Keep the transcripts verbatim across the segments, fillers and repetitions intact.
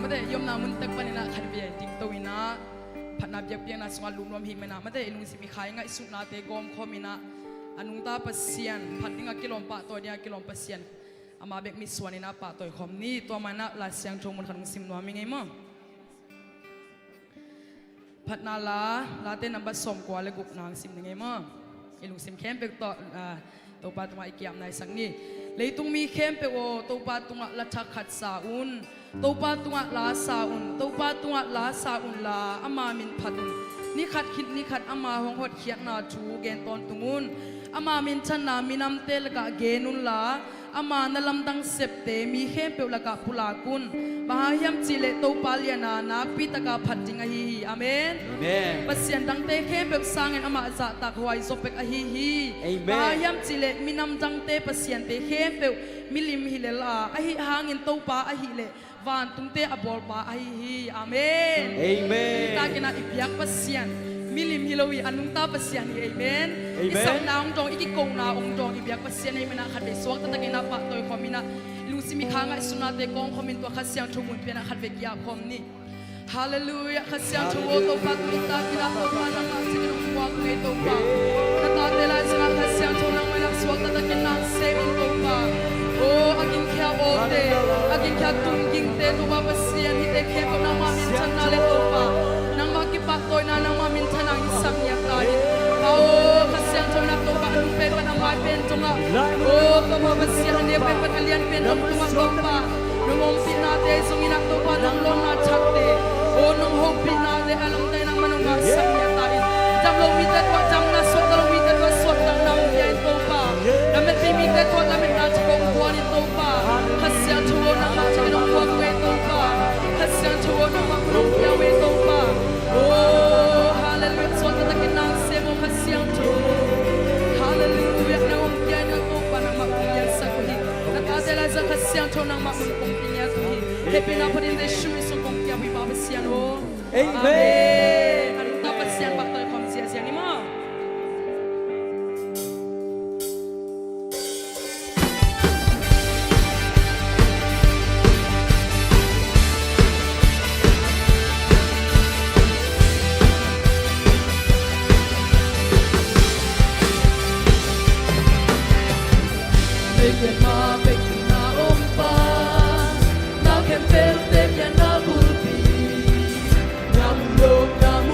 Te i omna mun tek panin ah khatvei dingto in ah, phatna biakpiakna sungah lut nuam i hih manin ah, mate, i lungsim i kha i ngaihsutnate gawmkhawm in ah, a nungta Pasian, phat dingah kilawm, pahtawi dingah kilawm Pasian, ama bek mitsuan in ah pahtawi khawm ni. Tua manin ah Lai Siangtho mun khat hong sim nuam ing ei maw. Phatna la, Late number sawmkua le gukna hong sim ning ei maw. I lungsim khempeuh tawh, ah, Topa tungah i ki-apna hisak ni. Leitung mi khempeuh aw, Topa tungah la thak khat sa un. Topa tungah la sa un. Topa tungah la sa unla, ama min phat un. Ni khat khit ni khat ama hong hotkhiatna thu gen tawntung un. Ama minthanna minamte lakah gen unla, ama na lamdang septe mi khempeuh lakah pulak un. Bang hang hiam cihleh Topa lian a nakpi taka phat ding ahi hi. Amen. Amen. Pasian dangte khempeuh sangin amah zahtak huai zaw pek ahi hi. Amen. Bang hang hiam cihleh minam dangte pasiante khempeuh milim hi lel a, ahi hangin Topa ahileh vantungte a bawlpa ahi hi. Amen. Amen. Nitakin ah i biak Pasian milim hi lo hi, a nungta Pasian hi. Amen. Amen. I sakna hong dawng, i kikona hong dawng i biak Pasian ahih manin ah khatvei suak taktakin ah pahtawi khawm in ah, i lungsim i kha ngaihsutnate gawmkhawm in tua Kha Siangtho mun pen ah khatvei ki-ap khawm ni. Halleluiah. Kha Siangtho aw, Topa, tu nitakin ah Topa nangmah cikin hong puak ngei Topa. Na tate lai zongah Kha Siangtho nangmah in ah suak taktakin nang sem in Topa. Aw, a gingkhia awte, a gingkhia tunggingte Topa Pasian, hihte khempeuh nangmah minthanna le Topa, nangmah kipahtawina, nangmah minthanna in sang ngiat ta in. Aw, Kha Siangtho in ah Topa, a nung pen pan a mai pen zongah, aw Topa Pasian, a neu pen pan a lian pen zong tungah Topa, nong ompihnate zong in ah Topa, nong lawnna thakte, aw nong hopihnate a lamdang in ah nangmah sang ngiat ta in. Dam lo mite tungah damna, suakta lo mite tungah suaktakna hong pia in Topa. Lametpih mite tungah lametna thak hong pia in Topa. Kha Siangtho aw, nangmah cikin hong puak ngei Topa. Kha Siangtho aw, nangmah mun hong pia ngei Topa. Aw, halleluiah. Suak taktakin nang sem aw Kha Siangtho. Halleluiah. Nang hong pia in ah Topa, nangmah hong piansak uh hi. Na tate lai zong Kha Siangtho nangmah mun hong pia ngiat uh hi. Hehpihna phatin Jesu min sung kong pia uh hi Pa Pasian aw. Amen. Amen. A nungta Pasian pahtawi khawm ziahziah ni maw. Vei pian mah bek na om pa, na khempeuh te pian na bulpi. Nam lo nam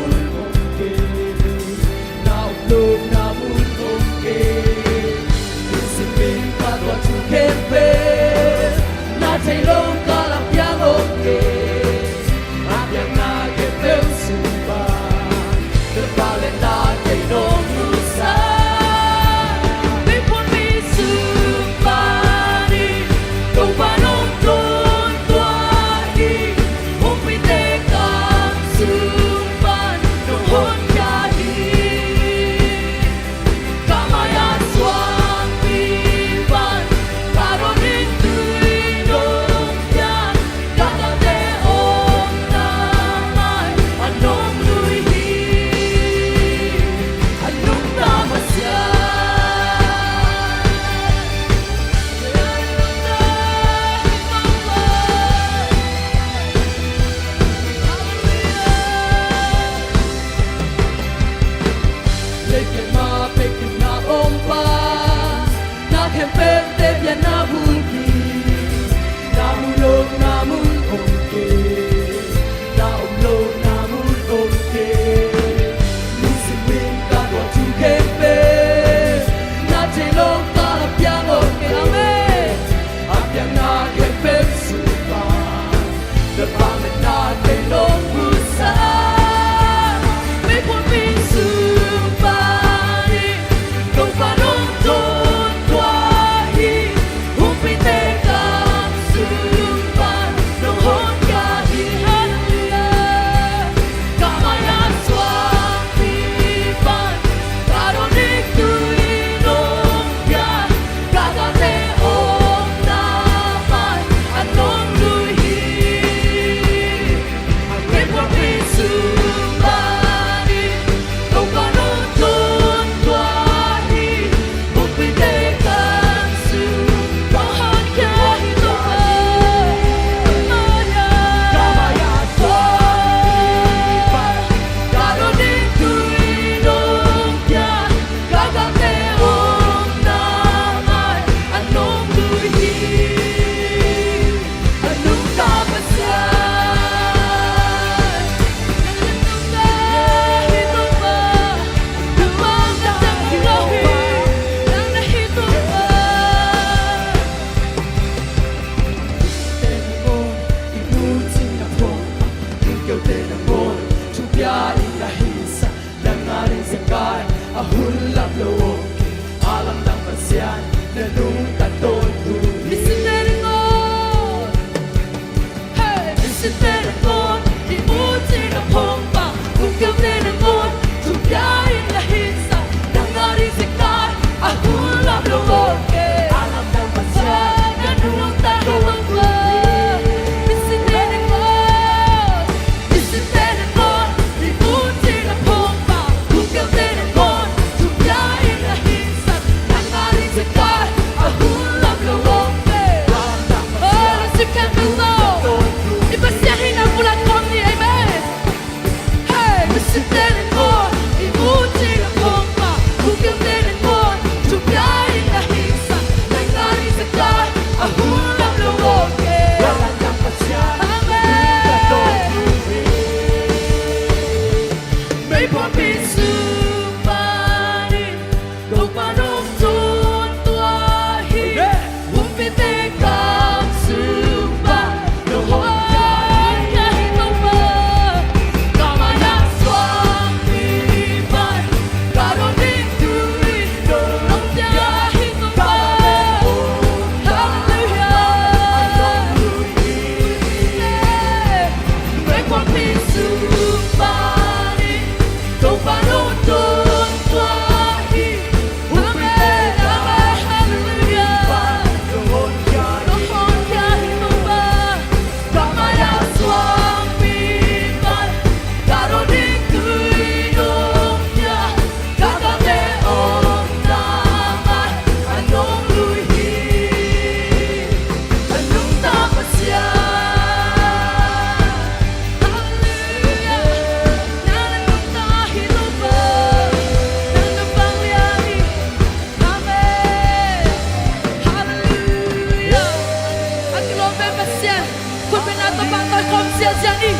Na tawh pahtawi khawm ziazia ni.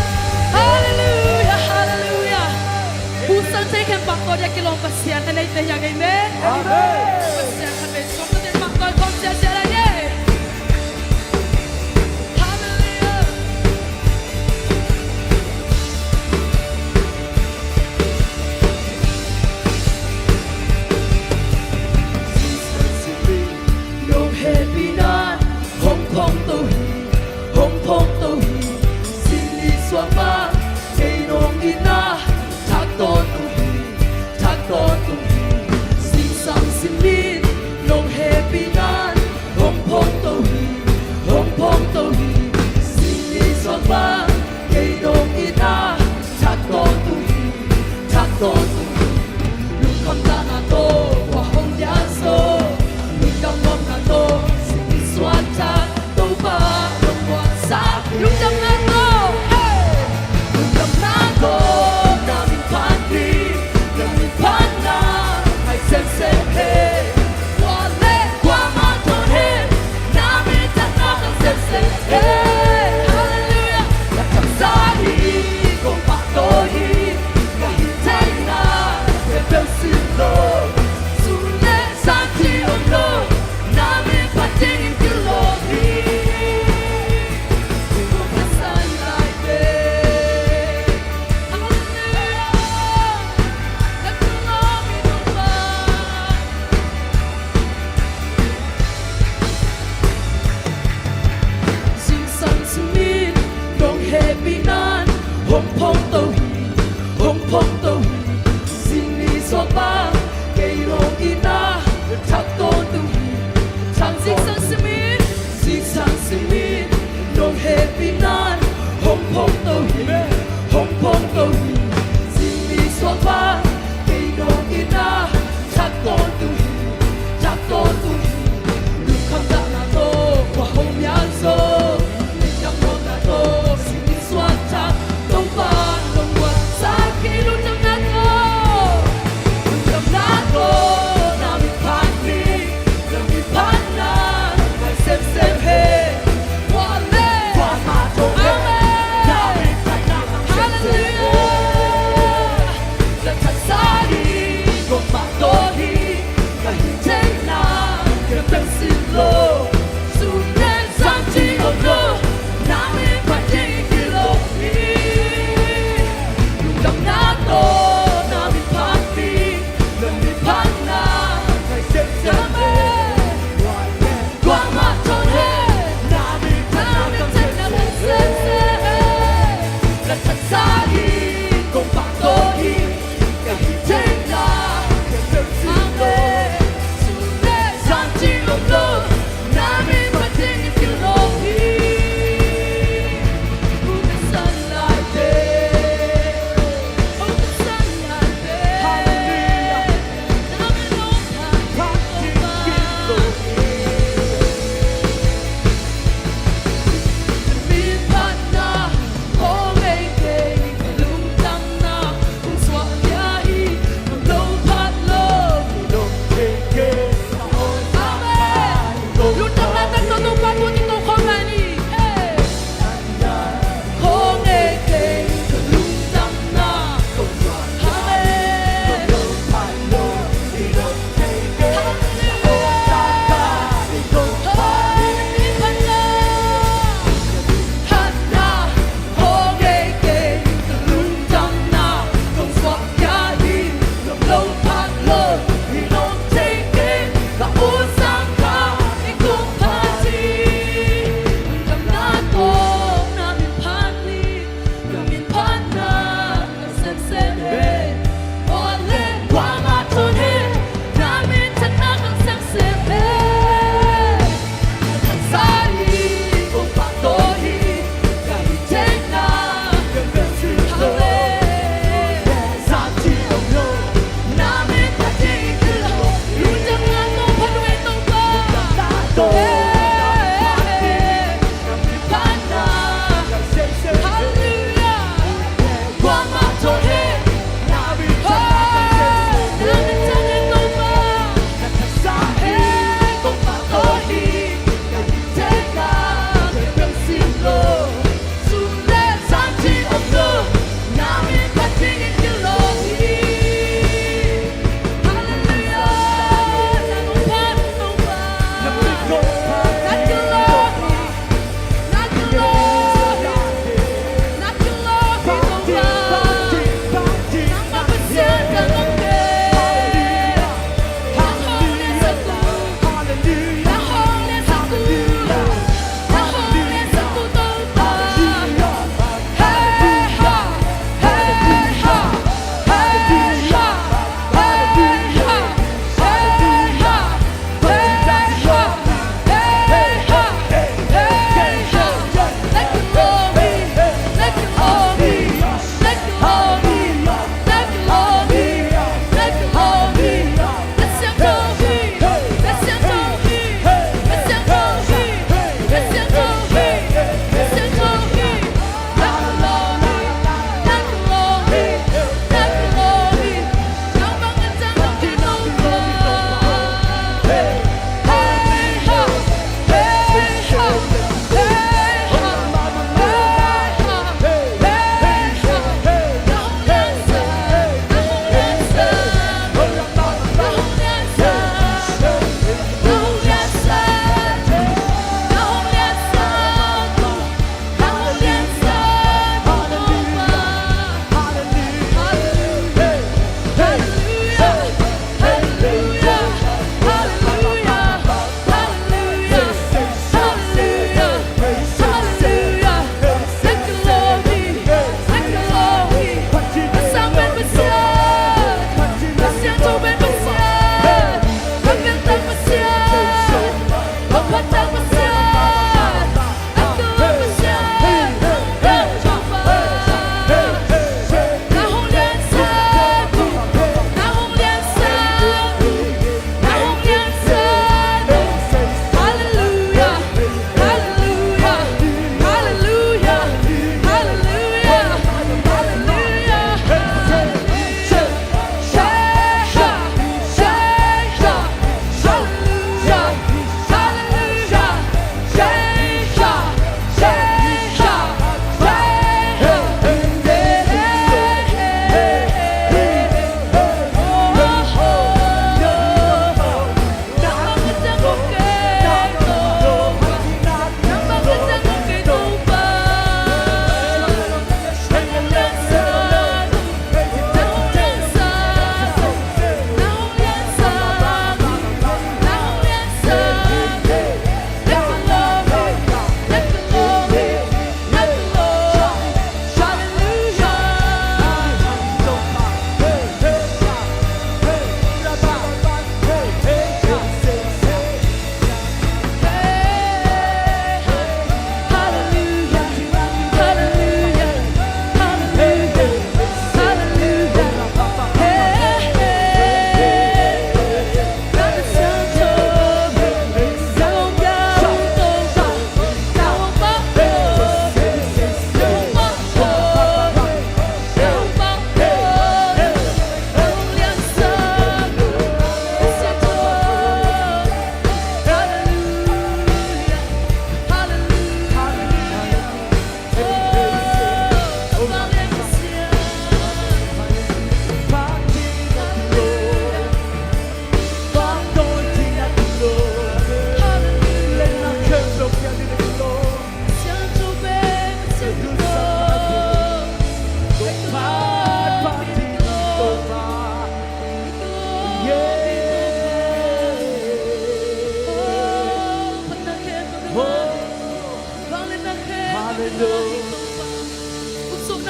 Halleluiah, halleluiah. Pu Sangte khempeuh tawh dia kilawm Pasian a neite hi hang, amen. Amen. Pasian khat vei sawm na tawh pahtawi khawm ziazia lai ni. Halleluiah. Nong hehpihna hong phawngto hi, hong phawngto hi. Zinni suak mah kei nong itna thak tawntung hi, thak tawntung hi. Zingsang zingin nong heh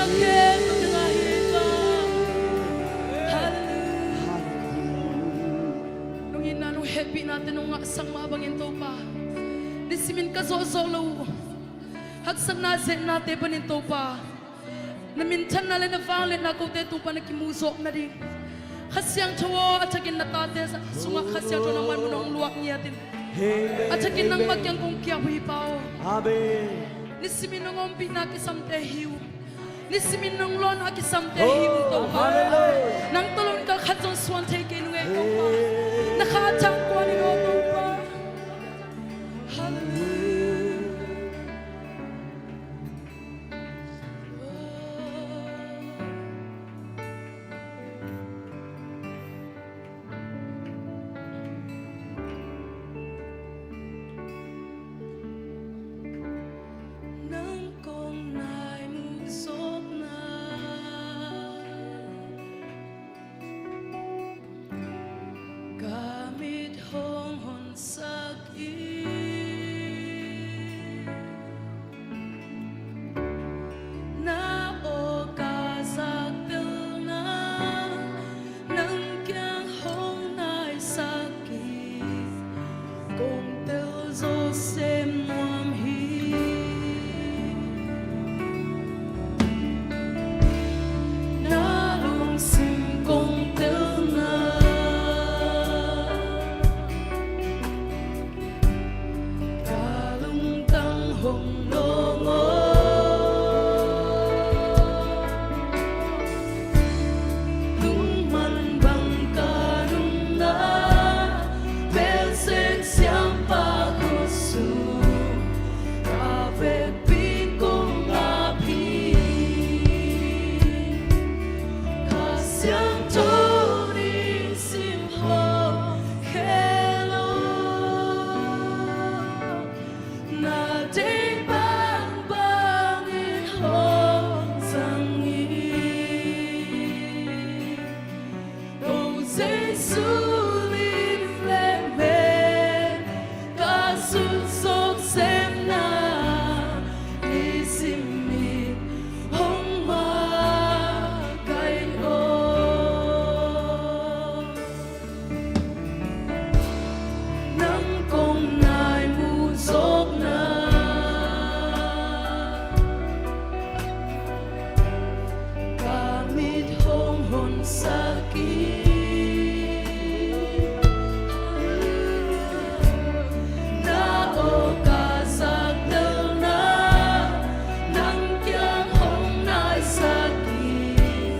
Khempeuh na ngah hi Topa. Halleluiah. Nong itna nong hehpihnate nong ngahsak mah bangin Topa, nisimin ka zawhzawh loh uh haksatna zetnate panin Topa, na minthanna le na vangliatna kote tung pan a kimuh zawk nading Kha Siangtho aw, a thakin na tate sungah Kha Siangtho nangman mun hong luak ngiat in. Amen. A thakin nangmah kiang kong kiap uh hi Pa aw. Amen. Nisimin nong ompihna kisamte hi uh. Nisimin nong lawnna kisamte hi uh Topa. Hallelujah. Nang tawh lo in kal khat zong suan thei kei nung ei Topa. Amen. Na kha a thang kuan in aw Topa. Hallelujah. Nang kong nai muh zawkna, ka mit hong honsak in. Na aw ka zaktelna, nang kiang hong naisak in, kong tel zawh sem nuam hi. Na lungsim kong telna, ka lungtang hong lawng aw. Lungman bang ka nunna, Pasian siampa khutsung, ka vekpi kong ap hi. Kha Siangtho nih sim hong khel aw. Na deih bangbang in hong zang in. Ko Jesu lim le mel, ka sut zawh sem na, nisim in hong makaih aw. Nang kong nai muh zawkna, ka mit hong honsak in. Na aw ka zaktelna, nang kiang hong naisak in,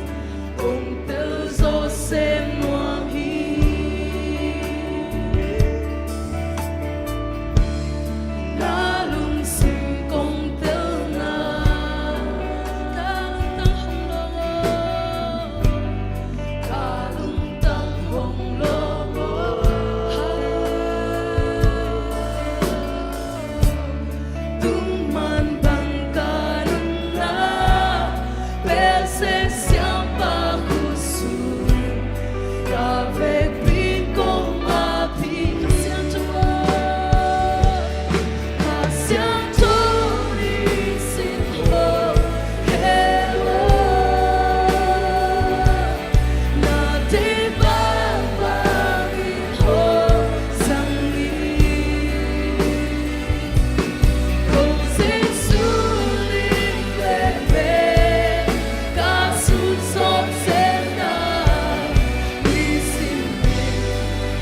kong tel zawh sem nuam hi. Na lungsim kong telna, ka lungtang hong lawng aw. Ka lungtang hong lawng aw. Tungman bang ka nunna, Pasian siampa khutsung, ka vekpi kong ap hi. Kha Siangtho aw, Kha Siangtho nih sim hong khel aw. Na deih bangbang in hong zang in. Ko Jesu lim le mel, ka sut zawh sem na, nisim in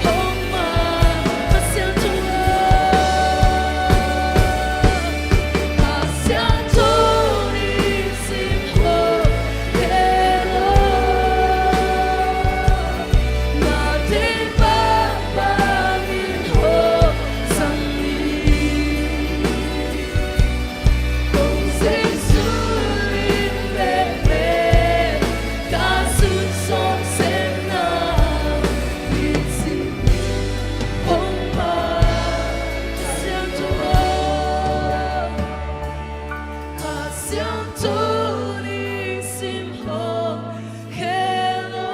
hong makaih. Kha Siangtho aw, Kha Siangtho nih sim hong khel aw. Na deih bangbang in hong zang in. Ko Jesu lim le mel, ka sut zawh sem na, nisim in hong makaih. Kha Siangtho aw, Kha Siangtho nih sim hong khel aw.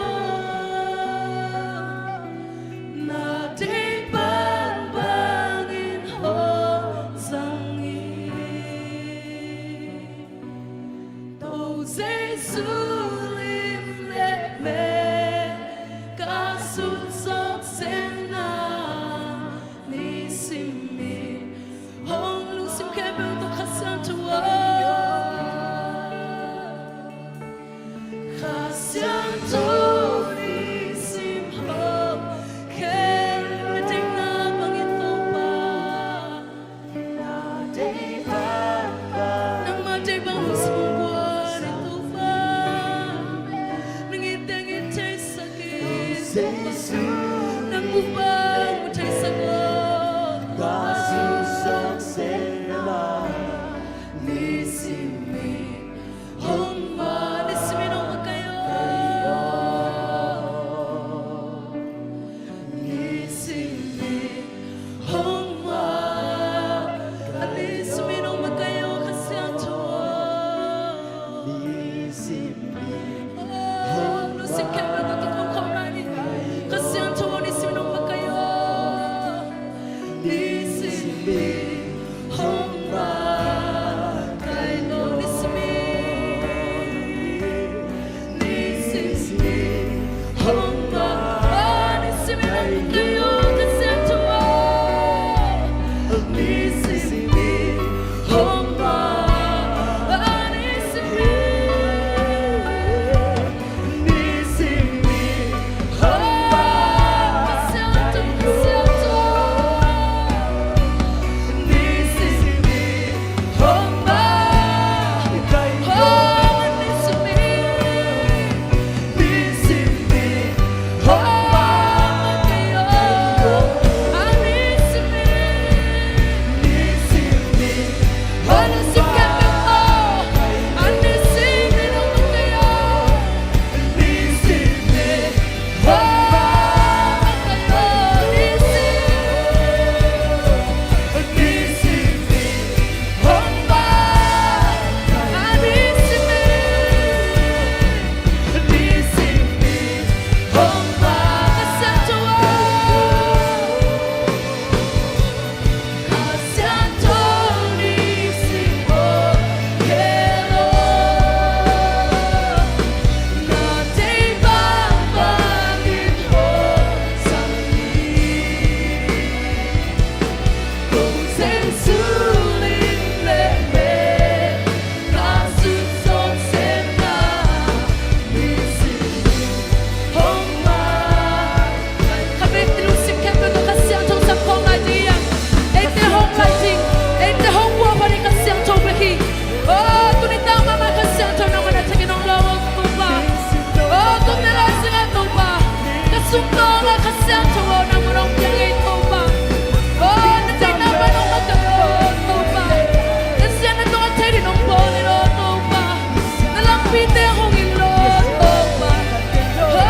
Na deih bangbang in hong zang in. Ko Jesu lim le mel ka sut zawk sehna, nisimin hong lungsim khempeuh tawh Kha Siangtho aw. Kha Siangtho nisimin hong khel, na deihna bangin Topa. Nangmah deih bang lungsim hong guan in Topa. Nang it teng it theisak in Topa. Nang mu bang mu theisak aw Topa. Nisimin hong makaih, nisimin hong makaih aw. Nisimin hong makaih, nisimin hong makaih aw Kha Siangtho. Nisimin hong makaih. Lungsim khempeuh tawh kikhawm khawm lai ni. Kha Siangtho aw, nisimin hong makaih aw. Nisimin hong makaih aw, nisimin. Nisimin hong makaih, nisimin hong makaih aw Kha Siangtho aw. Nisimin hong makaih, nisimin. Nisimin hong makaih, Kha Siangtho, Kha Siangtho. Nisimin hong makaih, nisimin. Nisimin hong makaih aw, nisimin. Nisimin hong makaih, nisimin hong makaih aw. Kha bek i lungsim khempeuh tawh Kha Siangtho sam khawm lai ding. Eite hong lai ding, eite hong gualpha ding Kha Siangtho bek hi. Aw, tuni tang mahmah Kha Siangtho nangmah na thakin hong lawm aw Topa. Aw, tua mel a zing a Topa, ka sungtawng ah Kha Siangtho aw nangmah hong piang ei Topa. Aw, na deihna bang hong makaih aw Topa. Na siatna tawh a thei ding hong bawl in aw Topa. Na lampite hong in aw Topa. Aw.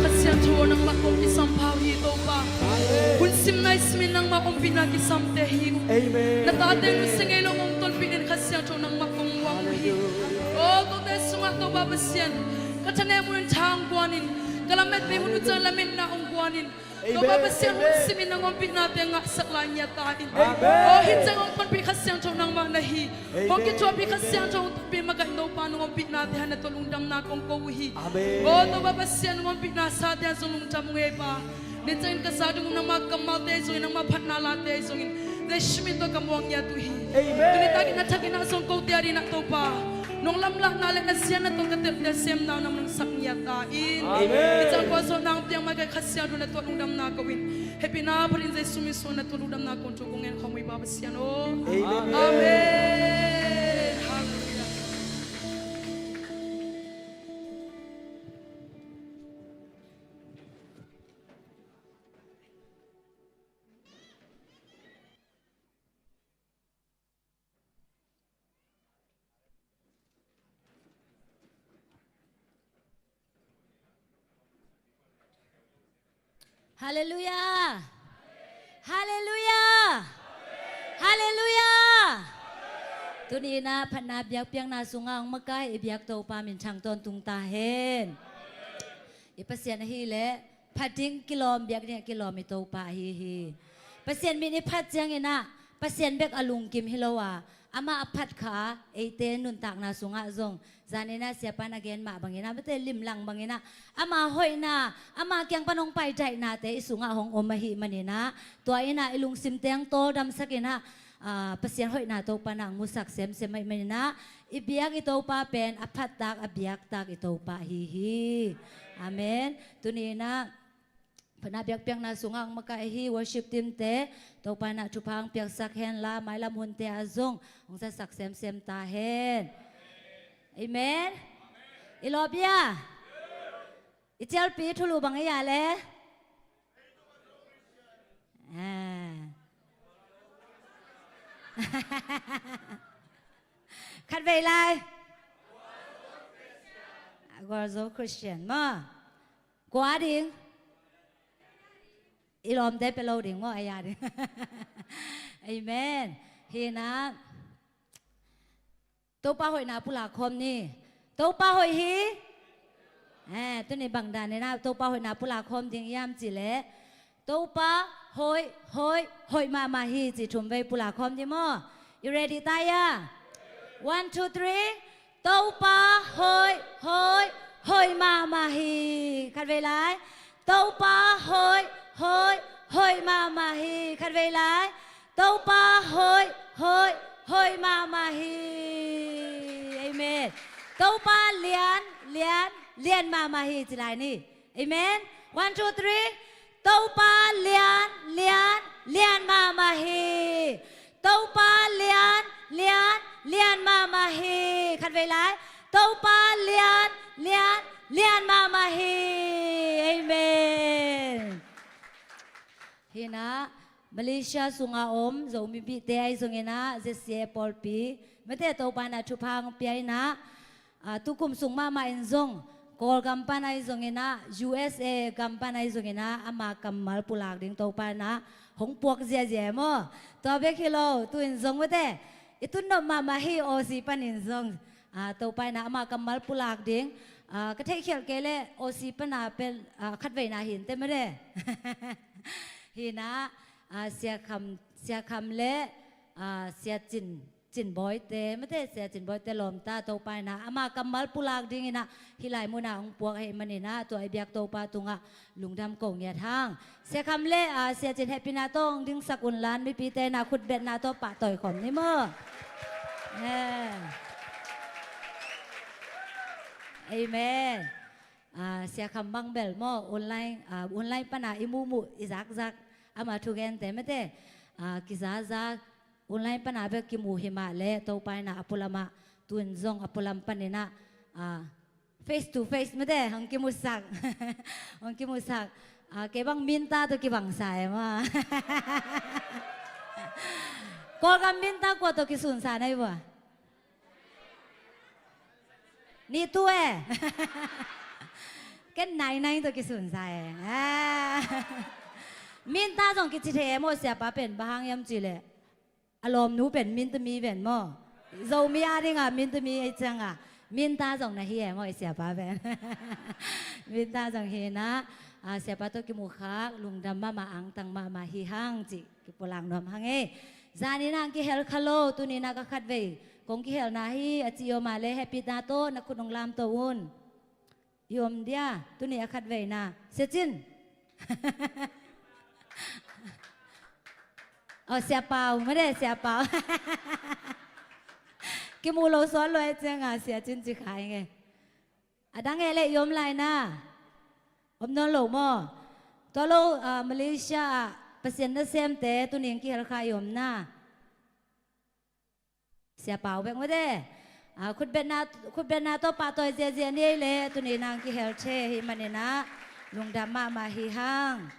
Kha Siangtho aw, nangmah kong kisam pha uh hi Topa. Hun sim nai simin nangmah ompihna kisamte hi uh. Amen. Na tate hun sim ngei lo hong tonpih in Kha Siangtho nangmah kong muang uh hi. Aw, kote sungah Topa Pasian, ka thanem hun in tha hong guan in, ka lamet pih hun uh ciang lametna hong guan in. Topa Pasian, hun simin nang ompihnate ngahsak lai ngiat ta in. Aw, hih ciang hong tonpih Kha Siangtho nangmah na hi. Hong kithuahpih Kha Siangtho hong tonpih makaih Topa, nang ompihnate hang na tua lungdamna kong ko uh hi. Aw Topa Pasian, nang ompihna sate ah zong lungdam ung ei Pa. Ni ciangin ka za ding uh nangmah kammalte zongin, nangmah phatna late zongin, Jesu min tawh ka muang ngiat uh hi. Tuni takin na thakin ah zong kote a dingin ah Topa, nong lamlahna le na siatna tawh ka teltel semna uh nangmah nong sak ngiat ta in. Hih ciang kua zawh nang piang mai ka Kha Siangtho na tua lungdamna ko in. Hehpihna phat in Jesu min suang na tua lungdamna kong thu kong ngen khawm uh hi Pa Pasian aw. Amen. Halleluiah. Halleluiah. Halleluiah. Halleluiah. Tuni inah phatna biakpiakna sungah hong makaih i biak Topa minthang tawntung ta hen. I Pasian ahih leh phat ding kilawm, biak ding a kilawm i Topa ahi hi. Pasian min i phat ciang inah Pasian bek a lungkim hi lo a, amah a phat kha a, eite nuntakna sungah zong, zan inah siapa in a gen mah bang inah, mate limlang bang inah, ama hoihna, ama kiang pan hong pai daihnate i sungah hong om ahih man inah, tua inah i lungsim teng tawldamsak inah, ah, Pasian hoihna Topa in hong musak semsem ahih man inah, i biak i Topa pen a phattak, a biaktak i Topa ahi hi. Amen. Tuni inah phatna biakpiakna sungah hong makaih i worship team te, Topa inah thupha hong piaksak hen la, mailam hunte ah zong hong zatsak semsem ta hen. Amen. I lawp ia? I cialpi thulu bang ia le? Ah. Khatvei lai. Gualzo Christian maw? Kua ding? I lawmte pia lo ding maw, a ia ding. Amen. Hi inah Topa hoihna pulak khawm ni. Topa hoih hi. Eh, tuni bang dan inah Topa hoihna pulak khawm ding hiam cih leh, Topa hoih, hoih, hoih mahmah hi, ci thum vei pulak khawm ding maw? You ready, ta ia? One, two, three. Topa hoih, hoih, hoih mahmah hi. Khatvei lai. Topa hoih, hoih, hoih mahmah hi. Khatvei lai. Topa hoih, hoih, hoih mahmah hi. Amen. Topa lian, lian, lian mahmah hi, ci lai ni. Amen. One, two, three. Topa lian, lian, lian mahmah hi. Topa lian, lian, lian mahmah hi. Khatvei lai. Topa lian, lian, lian mahmah hi. Amen. Hi inah Malaysia sungah om Zomipihte ahi zong inah, Z C A pawlpi, mate Topa inah thupha hong pia inah, ah, tukum sung mahmah in zong Kawlgam pan ahi zong inah, U S A gam pan ahi zong inah, ama kammal pulak ding Topa inah hong puak ziazia maw? Tua bek hi lo, tu in zong mate i tunnop mahmah hi, Aussie panin zong, ah, Topa inah ama kammal pulak ding, ah, ka theihkhialh kei leh Aussie pana pen, ah, khatveina hi inteh mate. Hi inah, ah, Sia Kham, Sia Kham le, ah, Sia Cin, Cin Bawite, mate Sia Cin Bawite lawmta, Topa inah ama kammal pulak ding inah hih lai munah hong puak ahih man inah, tua i biak Topa tungah lungdam ko ngiat hang. Sia Kham le, ah, Sia Cin hehpihna tawh hong dingsak un la, mipite inah khutbetna tawh pahtawi khawm ni maw? Eh. Amen. Ah, Sia Kham bang bel maw, online, ah, online pana i muhmuh, i zakzak, ama thugente mate, ah, kizaza, online pana bek kimu hi mah leh, Topa inah a pulamah, tu in zong a pulam pan inah, ah, face to face mate hong kimusak. Hong kimusak. Ah, kei bang Minta tawh kibangsa e maw? Kawlgam Minta kua tawh kisunsa na hi vua? Nitu e. Ken Nainai tawh kisunsa e. Ah. Minta zong kici thei e maw, siapa pen, bang hang hiam cih leh a lawmnu pen Minta mi pen maw? Zomi a dingah Minta mi ei ciangah Minta zong na hi e maw, i siapa pen? Minta zong hi inah, ah, siapa tawh kimukhak lungdam mahmah, angtang mahmah hi hang cih kipulak nuam hang ei. Zan inah hong kihel kha lo, tuni inah ka khatvei kong kihelna hi a cih om a leh, hehpihna tawh na khut hong lamto un. I om dia, tuni a khatveina. Sia Cin. Oh, Sia Pau, mate Sia Pau. Kimu lo sual lo e ciangah Sia Cin ci kha ing e. A dang e leh i om lai na. Om nawn lo maw? Tua lo, ah, Malaysia ah Pasian nasemte tuni hong kihel kha i om na. Sia Pau bek mate. Ah, khutbetna, khutbetna tawh pahtawi ziazia ni ei leh tuni inah hong kihel thei ahih man inah lungdam mahmah hi hang.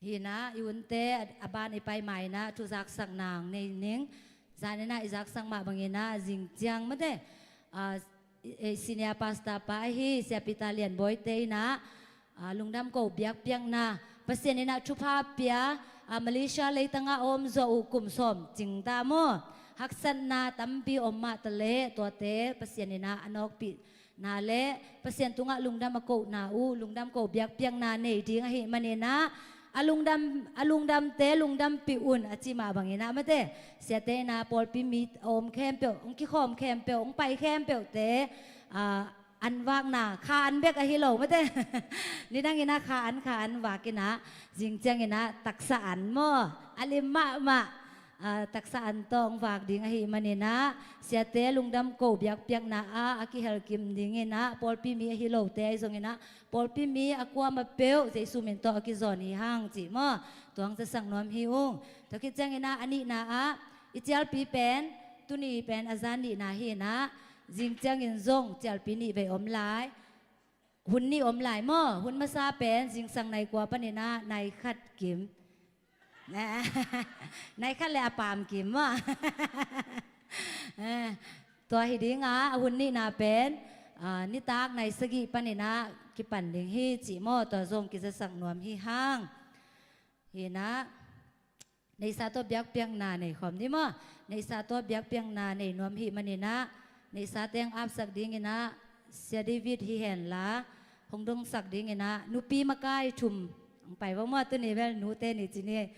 Hi inah i unte a ban i pai ma inah thu zaksakna hong nei ning. Zan inah i zaksak mah bang inah zing ciang mate, ah, i, i senior pastor pa ahi Sia Peter Lian Bawite inah, ah, lungdam ko biakpiakna, Pasian in ah thupha pia, ah, Malaysia leitangah a om zawh uh kum sawm cing ta maw? Haksatna tampi om mah taleh tuate Pasian in ah a nawkpihna le Pasian tungah lungdam a kohna uh, lungdam ko biakpiakna nei ding ahih manin ah, a lungdam, a lungdamte lungdampih un a ci mah bangin ah mate, siate in ah pawlpi mi a om khempeuh, hong kikhawm khempeuh, hong pai khempeuhte, ah, an vakna kha an bek ahi lo mate. Nidang in ah kha an, kha an vak in ah, zing ciangin ah taksa an maw, a lim mahmah, ah, taksa an tawh hong vak ding ahih manin ah, siate lungdam ko biakpiakna ah a kihel kim dingin ah, pawlpi mi ahi lote ahi zongin ah, pawlpi mi a kuamah peuh Jesu min tawh a kizawn hi hang cih maw? Tua hong zasak nuam hi ung. Tua khit ciangin ah a nihna ah, i cialpi pen, tuni pen a zan nihna hi in ah, zing ciangin zong cialpi nih vei om lai. Hun nih om lai maw? Hun masa pen zingsang nai kua panin ah nai khat kim. Nai khat le a paam kim maw? Eh, tua hi ding ah, a hun nihna pen, ah, nitak nai sagih panin ah kipan ding hi cih maw? Tua zong kizasak nuam hi hang. Hi in ah, neihsa tawh biakpiakna nei khawm ni maw? Neihsa tawh biakpiakna nei nuam hih manin ah, neihsa teng apsak dingin ah, Sia David hi hen la, hong dongsak dingin ah, nupi makai thum hong pai vo maw? Tuni bel nute ni ci ni.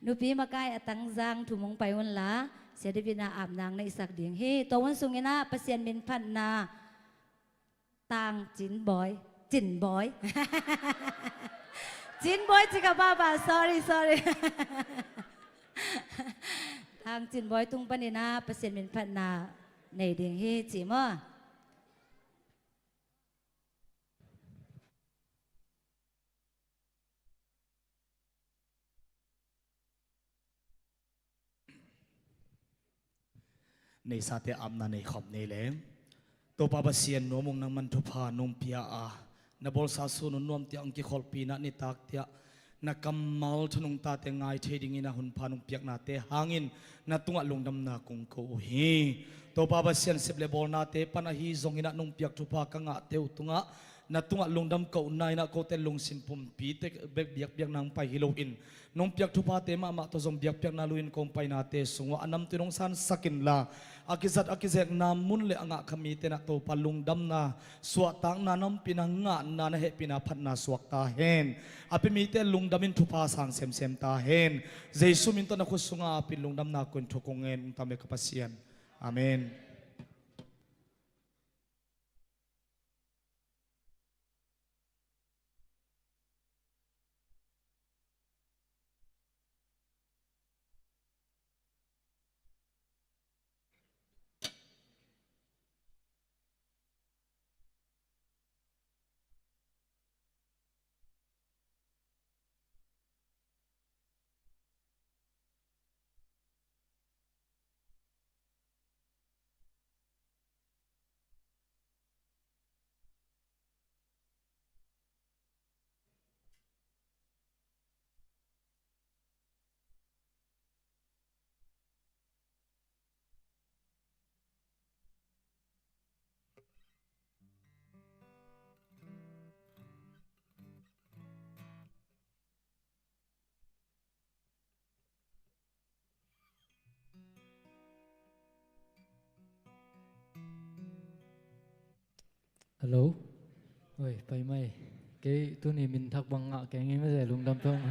Nupi makai a tangzang thum hong pai un la, Sia David in ah apna hong neihsak ding hi. Tua hun sungin ah, Pasian min phatna, Tang Cin Bawi. Cin Bawi. Cin Bawi ci ka papa, sorry, sorry. Tang Cin Bawi tung panin ah Pasian min phatna nei ding hi ci maw? Neihsate apna nei khawm ni leng. Topa Pasian, nuam ung, nangman thupha nong pia a, na bawlsa sun un nuam tiah hong kikholhpihna nitak tiah na kammal thanung tate ngai thei dingin a hunpha nong piaknate hangin na tungah lungdamna kong ko uh hi. Topa Pasian, sep le bawlnate pan ahi zongin ah nong piak thupha ka ngahte uh tungah na tungah lungdam kohna in ah kote lungsim pumpi tek bek biakpiakna hong pai hi loin, nong piak thuphate mahmah tawh zong biakpiakna luin kong painate sungah a namtui nong sansak inla, a kizat a kizekna mun le a ngahkha mite in ah Topa lungdamna, suahtakna, na ompihna, ngahna, na hehpihna phatna suak ta hen. A pi mite lungdam in thupha sang semsem ta hen. Jesu min tawh na khut sungah a pi lungdamna ko in thu kong ngen ung, tame ka Pasian. Amen. Hello. Oi, pai mai. Kei tuni min thak bang ngah kei ngei mah ze, lungdam thong.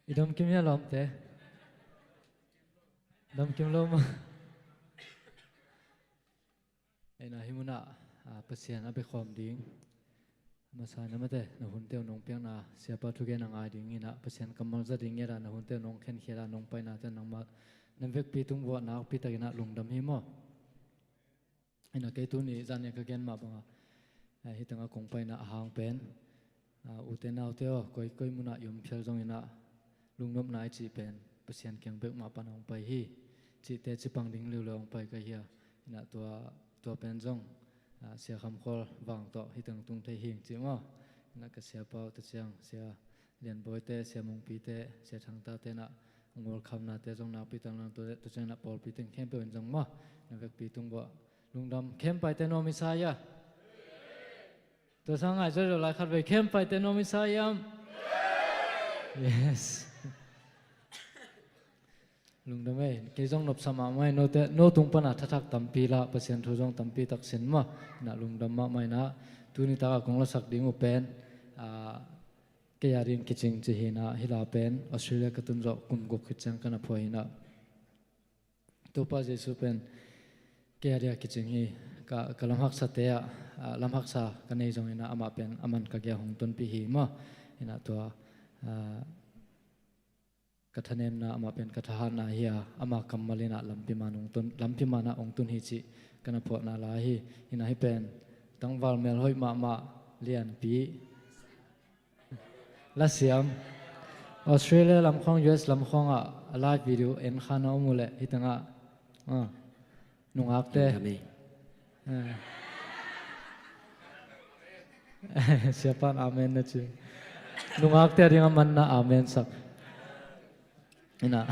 I dam kim hia lawmte? Dam kim lo maw? Eina hih munah, ah, Pasian a biakhawm ding. Masa na mate, na hunte uh nong piakna, siapa thugen a ngai ding inah, Pasian kammal za ding inah, na hunte uh nong khenkhiat a, nong painate uh nangmah, na vekpi tung vuah nakpi takinah lungdam hi maw? Inah kei tuni zan inah ka gen mah bangah, eh, hih tengah kong paina a hang pen, ah, ute naute aw, koi, koi munah i om phial zong inah, lungnopna i cih pen Pasian kiang bek mah pan a hong pai hi. Cihte cipang ding liuliau hong pai ka hia. Inah tua, tua pen zong, ah, Sia Kham Khual Vang tawh hih teng tung thei hing cih maw? Inah ka siapa uh ta ciang, Sia Lian Bawite, Sia Mungpite, Sia Thangtate inah hong welcome nate zong nakpi tang lang tua, tua ciang inah pawlpi teng khempeuh in zong maw? Na vekpi tung buah lungdam. Khem paite nuam hi sa hia? Tua sang ngai zawzaw lai khat vei khempeuh te no misa hiam? Yes. Lungdam ei, kei zong nopsa mahmah ei, note, no tung pana thathak tampi la, Pasian thu zong tampi taksin mah, ina lungdam mahmah ina, tuni taka kong lasak ding uh pen, ah, Kei a ding kicing ci hi ina, hi la pen, Australia ka tun zawh kum guk khit ciang ka na phuah hi ina. Topa Jesu pen, kei a dia kicing hi, ka, ka lamhaksa te ah, ah, lamhaksa ka nei zong ina, amah pen, aman ka gia hong tunpih hi mah, ina tua, ah, ka thanemna, amah pen ka thahatna hi a, ama kammal ina lampi man hong tun, lampi man ah hong tun hi cih ka na phuahna lai hi, ina hi pen, tangval melhoih mahmah lianpi. Lasiam. Australia lamkhawng, U S lamkhawng ah a live video en kha na om uh leh hi tangah. Ah. Nungakte. Amen. Eh. Siapan amen na ci. Nungakte a ding a man na amen sak. Ina.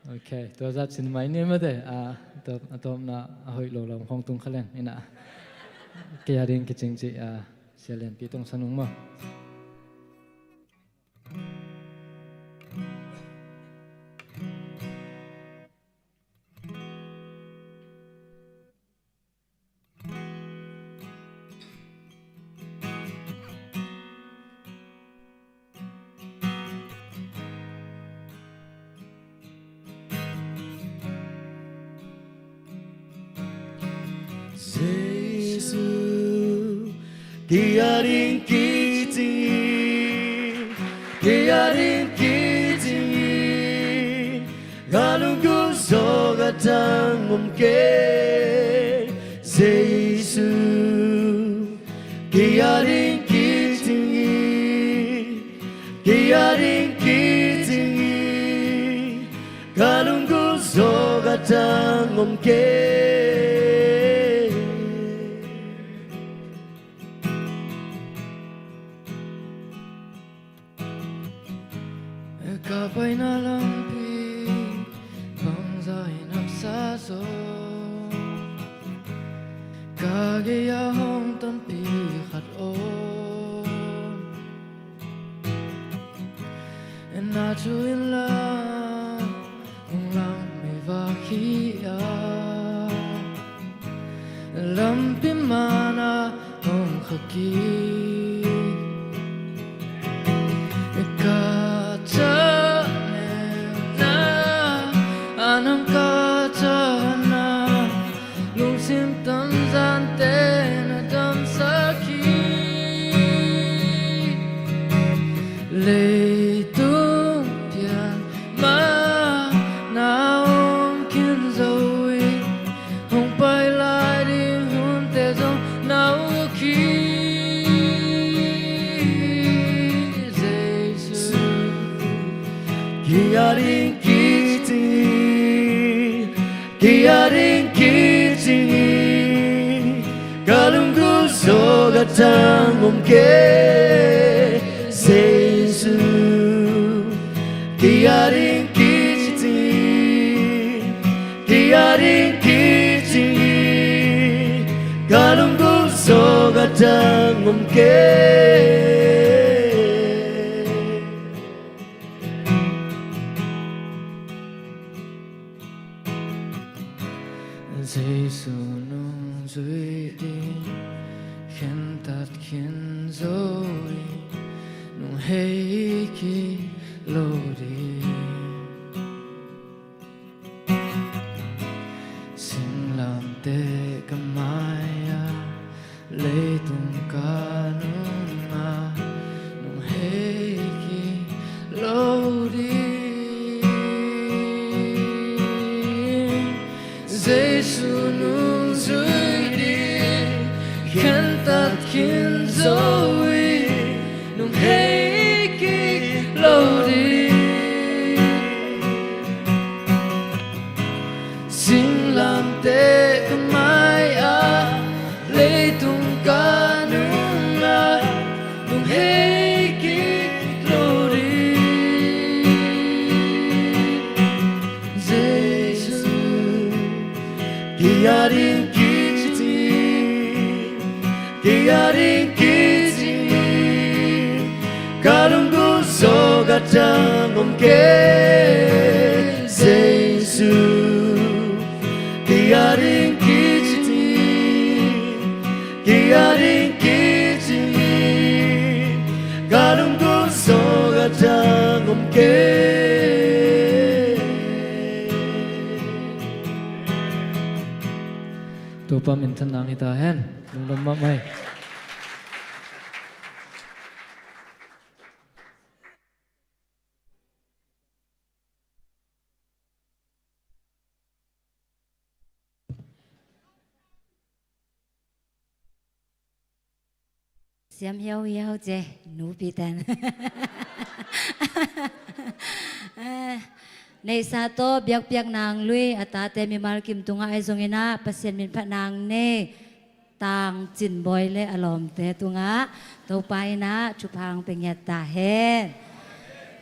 Ok, tua zah cin mai ni mate. Ah, tua, a tawpna a hoih lo lam khawng tung kha leng. Ina. Kei a ding kicing ci, ah, sia lianpi tong sa nung maw. Jesu, kei a ding kicing hi, kei a ding kicing hi, ka lunggulh zawh ka tang om kei, Jesu. Kei a ding kicing hi, kei a ding kicing hi, ka lunggulh zawh ka tang om kei. Ka paina lampi bangzah in haksa zaw, ka gei-ah hong tonpih khat om. Na thu in la hong lam mi vak hi a, lampi man ah hong khak kik. Ka thanemna, a nam ka thahatna, lungsim tanzante na damsak hi. Leitung pian mah na om khin zo hi. Hong pai lai ding hunte zong na uk hi. Jesu, kei a ding kicing hi, kei a ding kicing hi, ka lunggulh zawh ka tang om kei, Jesu. Kei a ding kicing hi, kei a ding kicing hi, ka lunggulh zawh ka tang om kei. Jesu nungzui ding, khentat khin zo hi, nung hei kik lo ding. Singlamteh ka mai-ah, leitung ka nungah, nung hei kik lo ding. Jesu nungzui ding, khentat khin zo hi, nung hei kik lo ding. Singlamteh ka mai-ah, leitung ka nungah, nung hei kik lo ding. Jesu, kei a ding kicing hi, Tang om kei Jesu, kei a ding kicing, kei a ding kicing, ka lungkung sawk a tang om kei. Topa minthanna hi ta hen. Lungdam mahmah hi. Siam hiauhiau ce, nupi ten. Eh, neihsa tawh biakpiak nang lui a tate mimal kim tungah ahi zongin ah Pasian min phat nang nei Tang Cin Bawi le a lawmte tungah Topa in ah thupha hong pia ngiat ta hen.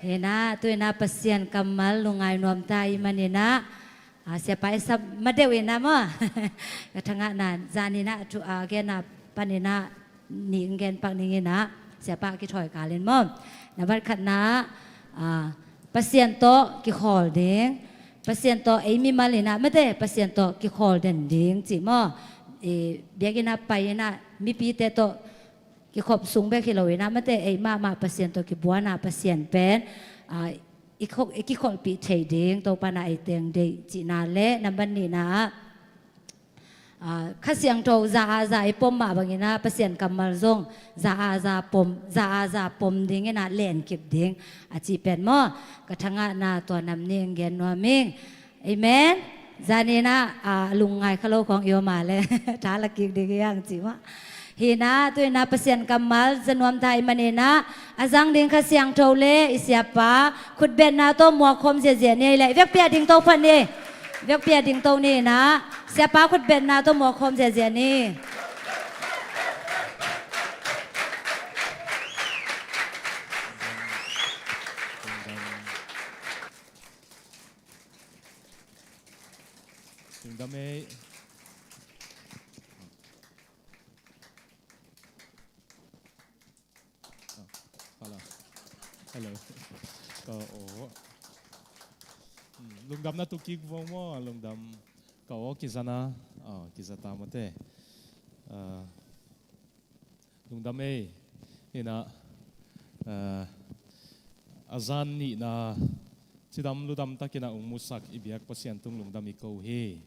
Hi in ah tu in ah Pasian kammal lungngai nuam ta ahih manin ah, ah, siapa i sap ma deuh in ah maw. Ka thangahna zan in ah thu a genna pan in ah nih hong gen pak ning in ah siapa a kithawi kal in maw. Nambat khatna ah, Pasian tawh kikhawl ding. Pasian tawh ei mimal in ah mate Pasian tawh kikhawl den ding cih maw. Eh, biakinn ah pai in ah mipite tawh kikhop sung bek hi lo in ah mate ei mahmah Pasian tawh kibuan ah Pasian pen, ah, i khop, i kikholhpih thei ding Topa in ah ei teng deih cihna le nambat nihna ah, ah, Kha Siangtho za a za i pom mah bangin ah Pasian kammal zong za a za pom, za a za pom ding in ah lenkip ding a cih pen maw. Ka thangahna tua nam nih hong gen nuam ing. Amen. Zan in ah, ah, lungngai kha lo khawng i om a le tha la kik ding hi hang ci mah. Hi in ah tu in ah Pasian kammal za nuam ta ahih manin ah a zang ding Kha Siangtho le i siapa khutbetna tawh muak khawm ziahziah ni le i vekpi a dingto phat ni. Vekpi a dingto ni in ah siapa khutbetna tawh muak khawm ziahziah ni. Lungdam ei. Ah, hello. Hello. Ka aw. Hmm, lungdam na tu kik vong maw, lungdam. Ka aw kizana. Ah, kizata mate. Ah, Lungdam ei. Hi in ah, eh, a zan nihna cidam ludam takin ah hong musak i biak Pasian tung lungdam i ko hi.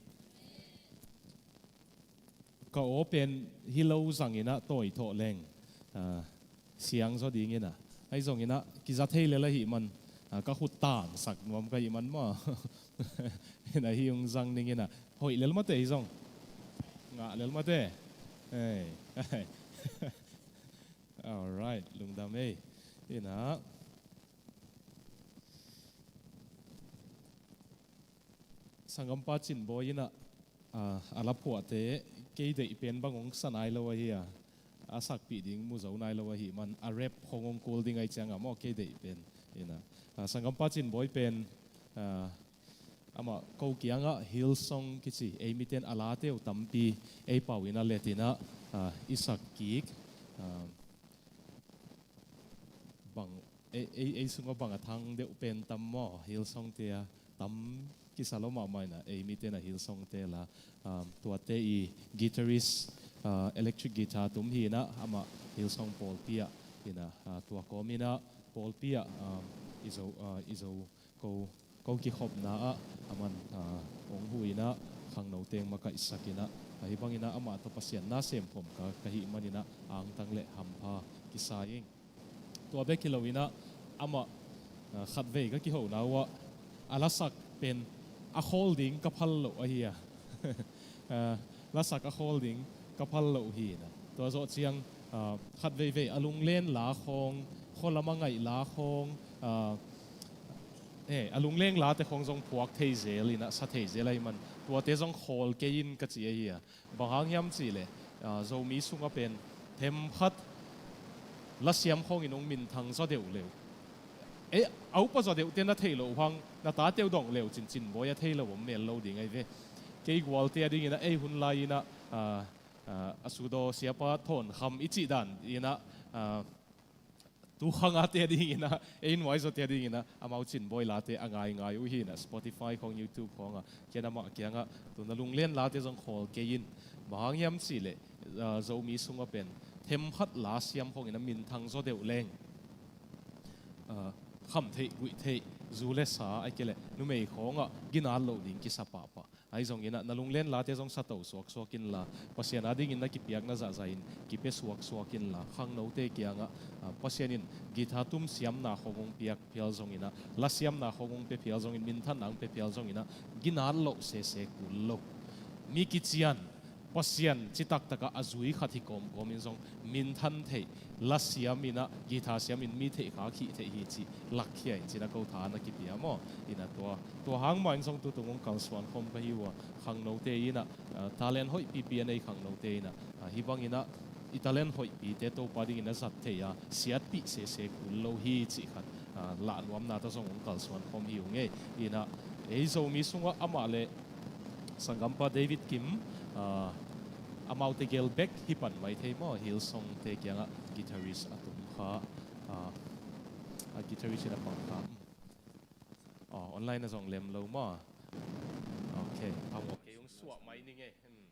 Ka aw pen hi lo zangin ah tawi thawh leng, eh, siang zaw ding in ah. Ahi zongin ah kiza thei lel ahih man, eh, ka khut tangsak nuam ka hih man maw. Hi in ah hih hong zang ning in ah. Hoih lel mate hi zong. Ngah lel mate. Hey. Alright, lungdam ei. Hi in ah. Sanggampa Cin Bawi in ah, ah, a la phuahte kei deih pen bang hong sa nai lo ahi a. A sakpih ding mu zo nai lo ahih man a rap khong hong kul ding ahih ciangin maw kei deih pen. Hi in ah. Ah, Sanggampa Cin Bawi pen, ah, amah ko kiangah Hillsong kici, ei miten a late uh tampi ei pau in ah let in ah, ah, i sak kik, ah, bang, ei, ei, ei sungah bang a thang deuh pen tam maw, Hillsong te a tam kisa lo mahmah in ah, ei miten ah Hillsong te la, ah, tuate i guitarist, ah, electric guitar tum hi in ah, amah Hillsong pawlpi ah hi in ah, ah, tua kawm in ah pawlpi ah, ah, i Zo, ah, i Zo ko, ko kikhopna ah, a man, ah, hong huh in ah, khangno teng makaihsak in ah, ahi bangin ah amah tawh Pasian na sem khawm ka, ka hih manin ah, angtang le hampha kisa ing. Tua bek hi lo in ah, amah, ah, khatvei ka kiho na uh ah, a lasak pen, a khawl ding ka phal loh ahi a. Ah, lasak a khawl ding ka phal loh hi in ah. Tua zawh ciang, ah, khat veivei a lunglen la khawng, khualam a ngaih la khawng, ah, eh, a lungleng late khawng zong phuak thei zel in ah, sa thei zel ahih man. Tuate zong khawl kei in ka ci ahi a. Bang hang hiam cih leh, ah, Zomi sungah pen themkhat lasiam khawngin hong minthang zaw deuh leu. Eh, a upa zaw deuhte na theih loh uh hang, na tate uh dong leu cin Cin Bawi a thei lo om mel lo ding ahi ve. Kei gualte a dingin ah ei hun lai in ah, ah, ah, a sudaw siapa Thawn Kham i cih dan in ah, ah, tu khanga te dinginah, ei nuai zawte dinginah amau Cinbawi late a ngaingai uh hinah, Spotify khawng, YouTube khawngah, ken amah kiangah tu na lunglen late zong khawl kei in. Bang hang hiam cihleh, ah, Zomi sungah pen themkhat la siam khawngin a minthang zaw deuh leng, ah, kham theih, guih theih, zu le sa, ai kei leh numei khawngah ginat loh ding kisa pahpah. Ahi zonginah na lunglen late zong sato suaksuak inla, Pasian adingin na kipiakna zahzahin kipia suaksuak inla, khangnote kiangah, ah, Pasian in guitar tum siamna khawng hong piak phial zonginah, la siamna khawng hong pia phial zongin, minthanna hong pia phial zonginah, ginat loh sese kul lo. Mi kician, Pasian citaktakah a zui khat hi kawmkawmin zong minthan theih, la siaminah, guitar siamin mi theih khak hih theih hi cih lakkhia in cina ko tha na kipia maw? Inah tua, tua hang mah in zong tutung hong kalsuan khawm ka hi uh a, khangnote inah, ah, talent hoihpipi a nei khangnote inah, ah, hih banginah i talent hoihpite Topa dingin a zat thei a, siatpih sese kul lo hi cih khat, ah, lahnuamna tawh zong hong kalsuan khawm hi uh ngei. Inah ei Zomi sungah amah le sanggampa David Kim, ah, amaute gel bek hi pan mai thei maw? Hillsong te kiangah guitarist a tum kha, ah, a guitarist in a pang kha. Ah, online a zong lem lo maw? Ok, phamawh kei, hong suah mai ning e. Hmm.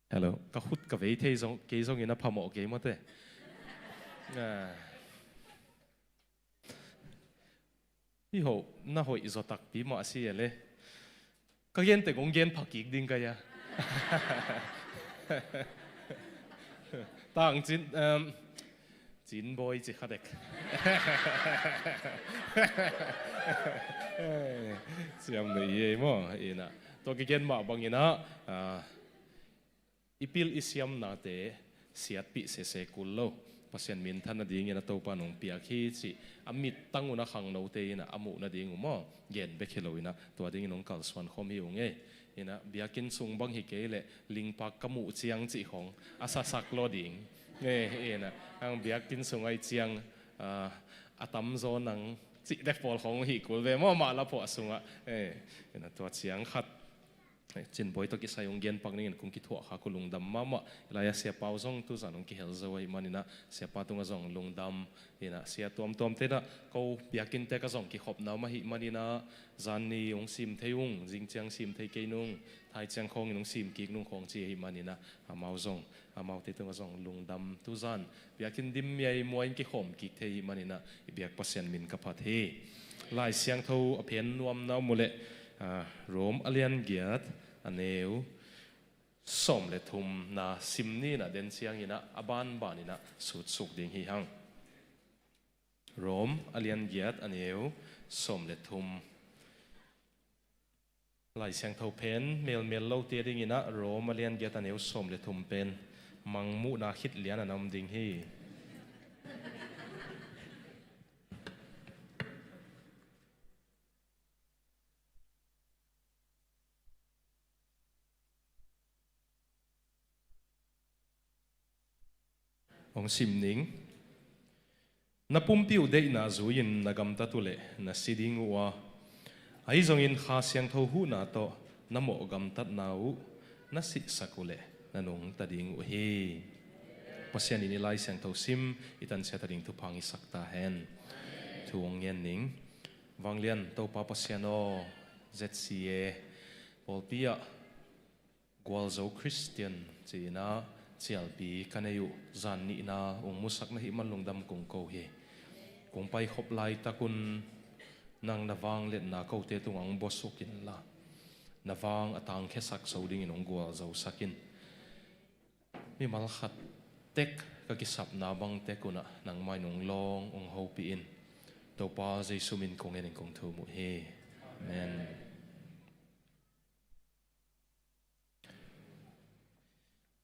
Hello. Ka khut ka vei thei zong, kei zongin a phamawh kei mawte. Ah. Hi ho, na hoih zaw takpi mah si e le. Ka gen tek hong gen pha kik ding ka hia. Tang cin, um, Cinbawi ci kha dek. Siam nei ei maw? Inah tua kigen mah banginah, ah, i pil i siamnate siatpih sese kul lo. Pasian minthan nadingin a Topa nong piak hi cih a mittang un a khangnote inah a muh nading uh maw? Gen bek hi lo inah tua dingin hong kalsuan khawm hi uh ngei. Inah biakinn sung bang hi kei leh lingpak ka muh ciang cih khawng a sasak lo ding. Inah ang biakinn sung ai ciang, ah, a tamzaw nang cih dek pawl khawng hi kul ve maw, mah la phuah sungah. Eh, inah tua ciang khat Cinbawi tawh kisai hong gen pak ningin kong kithuah kha, ko lungdam mahmah. Hilai-ah Sia Pau zong tuzan hong kihel zo ahih maninah Sia Pa tungah zong lungdam. Inah sia tuamtuamte inah ko biakinnte ka zong kikhopna om ahih maninah, zan ni hong sim thei ung, zing ciang sim thei kei nung, thai ciang khawngin hong sim kik nung khawng ci ahih maninah amau zong, amaute tungah zong lungdam. Tuzan biakinn dim miaimuai in kikhawm kik thei ahih maninah i biak Pasian min ka phat hi. Lai Siangtho a phen nuamna om uh leh, ah, Rom a lian giat a neu sawm le thumna sim ni inah, den cianginah a banbaninah sutsuk ding hi hang. Rom a lian giat a neu sawm le thum. Lai Siangtho phen melmel lote dinginah Rom a lian giat a neu sawm le thum pen mangmuhna khit lian a na om ding hi. Hong sim ning. Na pumpi uh deihna zui-in na gamtat uh leh na si ding uh a, ahi zongin Kha Siangtho huhna tawh na mawh gamtatna uh na sihsak uh leh na nungta ding uh hi. Pasian in i Lai Siangtho sim i tansiat a ding thupha hong hisak ta hen. Thu hong ngen ning. Vanglian Topa Pasian aw, Z C A pawlpi ah Gualzo Khristian ci-inah cialpi ka nei uh zan nihna hong musak na hih man lungdam kong ko hi. Kong paikhop laitakun nang na vangliatna kote tungah hong buasuk inla, na vang a tangkhiasak zo dingin hong gualzosak in. Mimal khat tek ka kisapna bang tek unah nangmah in hong lawng, hong hopih in. Topa Jesu min kong ngenin kong thum uh hi. Amen.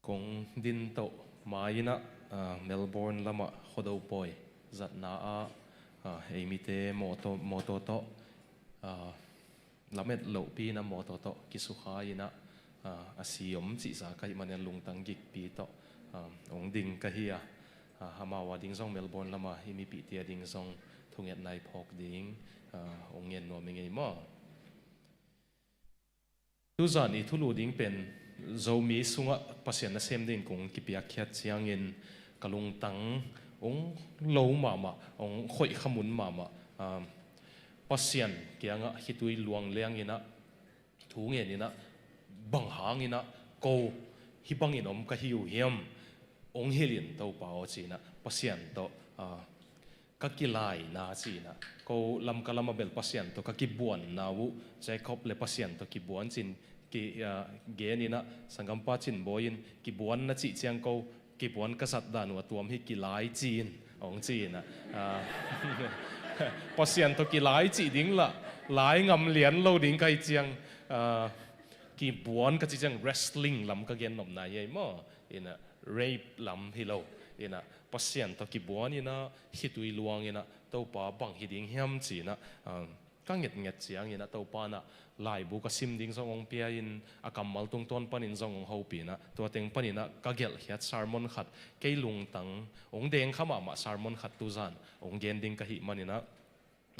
Kong din tawh mai-inah, ah, Melbourne lamah Khuado pawi zatna ah, ah, ei mite mawtaw, mawtaw tawh, ah, lamet lohpi-inah mawtaw tawh kisukha-inah, ah, a si om cihza ka hih manin lungtang gikpi tawh, ah, hong ding ka hi a, ah, amau a ding zong Melbourne lamah i mipihte a ding zong thungetna i phawk ding, ah, hong ngen nuam i ngei maw? Tuzan i thulu ding pen Zomi sungah Pasian nasem dingin kong kipiakkhiat ciangin ka lungtang hong lo mahmah, hong khoih khamun mahmah. Ah, Pasian kiangah khitui luang lianginah thu ngeninah, bang hanginah ko hih bangin om ka hi uh hiam, hong hilhin Topa aw cinah Pasian tawh, ah, ka kilaina cinah, ko Lamka lamah bel Pasian tawh ka kibuanna uh, Jacob le Pasian tawh kibuan cin ki, ah, geninah, sanggampa Cin Bawi in kibuan na cih ciang ko kibuan ka zat dan uh a tuam hi, kilai cin hong cinah, ah, Pasian tawh kilai cih ding lah lai ngam lian lo ding ka hi ciang, ah, kibuan ka cih ciang wrestling lam ka gen nopna hi ei maw? Inah rape lam hi lo. Inah Pasian tawh kibuan inah khitui luang inah Topa bang hi ding hiam cinah, ah, ka ngetnget ciangin a Topa inah laibu ka sim ding zong hong pia in, a kammal tungtawn panin zong hong hopih inah, tua teng paninah ka gelhkhiat sermon khat, kei lungtang hong dengkha mahmah sermon khat tuzan hong gen ding ka hih maninah,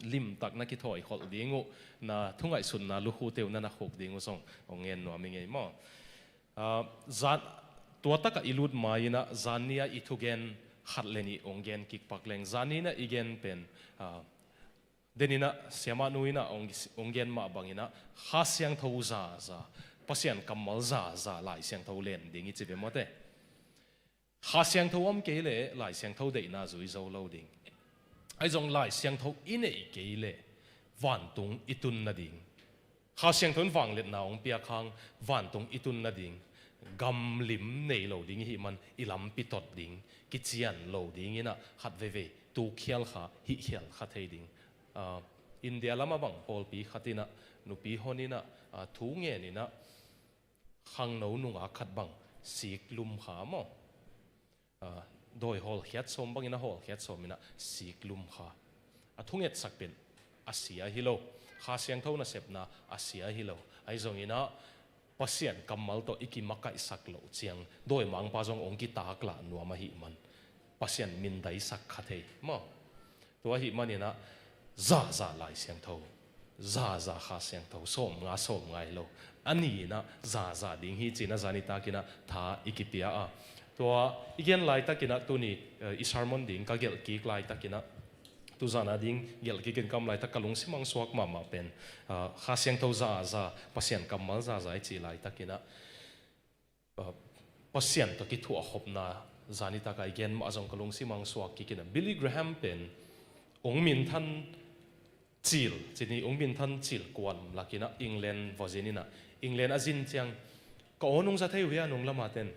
limtak na kithawi kholh ding uh, na thungaihsutna lukhute uh na na khuk ding uh zong hong ngen nuam i ngei maw? Ah, zan, tua takah i lut ma-inah zan ni-a i thugen khat le nih hong gen kik pak leng. Zan ni-inah i gen pen, ah, deninah siamahnu inah hong, hong gen mah banginah Kha Siangtho zaza, Pasian kammal zaza Lai Siangtho len ding i ci ve mawte. Kha Siangtho om kei leh Lai Siangtho deihna zui zo lo ding. Ahi zong Lai Siangtho i neih kei leh vantung i tun nading, Kha Siangtho in vangliatna hong piak hang vantung i tun nading, gamlim nei lo ding i hih man i lampi tot ding, kician lo dinginah khat veivei tukkhial kha, hihkhial kha thei ding. Ah, India lamah bang pawlpi khat inah nupi hon inah, ah, thu ngen inah khangno nungak khat bang sik lum kha maw? Ah, dawi hawlkhiat sawm bangin a hawlkhiat sawm inah sik lum kha. A thungetsak pen a sia hi lo. Kha Siangtho nasepna a sia hi lo. Ahi zonginah Pasian kammal tawh i kimakaihsak loh ciang dawimangpa zong hong kitaklah nuam ahih man Pasian mindaisak kha thei maw? Tua ahih maninah zaza Lai Siangtho, zaza Kha Siangtho, sawmnga sawmnga hi lo. A ni inah zaza ding hi cinah zan nitakinah tha i kipia a. Tua i gen laitakinah tuni, eh, i sermon ding ka gelh kik laitakinah, tuzan a ding gelh kik in ka om laitak ka lungsim hong suak mahmah pen, ah, Kha Siangtho zaza, Pasian kammal zaza i cih laitakinah, ah, Pasian tawh kithuahkhopna zan nitaka i gen mah zong ka lungsim hong suak kik inah, Billy Graham pen hong minthan cil, cini hong minthan cil kuan lakinah England va zin inah, England a zin ciang ka aw nung za thei uh hia, nung lamaten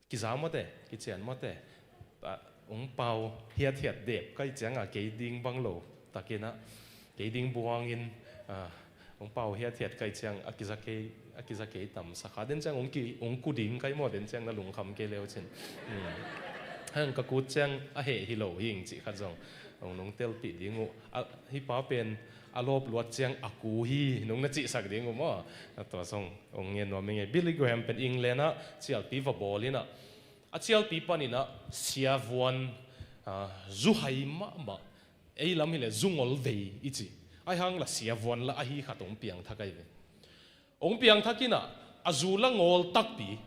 kiza mawte, kician mawte. Ah, hong pau hiathiat dep ka hih cianga kei ding bang lo takinah, kei ding buangin, ah, hong pau hiathiat ka hih ciang a kiza kei, a kiza kei tamsa kha. Den ciang hong ki, hong ku ding ka hih maw, den ciang na lungkham kei leu cin. Hmm. Hang ka kut ciang a heh hi lo hing cih khat zong hong nung telpih ding uh. Ah, hih pa pen a lawp luat ciang a ku hi nung na cihsak ding uh maw? A tua zong hong ngen nuam i ngei. Billy Graham pen England ah cialpi va bawl inah, a cialpi paninah siavuan, ah, zuhai mahmah, ei lam hileh zungol vei i ci. Ahi hang la siavuan la ahi khat hong piangthak ahi ve. Hong piangthak inah a zu la ngawl takpi.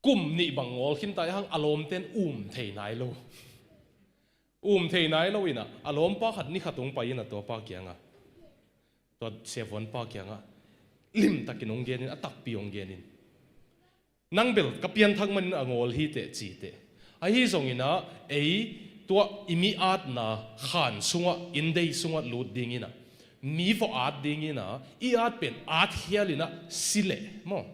Kum nih bang ngawl khinta ahi hang a lawmten um thei nai lo. Um thei nai lo inah a lawmpa khat ni khat hong pai inah tua pa kiangah, tua siavuanpa kiangah limtakin hong genin, a takpi hong genin, nang bel ka pianthak manin a ngawl hi teh ci teh. Ahi zonginah ei tua i mi atna khan sungah, inndei sungah lut dinginah, mi va at dinginah, i at pen atkhial inah si leh maw?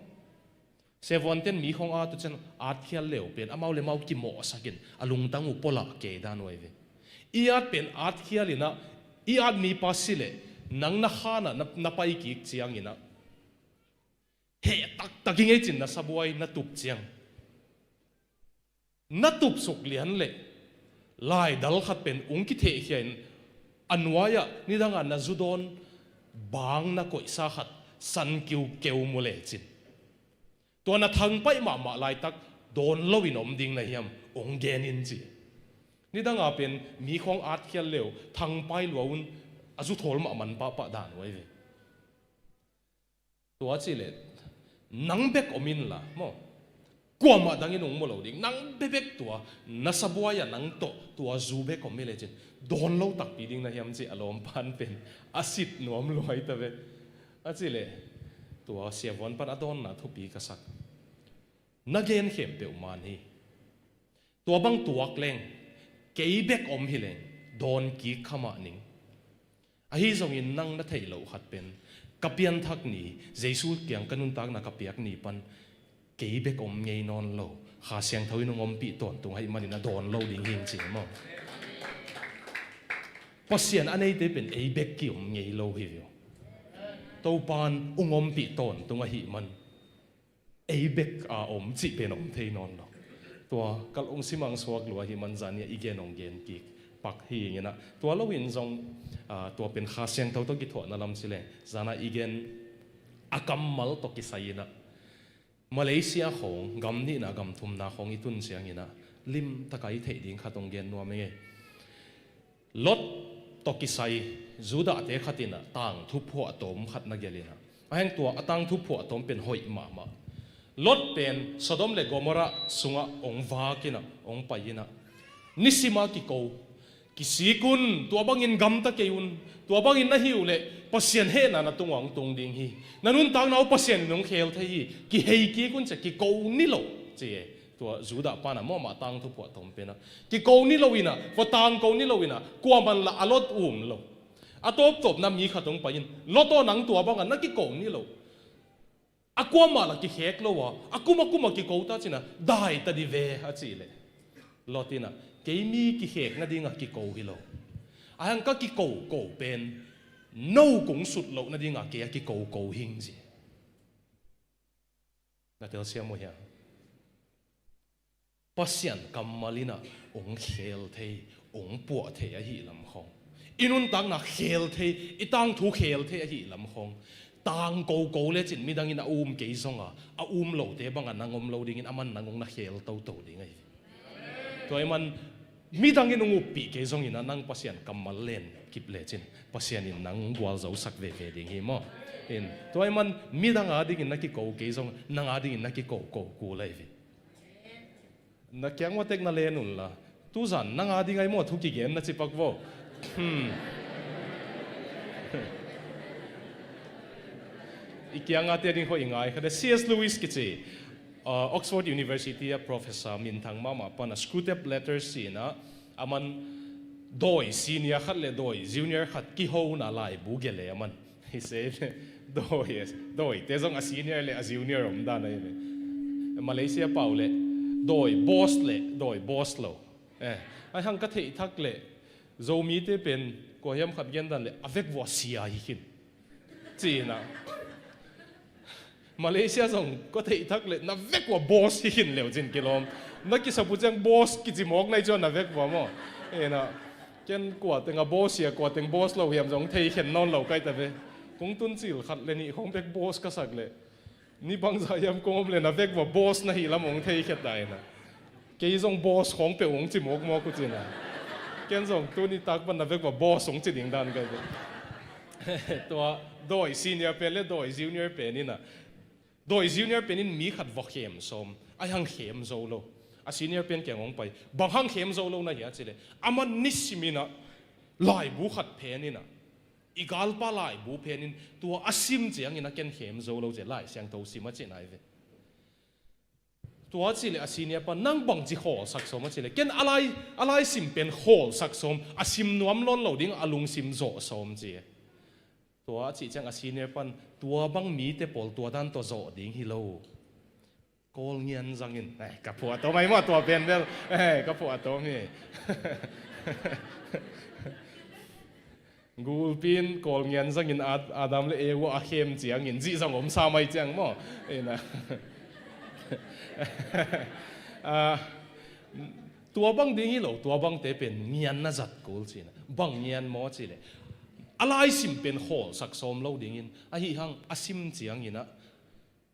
Siavuanten mi khong at uh ciang atkhial leu pen amau le mau kimawhsakin a lungtang uh pualah kei dan uh ahi ve. I at pen atkhial inah, i at mipa si leh nang na khanah na, na pai kik cianginah heh taktak i ngei cin na sabuai na tup ciang, na tupsuk lian leh laidal khat pen hong kithehkhia in a nuai-ah nidangah na zu dawn bang na koihsa khat san kiukeu mu lecin, tua na thangpaih mahmah laitak dawn loin om ding na hiam? Hong genin ci. Nidanga pen mi khong atkhial leu thangpai lua un a zu thawl mahmah pahpah dan uh ahi ve. Tua cihleh Nang bek om inla maw, kuamah dangin hong mu lo ding. Nang bekbek tua na sabuai-ah nang tawh tua zu bek om hi lecin dawn lo takpi ding na hiam ci a lawmpa'n pen a sit nuam luai ta ve. A cih leh tua siavuan pan a dawnna thupi ka sak. Na gen khempeuh man hi. Tua bang tuak leng, kei bek om hi leng dawn kik kha mah ning. Ahi zongin nang na theih loh khat pen ka pianthak ni, Jesu kiang ka nuntakna ka piak ni pan kei bek om ngei nawn lo, Kha Siangtho in hong ompih tawntung ahih manin a dawn lo ding hi ing ci maw? Pasian a neite pen ei bek ki-om ngei lo hi ve uh. Topa'n hong ompih tawntung ahih man ei bek a om cih pen om thei nawn lo. Tua ka lungsim ah hong suak lua ahih man zan ni-a i gen hong gen kik pak hi ing in ah, tua lo in zong, ah, tua pen Kha Siangtho tawh kithuahna lam ci leng zan ni-a i gen a kammal tawh kisai in ah, Malaysia khawng gam nihna gam thumna khawng i tun ciangin ah limtak a i theih ding khat hong gen nuam ing ei. Lot tawh kisai Judahte khat in ah tangthu phuahtawm khat na gelh in ah, a heng tua a tangthu phuahtawm pen hoih mahmah. Lot pen Sodom le Gomorrah sungah hong vak in ah hong pai in ah, nisim a kiko, kisik un, tua bangin gamta kei un. Tua bangin na hih uh leh Pasian hehna na tungah hong tung ding hi. Na nuntakna uh Pasian in hong khel thei hi. Kihei kik un ci-a kiko ni lo ci e. Tua Judah pa'n ah maw, amah tangthu phuahtawm pen ah kiko ni lo in ah, va tangko ni lo in ah, kuaman lah a Lot um lo. A tawptawpna mi khat hong pai in, Lot aw, nang tua bangah na kiko ni lo. A kuamah lah kikhek lo a, a kum a kum ah kiko ta ci-in ah, dai ta dih ve a cih leh, Lot in ah, kei mi kikhek nading a kiko hi lo. A hang ka kikoko pen no kong sut loh nading a kei a kikoko hi ing ci. Na telsiam uh hiam? Pasian kammal in ah hong khel thei, hong puah thei ahih lam khawng, i nuntakna khel thei, i tangthu khel thei ahih lam khawng, tangkoko lecin midang in a um kei zong a, a um lote bangah nang om lo dingin aman nang hong na khel toto ding ahi. Tua ahih man midang in hong uppih kei zongin ah nang Pasian kammal len kip lecin Pasian in nang gualzosak veve ding hi maw? In, tua ahih man midang adingin na kiko kei zong, nang adingin na kikoko kul ahi ve. Na kiang uah tek na len unla, tuzan nang ading ahi maw thu kigen na cipak vaw. Hmm. I kiang a te ading hoih i ngai kha de. C S Lewis kici, uh, Oxford University a professor minthang mahmah pan a Screwtape Letters ci-in ah, aman dawi senior khat le dawi junior khat kihona laibu gelh e aman. Hi se, dawi, dawite zong a senior le a junior om dan ahi ve. Malaysia pau le dawi boss le dawi boss lo. Eh, a hang ka theih thak le Zomite pen kua hiam khat gen dan le a vek vua sia hi khin ci-in ah. Malaysia zong ka theih thak le na vek vua boss hi khin leu cin kilawm. Na kisap uh ciang boss kici mawk na hi, cuan na vek vua maw? In ah, ken kua teng a boss hia, kua teng boss lo hiam zong thei khen nawn lo kai ta ve. Kong tun cil khat le nih khawng bek boss ka sak le, ni bangzah hiam kong om le na vek vua boss na hih lam hong thei khet ta in ah. Kei zong boss khawng peuh hong ci mawkmawk uh cin ah. Ken zong tuni tak pan na vek vua boss hong ci ding dan kai ve. Tua dawi senior pen le dawi junior pen in ah, dawi junior pen in mi khat va khem sawm, a hang khem zo lo. A senior pen kiang hong pai, bang hang khem zo lo na hia ci leh, aman nisim in ah laibu khat phen in ah, i galpa laibu phen in tua a sim ciangin a ken khem zo lo ci, Lai Siangtho sim a cihna hi ve. Tua ci leh a senior pa, nang bangci khawlsak sawm a ci leh, ken a lai, a lai sim pen khawlsak sawm, a sim nuam lawn lo ding a lungsim zawh sawm ci. Tua a cih ciang a senior pan, tua bang mite pawl tua dan tawh zawh ding hi lo. Kawl ngian zangin, eh, ka phuah tawm ahi maw tua pen bel, eh, ka phuah tawm hi. Gulpi in kawl ngian zangin Ad-, Adam le Eva a khem ciangin zih zang om sa mai ciang maw? Ina. Ah, tua bang ding hi lo, tua bangte pen ngian na zat kul ci-in ah. Bang ngian maw ci leh, a lai sim pen khawlsak sawm lo dingin, ahi hang a sim ciangin ah,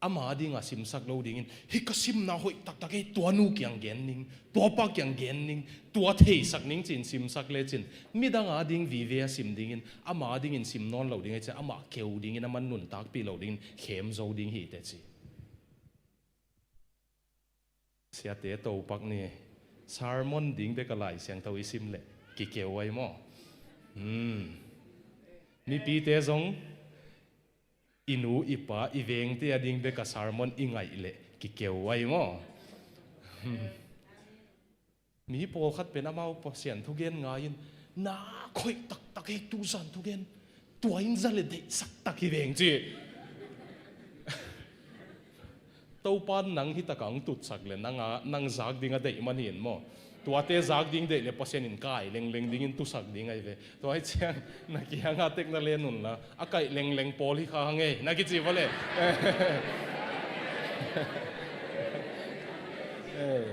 ama dinga simsak lo dingin, hih ka simna hoih taktak hi, tua nu kiang gen ning, tua pa kiang gen ning, tua theisak ning ci-in simsak lecin, midang ading vive a sim dingin, ama dingin sim nawn lo ding hi ci, amah keu dingin, aman nuntakpih lo dingin khem zo ding hi teh ci. Siate topak ni. Sermon ding bek a Lai Siangtho i sim leh kikeu ai maw? Hmm. Mipite zong i nu i pa i vengte a ding bek a sermon i ngaih leh kikeu ai maw? Hmm. Mi pawlkhat pen amau Pasian thugen ngai-in na khoih taktak hi, tuzan thugen tua in za le deihsak tak hi veng ci. Topa nang hi taka hong tutsak le nang a, nang zak ding a deih man hi in maw? Tuate zak ding deih le Pasian in kai lengleng dingin tusak ding ahi ve. Tua hi ciang na kianga tek na len unla, a kaih lengleng pawl hi kha hang ei na kici va le. Eh.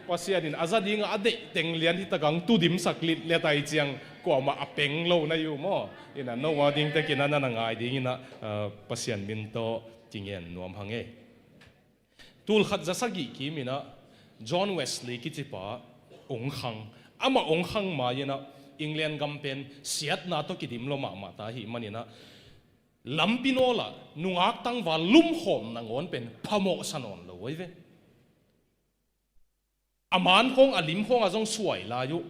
Pasian in a za dingah a deih teng lian hi taka hong tudimsak litlet ai ciang kuamah a peng lo na hi uh maw? Ina no a ding tekin a na na ngai dingin ah, ah, Pasian min tawh kingen nuam hang ei. Tulkhat za sagih kimin ah John Wesley kicipa ong khang. Amah ong khang ma-in ah England gam pen siatna tawh kidim lo mahmah ta ahih manin ah lampi nawlah nungak tangval lumkhawm nangawn pen phamawhsa nawn lo ahi ve. A man khawng a lim khawngah zong suai lai uh.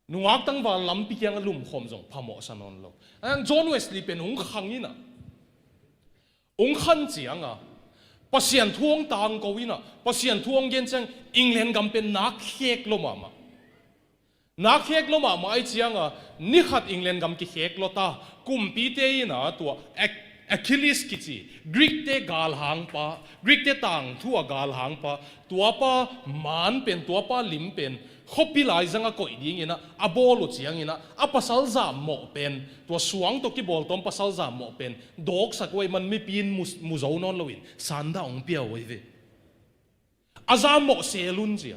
Nungak tangval lampi kiangah lumkhawm zong phamawhsa nawn lo. Ahi hang John Wesley pen ong khang in ah, ong khan cianga Pasian thu hong tangko in ah, Pasian thu hong gen ciang England gam pen nak khek lo mahmah. Nak khek lo mahmah ahi cianga ni khat England gam kikhek lo ta. Kumpite in ah tua Ach-, Achilles kici, Greek-te galhangpa, Greek-te tangthu a galhangpa, tuapa man pen, tuapa lim pen khuapi laizang a koih dingin ah a bawl uh ciangin ah a pasal zammawh pen, tua suang tawh kibawltawm pasal zammawh pen dawksak uh ahi man mipi in mu, mu zo nawn loin sanda hong pia uh ahi ve. A zammawh sel un cia.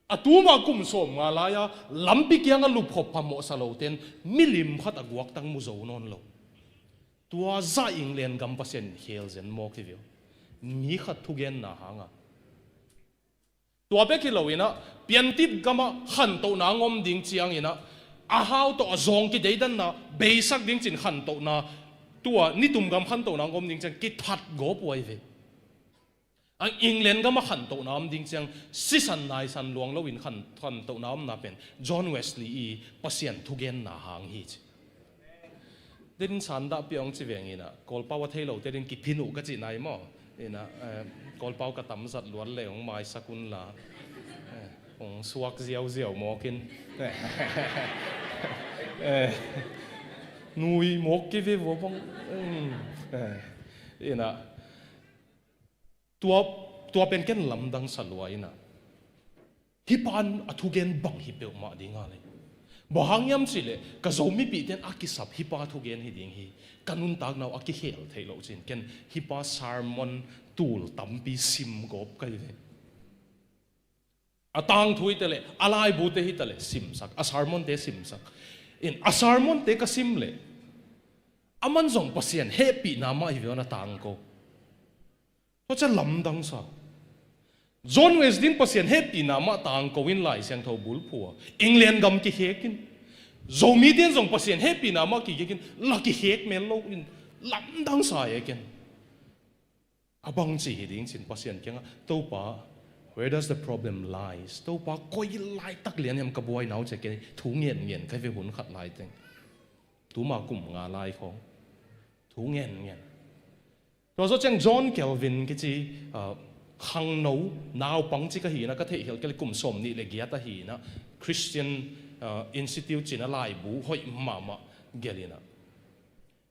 A tuma kum sawmnga lai-a lampi kiangah lumkhawm phamawhsa lote in milim khat a guaktang mu zo nawn lo. Tua zah England gam Pasian in khel zen mawk hi ve uh. Mi khat thugenna hanga. Tua bek hi loin ah piantit gamah khantohna hong om ding ciangin ah a hau tawh a zawng kideidanna beisak ding ci-in khantohna, tua nitum gam khantohna hong om ding ciang kithat gawp uh ahi ve. A England gamah khantohna om ding ciang sisan naisan luang loin khan, khantohna omna pen John Wesley i Pasian thugenna hang hi ci. Tenin sanda pia hong ci veng in ah, Kawlpau a thei lo tenin kiphin uh ka cih nai maw? In ah, eh, Kawlpau ka tamzat luat le hong maisak unla, eh, hong suak ziauziau mawkin, eh, nui mawk kive vua bang, eh, in ah, Tua, tua pen ken lamdang sa lua in ah, hih pa in a thugen bang hi peuhmah ding a lei. Bang hang hiam cihleh ka Zomipihte in a kisap hih pa thugen hi ding hi, ka nuntakna uh a kikhel theih loh ci-in ken hih pa sermon tul tampi sim gawp ka hi ve. A tangthu hi ta leh, a laibute hi ta leh simsak, a sermonte simsak. In a sermonte ka sim leh, aman zong Pasian hehpihna mah hi ve aw, na tangko. Tua ciang lamdang sa. John Wesley in Pasian hehpihna mah tangko in Lai Siangtho bulphuh a, England gam kikhek in, Zomite in zong Pasian hehpihna mah kikhek in, la kikhek mel lo in, lamdang sa e ken. A bangci hi ding ci-in Pasian kiangah, Topa, where does the problem lies? Topa, koi laitak lian hiam ka buaina uh ci-a ken thu ngenngen ka hi ve hun khat lai teng. Tuma kum nga lai khawng thu ngenngen. Tua zawh ciang John Calvin kici, ah, khangno naupang cik ahi in ah, ka theih khial kei leh kum sawmnih le giat ahi in ah, Christian, ah, Institute ci-in ah laibu hoih mahmah gelh in ah,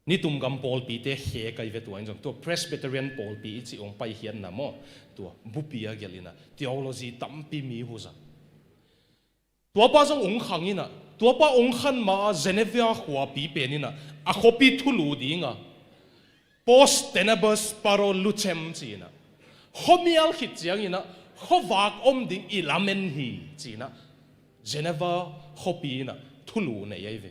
nitum gam pawlpite khek ahi ve. Tua in zong tua Presbyterian pawlpi i cih hong paikhiatna maw, tua bupi a gelh in ah theology tampi mi huzat. Tuapa zong hong khang in ah, tuapa hong khan ma-a Geneva khuapi pen in ah, a khuapi thulu ding a, Post tenebras paro lucem ci-in ah, khuamial khit ciangin ah khuavak om ding i lamen hi ci-in ah, Geneva khuapi in ah thulu nei ahi ve.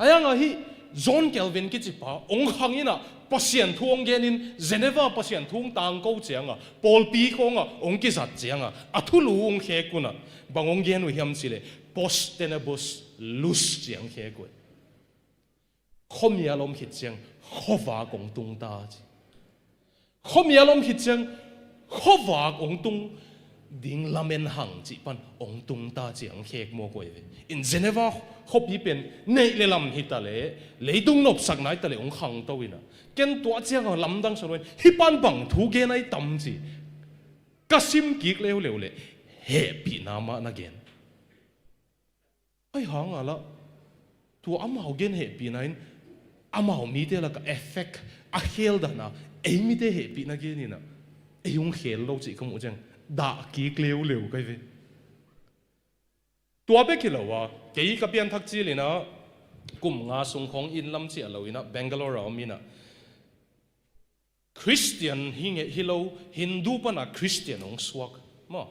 Ahi hang ah hih John Calvin kicipa hong khang in ah Pasian thu hong gen in, Geneva Pasian thu hong tangko ciang a, pawlpi khawng ah hong kizat ciang a, a thulu hong khek un ah bang hong gen uh hiam cihleh, Post tenebras lux ci-in khek uh hi. Khuamial om khit ciang khuavak hong tung ta ci. Khuamial om khit ciang Khuavak hong tung ding lamen hang cih pan hong tung ta ciang khek mawk uh hi ve. In Geneva khuapi pen neih le lam hi ta leh, leitung nopsakna hi ta leh hong khangto in ah, ken tua ciang a lamdang sa lo in, hih pan bang thu gen ahi tam ci. Ka sim kik leuleu leh hehpihna mah na gen. Ahi hang a lah, tua amau gen hehpihna in amau mite lakah effect a khel dan a, ei mite hehpihna gen in ah, ei hong khel lo cih ka muh ciang dah kik leuleu ka hi ve. Tua bek hi lo a, kei ka pianthak cil in ah kum nga sung khawng inn lam ciah lo in ah Bangalore a om in ah, Khristian hi ngei hi lo, Hindu pana Khristian hong suak maw?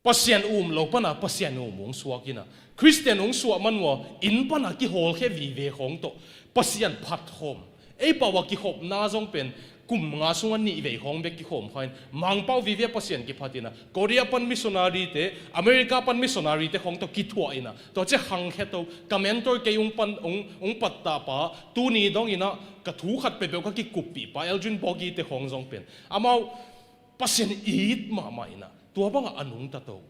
Pasian um lo pana Pasian um hong suak in ah, Khristian hong suah man uh a, inn pana kihawlkhia vive khawng tawh Pasian phatkhawm. Ei pau a kikhopna zong pen kum nga sungah nih vei khawng bek kikhawm kha in, Mangpau vive Pasian kiphat in ah, Korea pan missionary te, America pan missionary te khawng tawh kithuah in ah, tua ciang khangkhia to. Ka mentor kei hong pan, hong, hong pattah pa, tuni dong in ah ka thu khat peuhpeuh ka kikuppih pa Eldrin Bogi te khawng zong pen, amau Pasian it mahmah in ah, tua bangah a nungta to.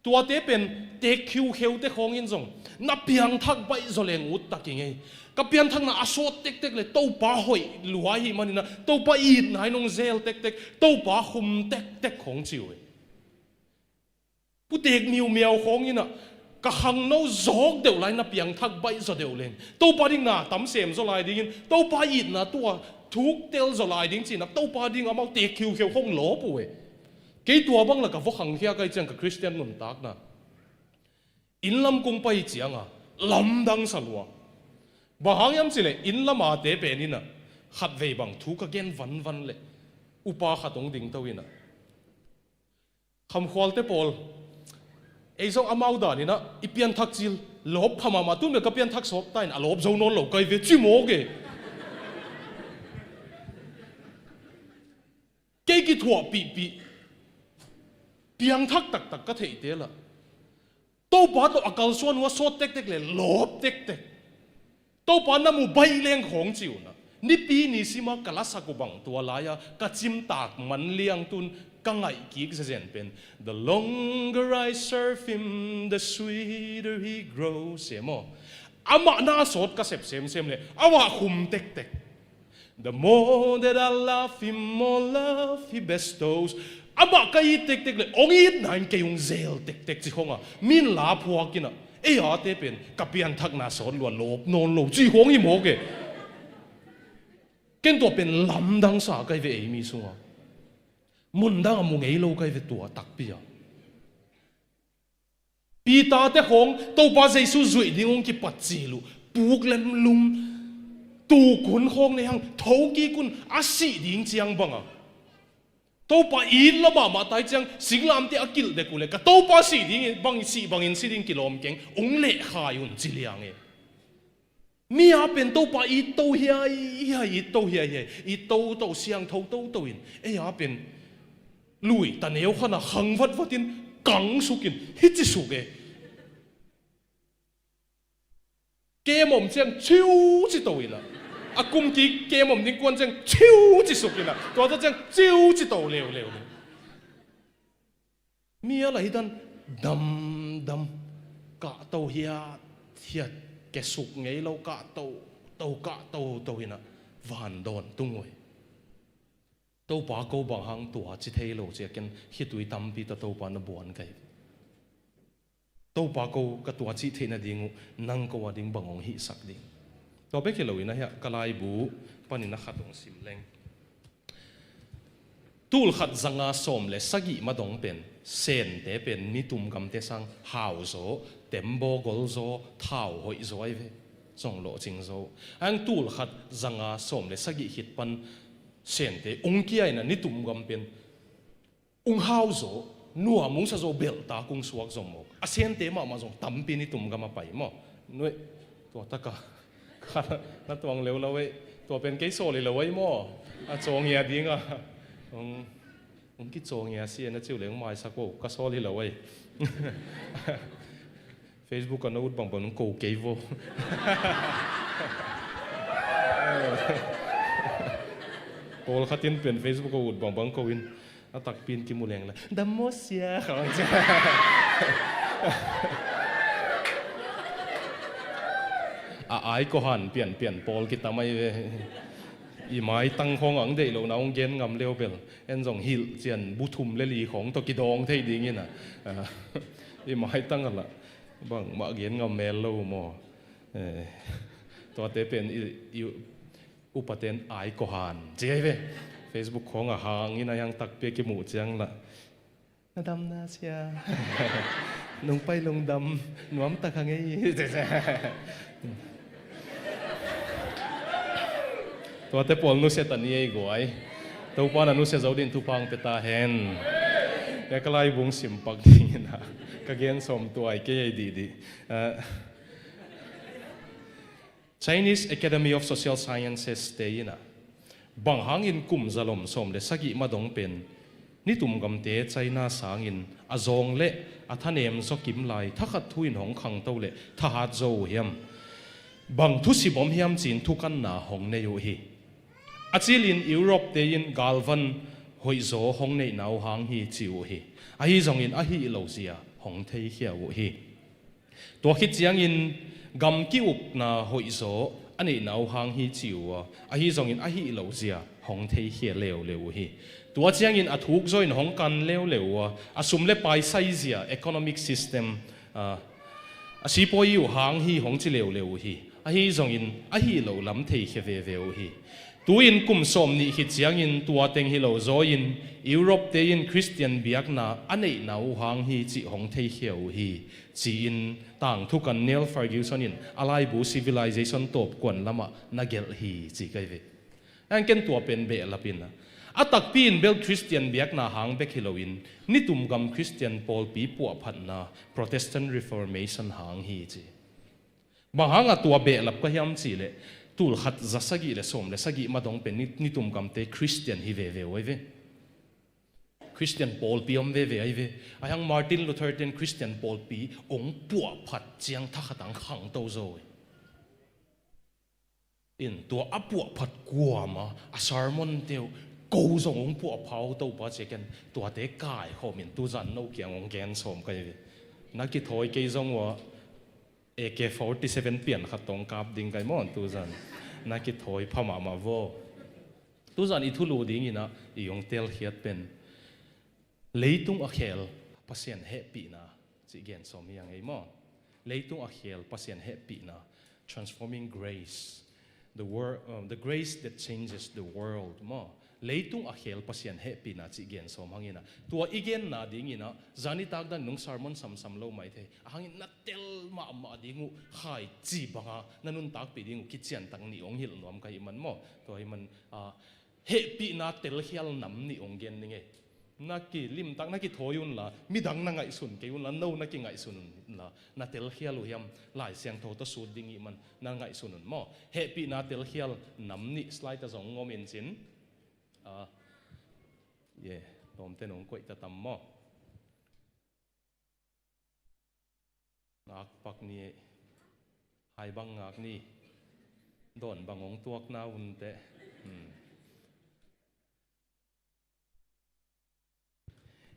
Tuate pen teek khiukheu te khawng in zong na piangthak baih zaw leng ut tak i ngei. Ka pianthakna a sawt tektek leh Topa hoih lua ahih man in ah, Topa itna in hong zel tektek, Topa khum tektek khawng ci uh hi. Pu Teek Miu Miau khawng in ah, ka khangno zawk deuh lai na piangthak baih zaw deuh leng, Topa ding na tam sem zaw lai dingin, Topa itna tua thuk tel zaw lai ding ci in ah, Topa ding amau teek khiukheu khawng lawp uh hi. Kei tua bang lakah va khangkhia ka hih ciang ka Khristian nuntakna inn lam kong pai ciang a lamdang sa lua. Bang hang hiam cih leh inn lam a te pen in ah, khatvei bang thu ka gen vanvan leh upa khat hong dingto in ah, Khamkhualte pawl, ei zong amau dan in ah i pianthak cil lawp pha mahmah, tun bel ka pianthak sawt ta in a lawp zo nawn lo ka hi ve ci mawk e. Kei kithuahpihpih, piangthak taktak ka theihte lah, Topa tawh a kalsuan uh a sawt tektek leh lawp tektek. Topa na mu baih leng khawng ci uh nah. Nipi ni sima ka lasak uh bang tua lai-a ka cimtak man liang tun ka ngaih kik zezen pen, "The longer I serve him, the sweeter he grows," e maw. Amah na sawt ka sep semsem leh amah khum tektek. "The more that I love him, more love he bestows." Amah ka it tektek leh hong itna in kei hong zel tektek ci khong a, min la phuak in ah, ei a te pen ka pianthakna sawt lua lawp nawn lo ci khong hi mawk e. Ken tua pen lamdang sa ka hi ve ei mi sungah. Mundang a mu ngei lo ka hi ve tua takpi a. Peter te khawng Topa Jesu zuih ding hong kipat cil uh, puk lemlum, tuukhun khawng nei hang, thokik un, a sih ding ciang bang a. Topa it lua mahmah ta i ciang, singlamteh a kilh dek uh leh, ka Topa sih ding bang, sih bangin si ding kilawm keng, hong lehkhai un ci liang e. Mi a pen Topa it to hiaihiai, it to hiaihiai, it toto, siangtho toto in, ei a pen lui ta neu khan a khang vatvat in, kang suk in, hi ci suk e. Kem om ciang ciu ci to in ah, a kum kik kem om ding kuan ciang ciu ci suk in ah, tua ta ciang ciu ci to leuleu. Mi a lah hi dan damdam, kahto hiathiat, kesuk ngei lo, kahto to, kahto to in ah, van dawn tung uh hi. Topa ko bang hang tua ci thei lo ci a, ken khitui tampi tawh Topa na buan ka hi. Topa ko ka tua cih theih nading uh nang ko a ding bang hong hihsak ding. Tua bek hi lo in ah hiah ka laibu panin a khat hong sim leng. Tul khat za nga sawm le sagih ma dong pen Sente pen nitum gamte sang hau zaw, tembaw gol zaw, thau hoih zaw ahi ve. Zong lawhcing zaw. Ahang tul khat za nga sawm le sagih khit pan Sente ung kia in ah nitum gam pen ung hau zaw, nuam ung sa zaw, belhtak ung suak zaw mawk. A Sente mahmah zong tampi nitum gam a pai maw. Nuih, tua taka kha na tuang leu lo ei. Tua pen kei sawl hi lo ei maw. A cawngia dinga. Ung, ung kicawngia si e na ciu leng maisak uh, ka sawl hi lo ei. Facebook a na ut bangbang nung ko kei vo. Pawlkhat in pen Facebook a ut bangbang ko in. A takpi in kimu leng la, "Dam maw sia," khawng cia. A ai kawhan pianpian pawl kitam ahi ve. I maitang khawng ang deih lohna hong gen ngam leu bel, en zong hilh cian bu thum le li khawng tawh kidawng thei dingin a, a, i maitang a lah bangmah gen ngam mel lo maw? Eh, tuate pen i, i upaten ai kawhan ci ahi ve. Facebook khawng a hangin a hiang takpi a kimuh ciang lah, "Na dam na sia. Nung pai lungdam nuam tak hang ei." Tuate pawl nusia ta ni ei guai. Topa na nusia zo din thupha hong pia ta hen. Ka laibung simpak dingin a ka gen sawm tuai kei ei dihdih. Ah, Chinese Academy of Social Sciences te in a, bang hangin kum zalom sawm le sagih madong pen nitum gamte China sangin a zawng le a thanem zaw kim lai thakhat thu in hong khangto le thahat zo uh hiam? Bang thusim om hiam ci-in thukanna hong nei uh hi. A cilin Europe te in galvan hoihzaw hong neihna uh hang hi ci uh hi. Ahi zongin a hih lo zia hong theikhia uh hi. Tua khit ciangin gam ki-ukna hoihzaw a neihna uh hang hi ci uh a, ahi zongin a hih lo zia hong theikhia leuleu uh hi. Tua ciangin a thuk zaw in hong kan leuleu uh a, a sum le pai saizia, economic system, a, a sipawi uh hang hi hong ci leuleu uh hi. Ahi zongin a hih loh lam theikhia veve uh hi. Tu-in kum sawm nih khit ciangin tua teng hi lo zaw-in Europe te in Khristian biakna a neihna uh hang hi cih hong theikhia uh hi, ci-in tangthu kan Niall Ferguson in a laibu Civilization tawpkuan lamah na gelh hi ci ka hi ve. Ang ken tua pen behlap in a, a takpi in bel Khristian biakna hang bek hi loin nitum gam Khristian pawlpi puahphatna Protestant Reformation hang hi ci. Bang hangah tua behlap ka hiam cihleh, tul khat za sagih le sawm le sagih madong pen ni, nitum gamte Khristian hi veve uh ahi ve. Khristian pawlpi om veve ahi ve. Ahi hang Martin Luther ten Khristian pawlpi hong puahphat ciang thakhat ang khangto zo hi. In tua a puahphat kuama a sermon teuh ko zong hong puahpha uh Topa ci a ken tuate kaikhawm in tuzan no kiang hong gen sawm ka hi ve. Na kithawi kei zong uh a A K forty-seven pian khat tawh kap ding ka hi maw tuzan. Na kithawi pha mahmah vaw. Tuzan i thulu dingin ah i hong telkhiat pen leitung a khel Pasian hehpihna cih gen sawm hi ang ei maw? Leitung a khel Pasian hehpihna, transforming grace, the wor-, um, the grace that changes the world maw? Leitung a khel Pasian hehpihna cih gen sawm hangin ah, tua i genna dingin ah zan i takdan nung sermon samsam lo mai thei. A hangin na tel mahmah ding uh khaici banga na nuntakpih ding uh kiciantak nih hong hilh nuam ka hih man maw? Tua hih man, ah, hehpihna telkhial nam nih hong gen ning ei. Na kilimtak, na kithawi unla, midang na ngaihsun kei unla, no na kingaihsun unla, na telkhial uh hiam? Lai Siangtho tawh sut ding hih man na ngaihsun un maw? Hehpihna telkhial nam nih slide ah zong om in cin. Ah, ye, lawmte nong koih ta tam maw? Ngak pak ni, hai bang ngak ni, dawn bang hong tuakna unte. Hmm.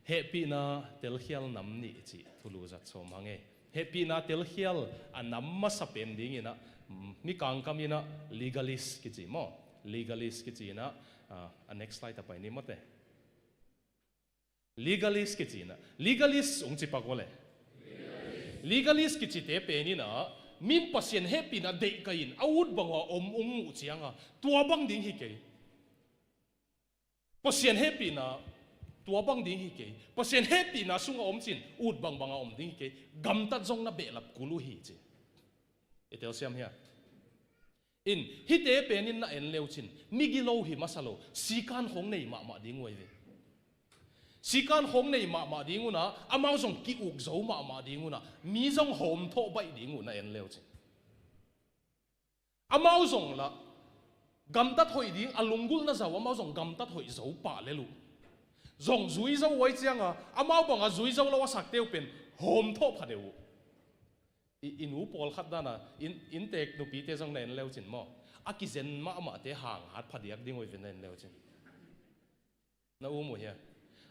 Hehpihna telkhial nam nih cih thulu zat sawm hang ei. Hehpihna telkhial a nam masa pen dingin ah, mm, mi kangkam in ah legalist kici maw? Legalist kici in ah, ah, a next slide ah pai ni mawte. Legalist kici in ah. Legalist hong ci pak uh le. Legalist kicite pen in ah, min Pasian hehpihna deih ka in a ut bang uh a om hong muh cianga, tua bang ding hi kei. Pasian hehpihna tua bang ding hi kei. Pasian hehpihna sunga om cin ut bangbanga om ding hi kei. Gamtat zong na behlap kul uh hi ci. I telsiam hia? In, hihte penin na en leu cin migilo hi masa lo, sikan khong nei mahmah ding uh ahi ve. Sikan khong nei mahmah ding una, amau zong ki-uk zo mahmah ding una, mi zong hawmthawh baih ding uh na en leu cin. Amau zong lah gamtat hoih ding a lunggulhna zau, amau zong gamtat hoih zo pah lel uh. Zong zui zo uh ahi cianga, amau banga zui zo lo a sakte uh pen hawmthawh pha deuh uh. I, i nu pawlkhat dana, in, inntek nupite zong na en leu cin maw? A kizen mahmahte hanghat phadiak ding uh ahi ve na en leu cin. Na um uh hia?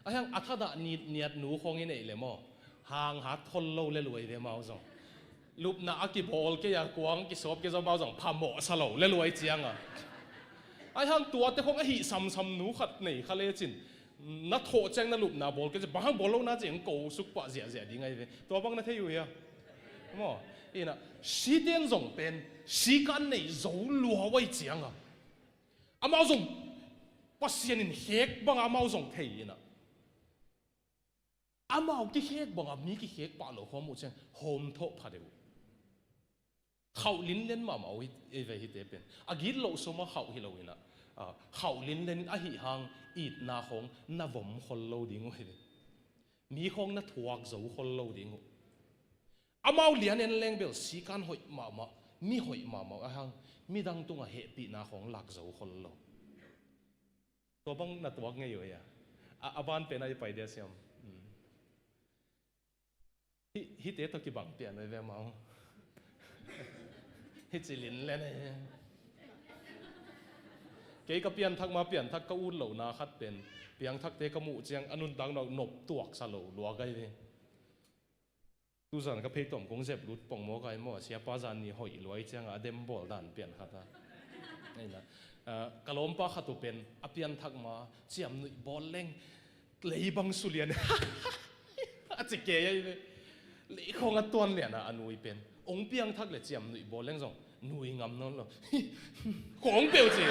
Ahi hang a thadah nitniat nu khawng i neih le maw, hang hat khol lo le luai ve amau zong. Lupna a kibawl kei a kuang kisawp kei zong amau zong phamawh sa lo le luai ciang a. Ahi hang tuate khawng a hih samsam nu khat nei kha lecin, na thawh ciang na lupna bawl kei ciang, bang hang bawl lo na ciang ko suk pah ziahziah ding ahi ve. Tua bang na thei uh hia? Maw, ina, site'n zong pen sikan nei zo lua uh ahi ciang a, amau zong Pasian in khek bang a amau zong thei ina, amau kikhek bang a mi kikhek pah lo khawng muh ciang hawmthawh pha deuh. Khauh linlen mahmah uh hi, hi ve hite pen. A git loh sawm a khauh hi lo ina, a, khauh linlen ahi hang itna khawng na vom khol lo ding uh hi ve. Mi khawng na thuak zo khol lo ding uh. Amau lian en leng bel sikan hoih mahmah, mi hoih mahmah ahi hang midang tungah hehpihna khawng lak zo khol lo. Tua bang na tuak ngei uh hia? A, a ban pen a i pai dia siam. Hmm. Hi, hite tawh kibang pian uh hi ve amau. Hi ci linlen hi. Kei ka pianthak ma pianthak ka ut lohna khat pen, piangthakte ka muh ciang a nuntakna uh nop tuaksa lo lua ka hi ve. Tuzan ka pheituam kong zep lut pongmawk ai maw, siapa zan ni hoih luai ciang a dem bawl dan pian khat a. Aina, ah, ka lawmpa khat uh pen a pianthak ma ciamnuih bawl leng lei bang sulian a ci kei ai ve. Lei khawng a tuan lian a, a nui pen ong piangthak le ciamnuih bawl leng zong nui ngam nawn lo. Khawng peuh ci.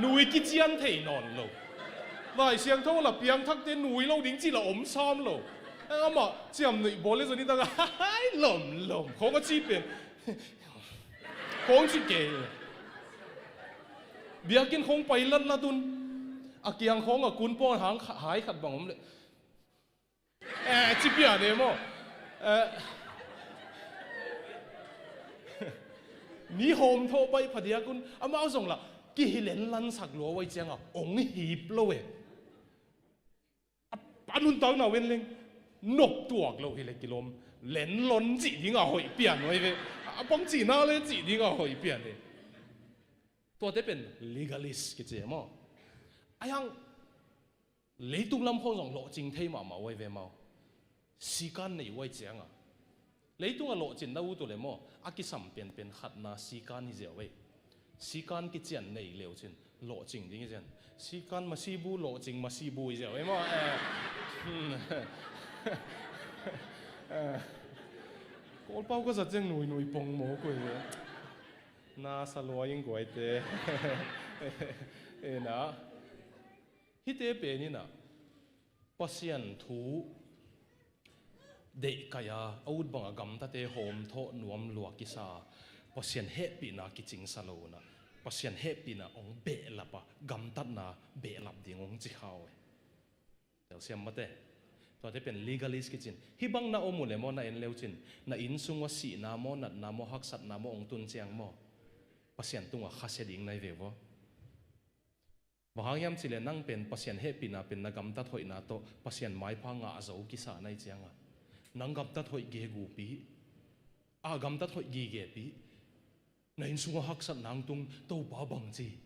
Nui kician thei nawn lo. Lai Siangtho la piangthakte nui lo ding ci la om sam lo. Amah ciamnuih bawl le zong ni taka, hai, lom lom khawng a ci pen. Khawng ci kei. Biakinn khawng pai latlat un a kiang khawng a kun pawng hang kha-, hai khat bang om le. Eh, ci pian e maw. Eh, mi hawmthawh baih phadiak un amau zong la kihilen lansak lua uh ahi ciang a ong hip lo e. A, a nuntakna uh en leng nop tuak lo hi le kilawm. Lenlon cih ding a hoih pian uh ahi ve. A bang cihna le cih ding a hoih pian e. Tuate pen legalist kici e maw. Ahi hang leitung lam khawng zong lawhcing thei mahmah uh ahi ve maw. Sikan nei uh ahi ciang a, leitung a lawhcin na ut uh le maw, a kisam pianpian khatna sikan hi ziau ei. Sikan kician nei leu cin lawhcing ding hi zian. Sikan masibu, lawhcing masibu hi ziau ei maw. Eh. Eh. Kawlpau ka zat ciang nuinui pongmawk uh hi. Na sa lua ing guaite. Ina. Hite pen ina Pasian thu deihkaih a, a ut banga gamtate hawmthawh nuam lua kisa a, Pasian hehpihna kicingsa lo una, Pasian hehpihna hong behlap a, gamtatna behlap ding hong ci kha uh e. Telsiam mate. Tuate pen legalist kicin. Hih bang na om uh le maw, na en leu cin, na inn sung ua sihna maw, natna maw, haksatna maw hong tun ciang maw, Pasian tungah khasia ding nai ve uh aw. Bang hang hiam cih leh nang pen Pasian hehpihna pen na gamtat hoihna tawh Pasian maipha ngah zo kisa na hih ciangin, nang gamtat hoih gegupi, a gamtat hoih gigepih, na inn sungah haksatna hong tung, Topa bang ci,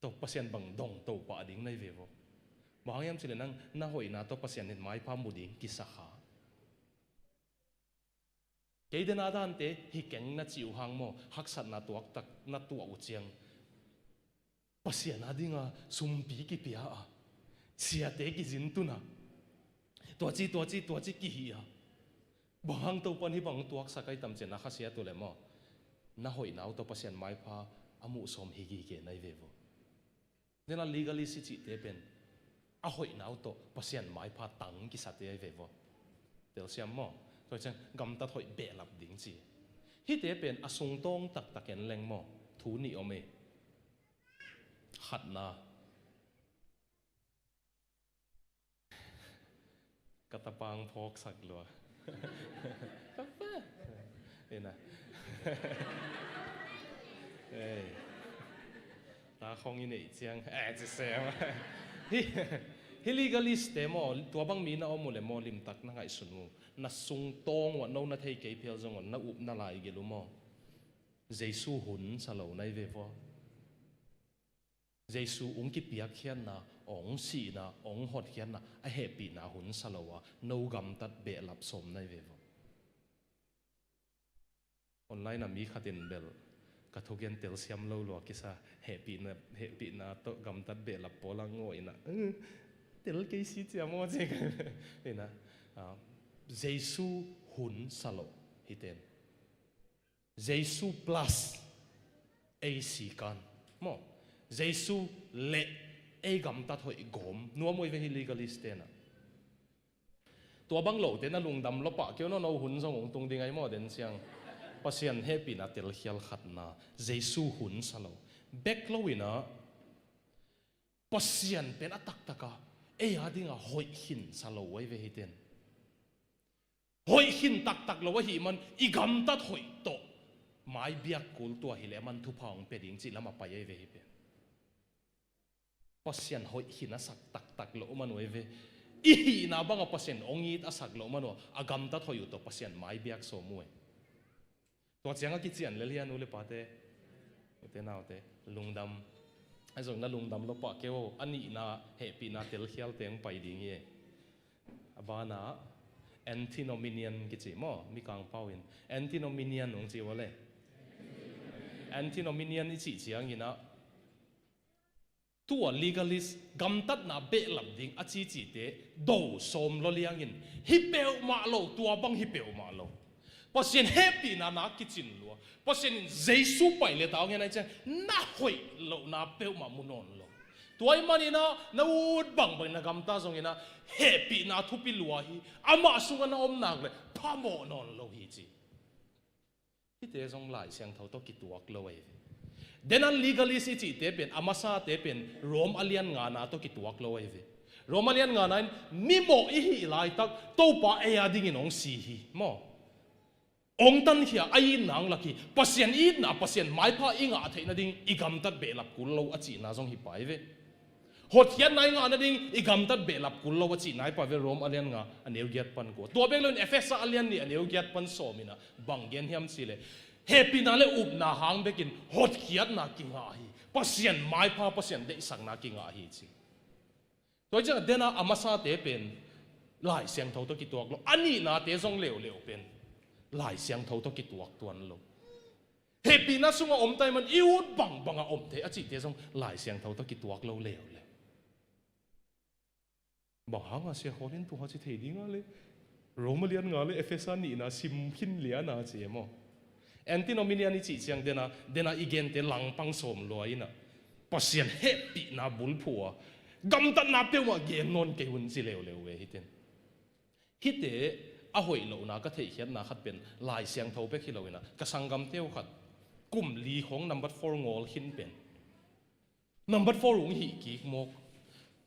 Topa Pasian bang dong Topa a ding na hi ve uh aw. Bang hang hiam cih leh nang na hoihna tawh Pasian in maipha mu ding kisa kha. Kei den a dante hi keng na cih uh hang maw, haksatna tuaktak na tuah uh ciang, Pasian a dinga sumpi kipia a, siate kizin tun a, tua ci, tua ci, tua ci kihih a, bang hang Topa'n hih bang tuaksak ahi tam ci-in na khasiat uh leh maw, na hoihna uh tawh Pasian maipha a muh sawm hi gige na hi ve uh aw. Tua ahih manin legalist i cihte pen a hoihna uh tawh Pasian maipha tang kisate ahi ve uh aw. Telsiam maw? Tua ciang gamtat hoih behlap ding ci. Hihte pen a sungtawng taktak en leng maw, thu nih om e. Khatna, ka tapa hong phawksak lua. Tapa. Ina. Ei. Ta khong i neih ciang, eh, ci sem. Hih, hih legalist te maw, tua bang mi na om uh leh maw, limtak na ngaihsun uh, na sungtawng uh a, no na thei kei phial zong uh, na upna lai gelh uh maw, Jesu hun sa lo na hi ve uh aw. Jesu hong kipiakkhiatna, hong sihna, hong hotkhiatna a hehpihna hun sa lo a, no gamtat behlap sawm na hi ve vo. Online ah mi khat in bel ka thugen telsiam lo lua kisa, hehpihna, hehpihna tawh gamtat behlap pawl a ngawh in ah, "Eh, tel kei si cia maw?" ci ka in ah, ah, Jesu hun sa lo hiten. Jesu plus ei sikan maw? Jesu le ei gamtat hoih gawm nuam uh hi ve hi legalist ten ah. Tua bang lote na lungdam lua pah kei un, no hun zong hong tung ding ahi maw den ciang. Pasian hehpihna telkhial khatna, Jesu hun sa lo. Bek lo in ah, Pasian pen a taktak a ei a ding a hoih khin sa lo ahi ve hiten. Hoih khin taktak lo ahih man i gamtat hoih tawh mai biak kul tua hi leh aman thupha hong pia ding cih lam a pai ahi ve hi pen. Pasian hoih khin a sak taktak lo man uh ahi ve. I hihna bang a Pasian hong it a sak lo man uh a, a gamtat hoih uh tawh Pasian mai biak sawm uh ahi. Tua ciang a kician lel hi a, nu le pate, ute naute, lungdam. Ahi zong na lungdam lua pah kei un, a nihna hehpihna telkhial teng pai ding hi. A ban ah antinomian kici maw, Mikang pau in antinomian hong ci uh a le. Antinomian i cih ciangin ah, tua legalist gamtatna behlap ding a cicite do sawm lua liangin, hi peuhmah lo, tua bang hi peuhmah lo. Pasian hehpihna na kicin lua. Pasian in Jesu pai le ta hong en ahih ciang na hoih lohna peuhmah mu nawn lo. Tua ahih manin ah na ut bangbang na gamta zongin ah hehpihna thupi lua hi. Amah sungah na om nak leh phamawh nawn lo hi ci. Hihte zong Lai Siangtho tawh kituak lo ahi ve. Den a legalist i cihte pen, a masate pen Rom a lian ngana tawh kituak lo ahi ve. Rom a lian ngana in mimawh i hih laitak Topa ei a dingin hong si hi maw? Hong tankhia a itna hong lak hi. Pasian itna, Pasian maipha i ngah theih nading i gamtat behlap kul lo a cihna zong hi pah hi ve. Hotkhiatna i ngah nading i gamtat behlap kul lo a cihna hi pah ve, Rom a lian nga a neu giat pan kua. Tua bek lo in Efesa a lian nih a neu giat pan sawm in ah bang gen hiam cih leh, hehpihna le upna hang bekin hotkhiatna kingah hi. Pasian maipha, Pasian deihsakna kingah hi ci. Tua hi ciang a den a, a masate pen Lai Siangtho tawh kituak lo. A nihnate zong leuleu pen Lai Siangtho tawh kituak tuan lo. Hehpihna sungah om ta ahih man i ut bangbang a om thei a cihte zong Lai Siangtho tawh kituak lo leuleu. Bang hang a Sia Khawl in tua ci thei ding a le? Rom a lian nga le Efesa nihna sim khin lian a ci e maw? Antinomian i cih ciang den a, den a i gente langpang sawm lua in ah, Pasian hehpihna bulphuh a, gamtatna peuhmah gen nawn kei un ci leuleu ve hiten. Hihte a hoih lohna ka theihkhiatna khat pen Lai Siangtho bek hi lo in ah, ka sanggamte uh khat kum li khawng number four ngawl khin pen, number four hong hih kik mawk.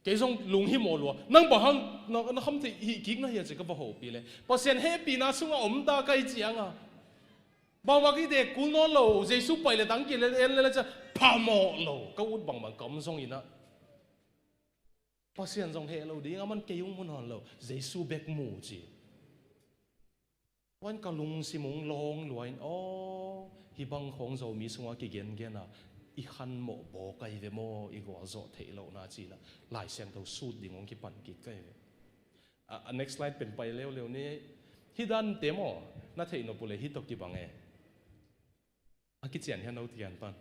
Kei zong lunghimawh lua. Nang bang hang na, na kham theih hih kik na hia ci ka va hopih leh, Pasian hehpihna sungah om ta ka hih ciang a, bangmah kei deih kul nawn lo, Jesu pai le tang kei le en le le ciang phamawh lo. Ka ut bangbang ka om zongin ah, Pasian zong heh lo ding, aman kei hong mu nawn lo, Jesu bek mu ci. Tua in ka lungsim hong lawng lua in, aw, hih bang khawng Zomi sungah kigengen a, i khanmawh bawk ahi ve maw, i gualzawh theih lohna ci-in ah Lai Siangtho sut ding hong kipan kik ka hi ve. A, a next slide pen pai leuleu ni. Hih dante maw, na theih nop uh leh hih tawh kibang e. A kician hian lo tian pan.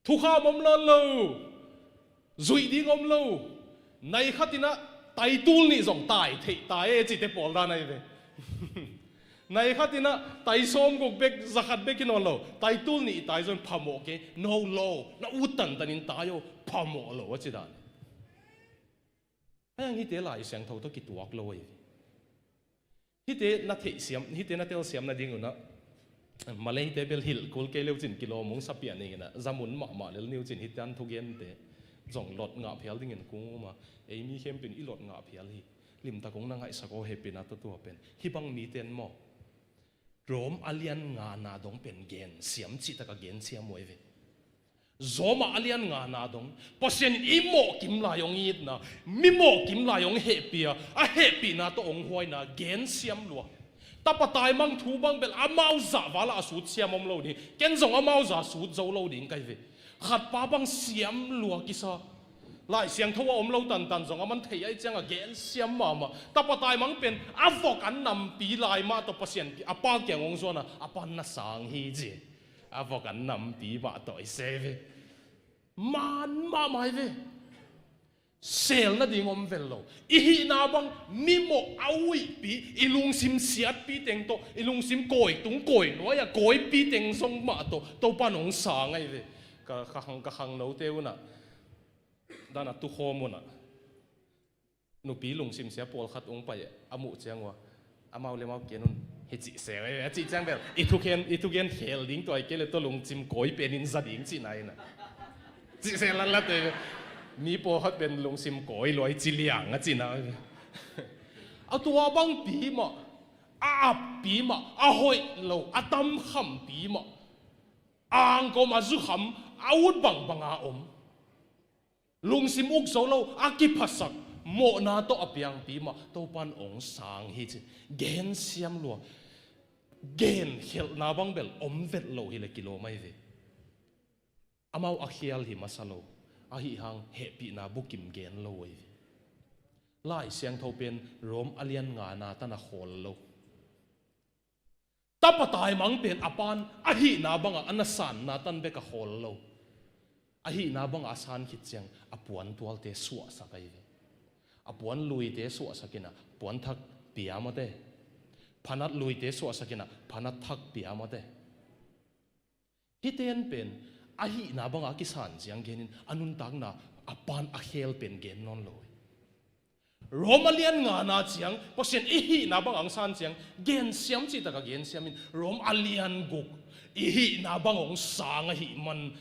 Thukham om nawn lo. Zuih ding om lo. Nai khat in ah tai tul nih zong tai theih ta e cite pawl dan ahi ve. Nai khat in ah tai sawm guk bek, za khat bek hi nawn lo. Tai tul nih tai zong phamawh kei. No lo. Na ut tantan in tai aw. Phamawh lo a ci dan. Ahi hang hihte Lai Siangtho tawh kituak lo ahi ve. Hihte na theihsiam, hihte na telsiam nading un ah, Malaite bel hilh kul kei leu cin kilawm hong sa pian ing in ah, zamun mahmah lel ni uh cin hih tan thugente zong lot ngah phial dingin kung um a, ei mi khempeuh in i lot ngah phial hi. Limtak hong na ngaihsak aw, hehpihna tawh tua pen. Hih bang mite in maw, Rom a lian ngana dong pen gensiam cihtak a gensiam uh ahi ve. Rom a lian ngana dong, Pasian in i mawhkim lai hong itna, mi mawhkim lai hong hehpih a, a hehpihna tawh hong huaina gensiam lua. Tapa taimang thu bang bel amau zah val ah a sut siam om lo ding, ken zong amau zah sut zo lo ding ka hi ve. Khatpa bang siam lua kisa. Lai Siangtho a om lo tantan zong a man thei ahih ciangah gensiam mahmah. Tapa taimang pen a vok an nampi lai mah tawh Pasian a pa kiang hong zuan a, a pa na sang hi ci. A vok an nampi mah tawh i se ve. Man mahmah hi ve. Sel nading om vel lo. I hihna bang mimawh a uihpi, i lungsim siatpi teng tawh, i lungsim kawi tung kawi nuai a kawipi teng zong mah tawh Topa in hong sang ahi ve. Ka, ka khang, ka khangnote unah, dan a tukhawm unah nupi lungsim sia pawlkhat hong pai a muh ciang uh a, amau le amau ken un hi cih se ve a cih ciang bel i thugen, i thugen khel ding tua i kei le tua lungsim kawi penin za ding cihna in a cih se latlat ve. Mi pawlkhat pen lungsim kawi lua hi ci liang a cihna ve. A tua bangpi mah, a appi mah, a hoih lo, a tamkhampi mah, a angkawm a zukham, a ut bangbang a om, lungsim uk zo lo, a kiphasak, mawhna tawh a piangpi mah Topa in hong sang hi ci. Gensiam lua. Genkhelhna bang bel om vet lo hi le kilawm ahi ve. Amau a khial hi masa lo, ahi hang hehpihna bukim gen lo ahi ve. Lai Siangtho pen Rom a lian ngana tan a khawl lo. Tapa taimang pen a pan a hihna bangah a na sanna tan bek a khawl lo. A hihna bangah a san khit ciang a puan tualte suahsak ahi ve. A puan luite suahsak in a puan thak pia mawte. Phanat luite suahsak in a phanat thak pia mawte. Hiten pen a hihna bangah a kisan ciang genin a nuntakna a pan a khel pen gen nawn lo hi. Rom a lian ngana ciang Pasian i hihna bang hong san ciang gensiam cih takah gensiam in Rom a lian guk i hihna bang hong sang ahih man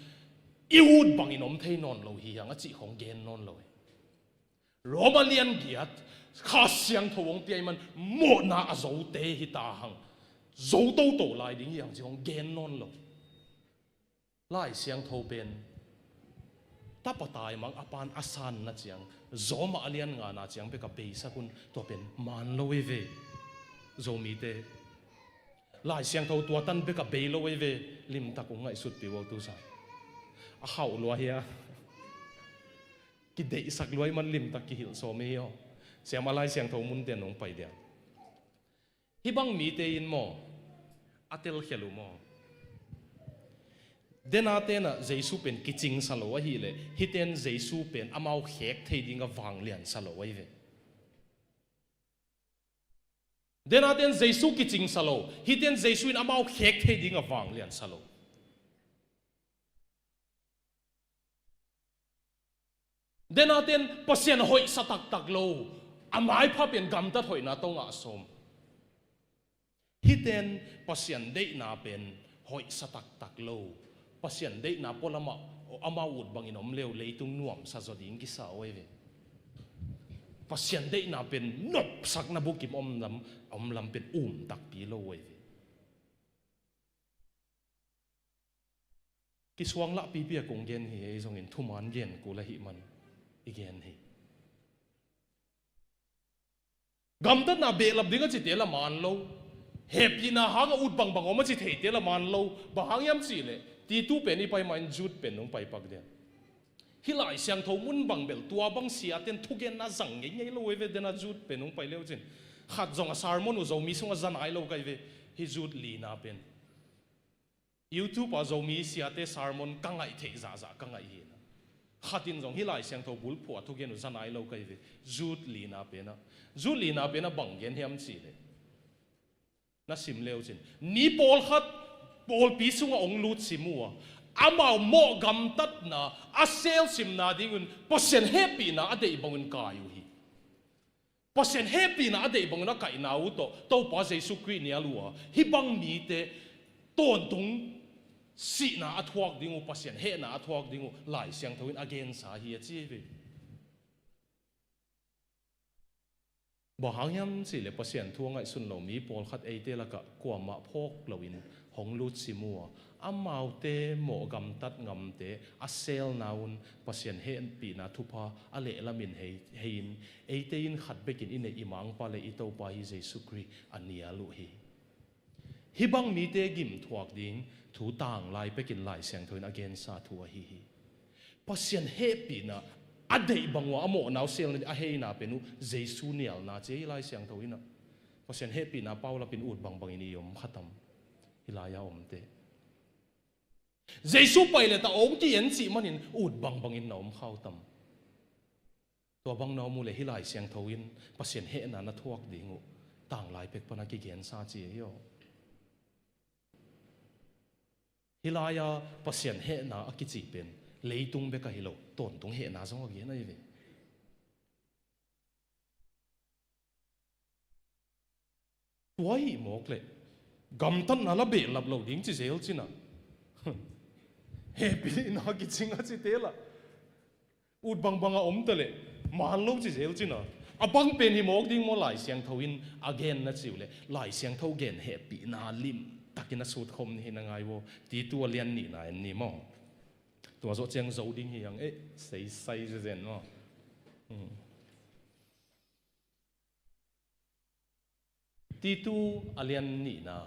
i ut bangin om thei nawn lo hi hang a cih khong gen nawn lo hi. Rom a lian giat Kha Siangtho hong pia ahih man mawhna a zote hi ta hang, zo toto lai ding hi hang cih khong gen nawn lo. Lai Siangtho pen tapa taimang a pan a sanna ciang Rom a lian ngana ciang bek a beisak un, tua pen man lo hi ve. Zomite, Lai Siangtho tua tan bek a bei lo hi ve. Limtak hong ngaihsutpih uh a, tu sa a khauh lua hi a, kideihsak lua ahih man limtak kihilh sawm hi aw. Siam a Lai Siangtho munte nong pai dia. Hih bang mite in maw, a telkhia lo maw? Dena tenah Jesu pen kicingsa lo ahih leh hiten Jesu pen amau khek thei dingah vangliansa lo ahi ve. Dena ten Jesu kicingsa lo, hiten Jesu in amau khek thei dingah vangliansa lo. Dena ten Pasian hoihsa taktak lo, a maipha pen gamtat hoihna tawh ngah sawm. Hiten Pasian deihna pen hoihsa taktak lo, Pasian deihna pualamah amau ut bangin om leu leitung nuamsa zaw ding kisa uh ahi ve. Pasian deihna pen nopsakna bukim om lam, om lam pen um takpi lo uh ahi ve. Kisuang lahpipi a kong gen hi, ei zongin thuman gen kul ahih man i gen hi. Gamtatna behlap ding a cite la man lo, hehpihna hangah ut bangbang om a ci theite la man lo. Bang hang hiam cihleh Titu pen i pai mahin Jude pen nong pai pak dia. Hih Lai Siangtho mun bang bel tua bang siaten thugenna zang ngeingei lo hi ve. Dena Jude pen nong pai leu cin khat zong a sermon uh Zomi sungah za nai lo ka hi ve. Hih Jude lina pen YouTube ah Zomi siate sermon ka ngaih theih zahzah ka ngaih hi na. Khat in zong hih Lai Siangtho bulphuh a thugen uh za nai lo ka hi ve. Jude lina penah, Jude lina penah bang gen hiam cihleh, na sim leu cin, mi pawlkhat pawlpi sungah hong lut sim uh a, amau mawh gamtatna a selsimna dingun Pasian hehpihna a deih bangun kai uh hi. Pasian hehpihna a deih bangun a kaihna uh tawh Topa Jesu Khrih nial uh a, hih bang mite tawntung sihna a thuak ding uh, Pasian hehna a thuak ding uh Lai Siangtho in a gensa hi a ci hi ve. Bang hang hiam cihleh Pasian thu a ngaihsun lo mi pawlkhat eite lakah kuamah phawk loin hong lut sim uh a, amaute mawh gamtat ngamte a selna un Pasian hehpihna thupha a lehlamin hei, hei in, eite in khat bekin i neih i Mangpa le i Topa hi Jesu Khrih a nial uh hi. Hih bang mite gimthuak ding thu tanglai pekin Lai Siangtho in a gensa thu ahi hi. Pasian hehpihna a deih bang uh a, a mawhna uh sel nading a heina pen uh Jesu nialna ci hi Lai Siangtho in ah. Pasian hehpihna paulapin ut bangbangin i om kha tam? Hih lai-a omte Jesu pai le ta a hong ki-en cih manin ut bangbangin na om kha uh tam? Tua bang na om uh le hih Lai Siangtho in Pasian hehna na thuak ding uh tanglai pek pan a kigensa ci hi aw. Hih lai-a Pasian hehna a kici pen leitung bek ahi lo, tawntung hehna zong a gen ahi ve. Tua hih mawk leh gamtatna la behlap lo ding ci zel cin ah. Hehpihna kicing a ci tel ah. Ut bangbang a om ta leh man lo ci zel cin ah. A bang pen hi mawk ding maw, Lai Siangtho in a gen na ci uh leh Lai Siangtho gen hehpihna limtakin a sutkhawm ni hi na ngai uh. Titu a lian nihna en ni maw. Tua zawh ciang zo ding hi hang eh, seisai zezen maw. Hmm. Titu a lian nihna.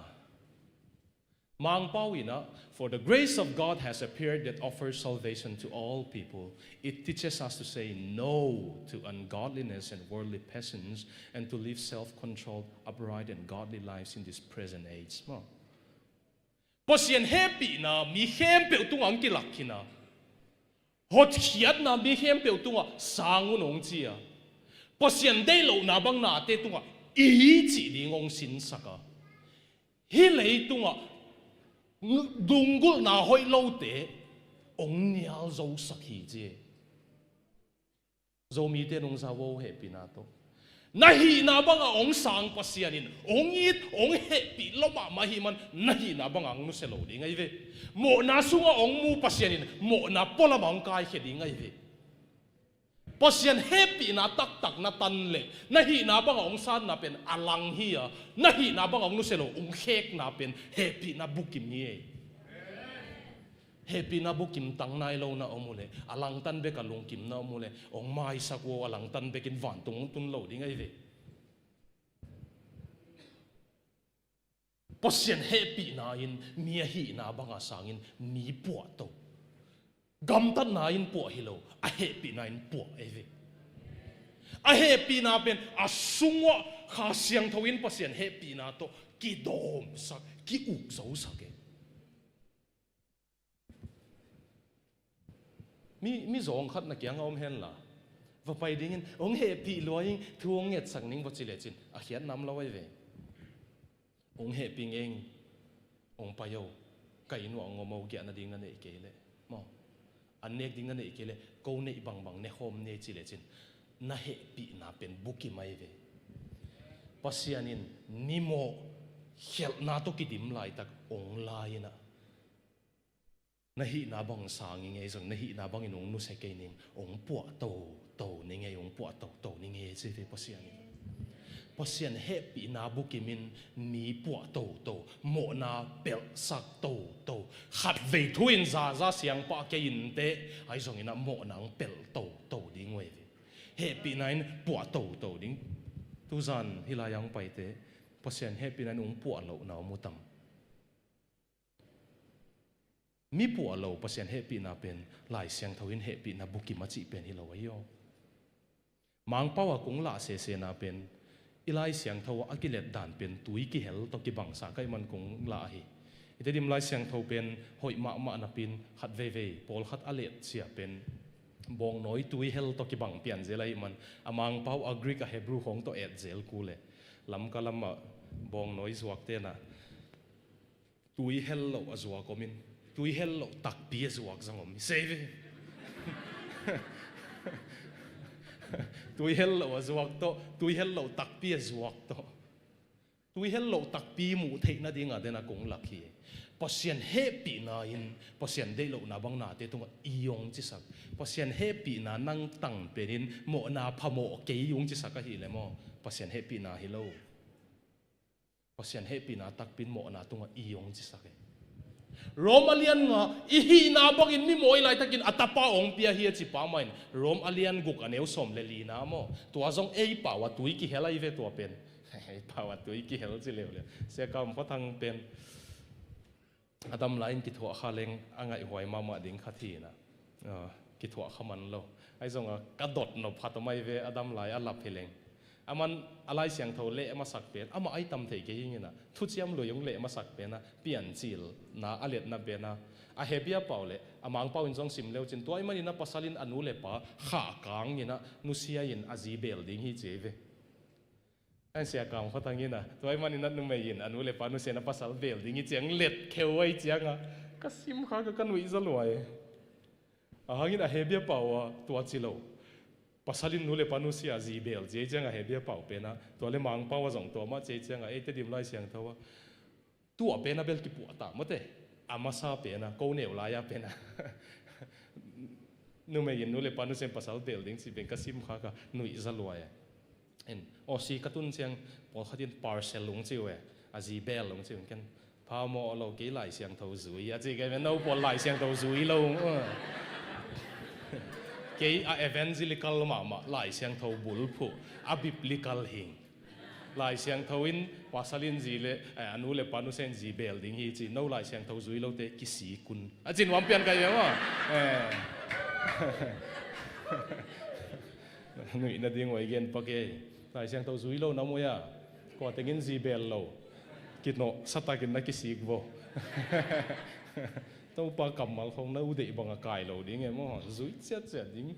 Mangpau in ah, "For the grace of God has appeared that offers salvation to all people. It teaches us to say no to ungodliness and worldly passions and to live self-controlled, upright and godly lives in this present age." Maw. Pasian hehpihna mi khempeuh tungah hong kilak khin a, hotkhiatna mi khempeuh tungah sang un hong ci a, Pasian deih lohna bang nate tungah i cih ding hong sinsak a, hih leitungah lunggulhna hoih lote hong nial zosak hi ci. Zomite nungza vo hehpihna tawh. Na hihna bangah hong sang Pasian in hong it, hong hehpih lo mahmah ahih man na hihna bangah hong nusia lo ding ahi ve. Mawhna sungah hong mu Pasian in mawhna pualamah hong kaikhia ding ahi ve. Pasian hehpihna taktak na tan leh na hihna bangah hong sanna pen a lang hi a, na hihna bangah hong nusia lo hong khekna pen hehpihna bukim hi ei. Hehpihna bukim tang nai lo na om uh leh, a langtan bek a lungkim na om uh leh, hong maisak uh a, a langtan bekin vantung hong tun lo ding ahi ve. Pasian hehpihna in mi a hihna banga sangin mi puahto. Gamtatna in puah hi lo, a hehpihna in puah ahi ve. A hehpihna pen a sungah Kha Siangtho in Pasian hehpihna tawh kidawmsak, ki-ukzosak e. Mi, mi zawng khat na kiangah om henla, va pai dingin, hong hehpih lua ing, thu hong ngetsak ning va ci lecin, a khiat nam lo ahi ve. Hong hehpih ngei ing, hong pai o, ka inn uah hong om o, giahna ding na neih kei leh, maw, an nek ding na neih kei leh, ko neih bangbang ne khawm ni ei ci lecin, na hehpihna pen bukim ahi ve. Pasian in mimawh khelhna tawh kidim laitak hong lai-in ah, na hihna bang sang ing ei zong, na hihna bangin hong nusia kei ning, hong puah toto ning ei, hong puah toto ning ei ci ve Pasian in. Pasian hehpihna bukim in mi puah toto, mawhna pelhsak toto. Khatvei thu in zaza siangpah kei inteh, ahi zongin ah mawhna hong pelh toto ding uh ei ve. Hehpihna in puah toto ding. Tuzan hih lai-ah hong paite, Pasian hehpihna in hong puah lohna om uh tam? Mi puah lo Pasian hehpihna pen Lai Siangtho in hehpihna bukim a cih pen hi lo ahi aw. Mangpau a kong lah sesena pen i Lai Siangtho ah a kilet dan pen tui kihel tawh kibangsa ka hih man kong lah hi. I Tedim Lai Siangtho pen hoih mahmah napin khat veivei pawlkhat a let sia pen bawngnawi tui hel tawh kibang pian zel ahih man a Mangpau a Greek a Hebrew khawng tawh et zel kul e. Lamka lamah bawngnawi zuak tenah tui hel loh a zuak om in, tui hel loh takpi a zuak zong om hi sei ve. Tui hel loh a zuak tawh, tui hel loh takpi a zuak tawh. Tui hel loh takpi muh theih nading a den a kong lak hi. Pasian hehpihna in Pasian deih lohna bang nate tungah i hong cisak. Pasian hehpihna nang tang penin mawhna phamawh kei hong cisak ahih leh maw, Pasian hehpihna hi lo. Pasian hehpihna takpi in mawhna tungah i hong cisak e. Rom a lian nga, i hihna bangin mi mawi laitakin a tapa hong pia hi a ci pa mah in, Rom a lian guk a neu sawm le lina maw, tua zong ei pau a tui kihel ahi ve tua pen. Pau a tui kihel ci leuleu. Sia Kam Khuathang pen a dam lai-in kithuah kha leng a ngaihhuai mahmah ding khat hi inah, ah, kithuah kha man lo. Ahi zongah ka dot nop khat om ahi ve, a dam lai a lap hi leng. Aman a Lai Siangtho leh masak pen amah ahi tam thei kei hi inah, thuciam lui hong leh masak pen ah Piancilna a letna pen ah a Hebia pau le a Mangpau in zong sim leu cin, tua ahih manin ah pasal in a nu le pa khahkang inah nusia in a zi bel ding hi ci hi ve. An Sia Kam Khuathang inah, tua ahih manin ah numei in a nu le pa nusia in a pasal bel ding hi ci-in hong let kheu ahih ciangah ka sim kha ka, ka nuihza luai. Ahang in a Hebia pau ah tua ci lo. Pasal in nu le pa nusia a zi bel ci ahih ciangah a Hebia pau pen ah, tua le Mangpau ah zong tua mah ci ahih ciangah, ei Tedim Lai Siangtho ah tua pen ah bel kipuah ta maw te. A masa pen ah, ko neu lai-a pen ah numei in nu le pa nusia in pasal bel ding cih pen ka sim kha ka nuihza luai. En, Aussie ka tun ciang pawlkhat in parcel hong ci uh e, a zi bel hong ci uh. Ken phamawh lo, kei Lai Siangtho zui a ci kei ve, no pawl Lai Siangtho zui lo. Kei a evangelical mahmah, Lai Siangtho bulphuh, a biblical hing. Lai Siangtho in pasal in zi le, eh, a nu le pa nusia in zi bel ding hi ci, no Lai Siangtho zui lote kisik un a ci nuam pian ka hi ve maw. Eh. Nuih nading uh a i gen pak e. Lai Siangtho zui lo na muai a, kua teng in zi bel lo, kinawh sa takin na kisik vo. Topa kammal khong na uh deih bangah kai lo ding e maw, zui ciatciat ding.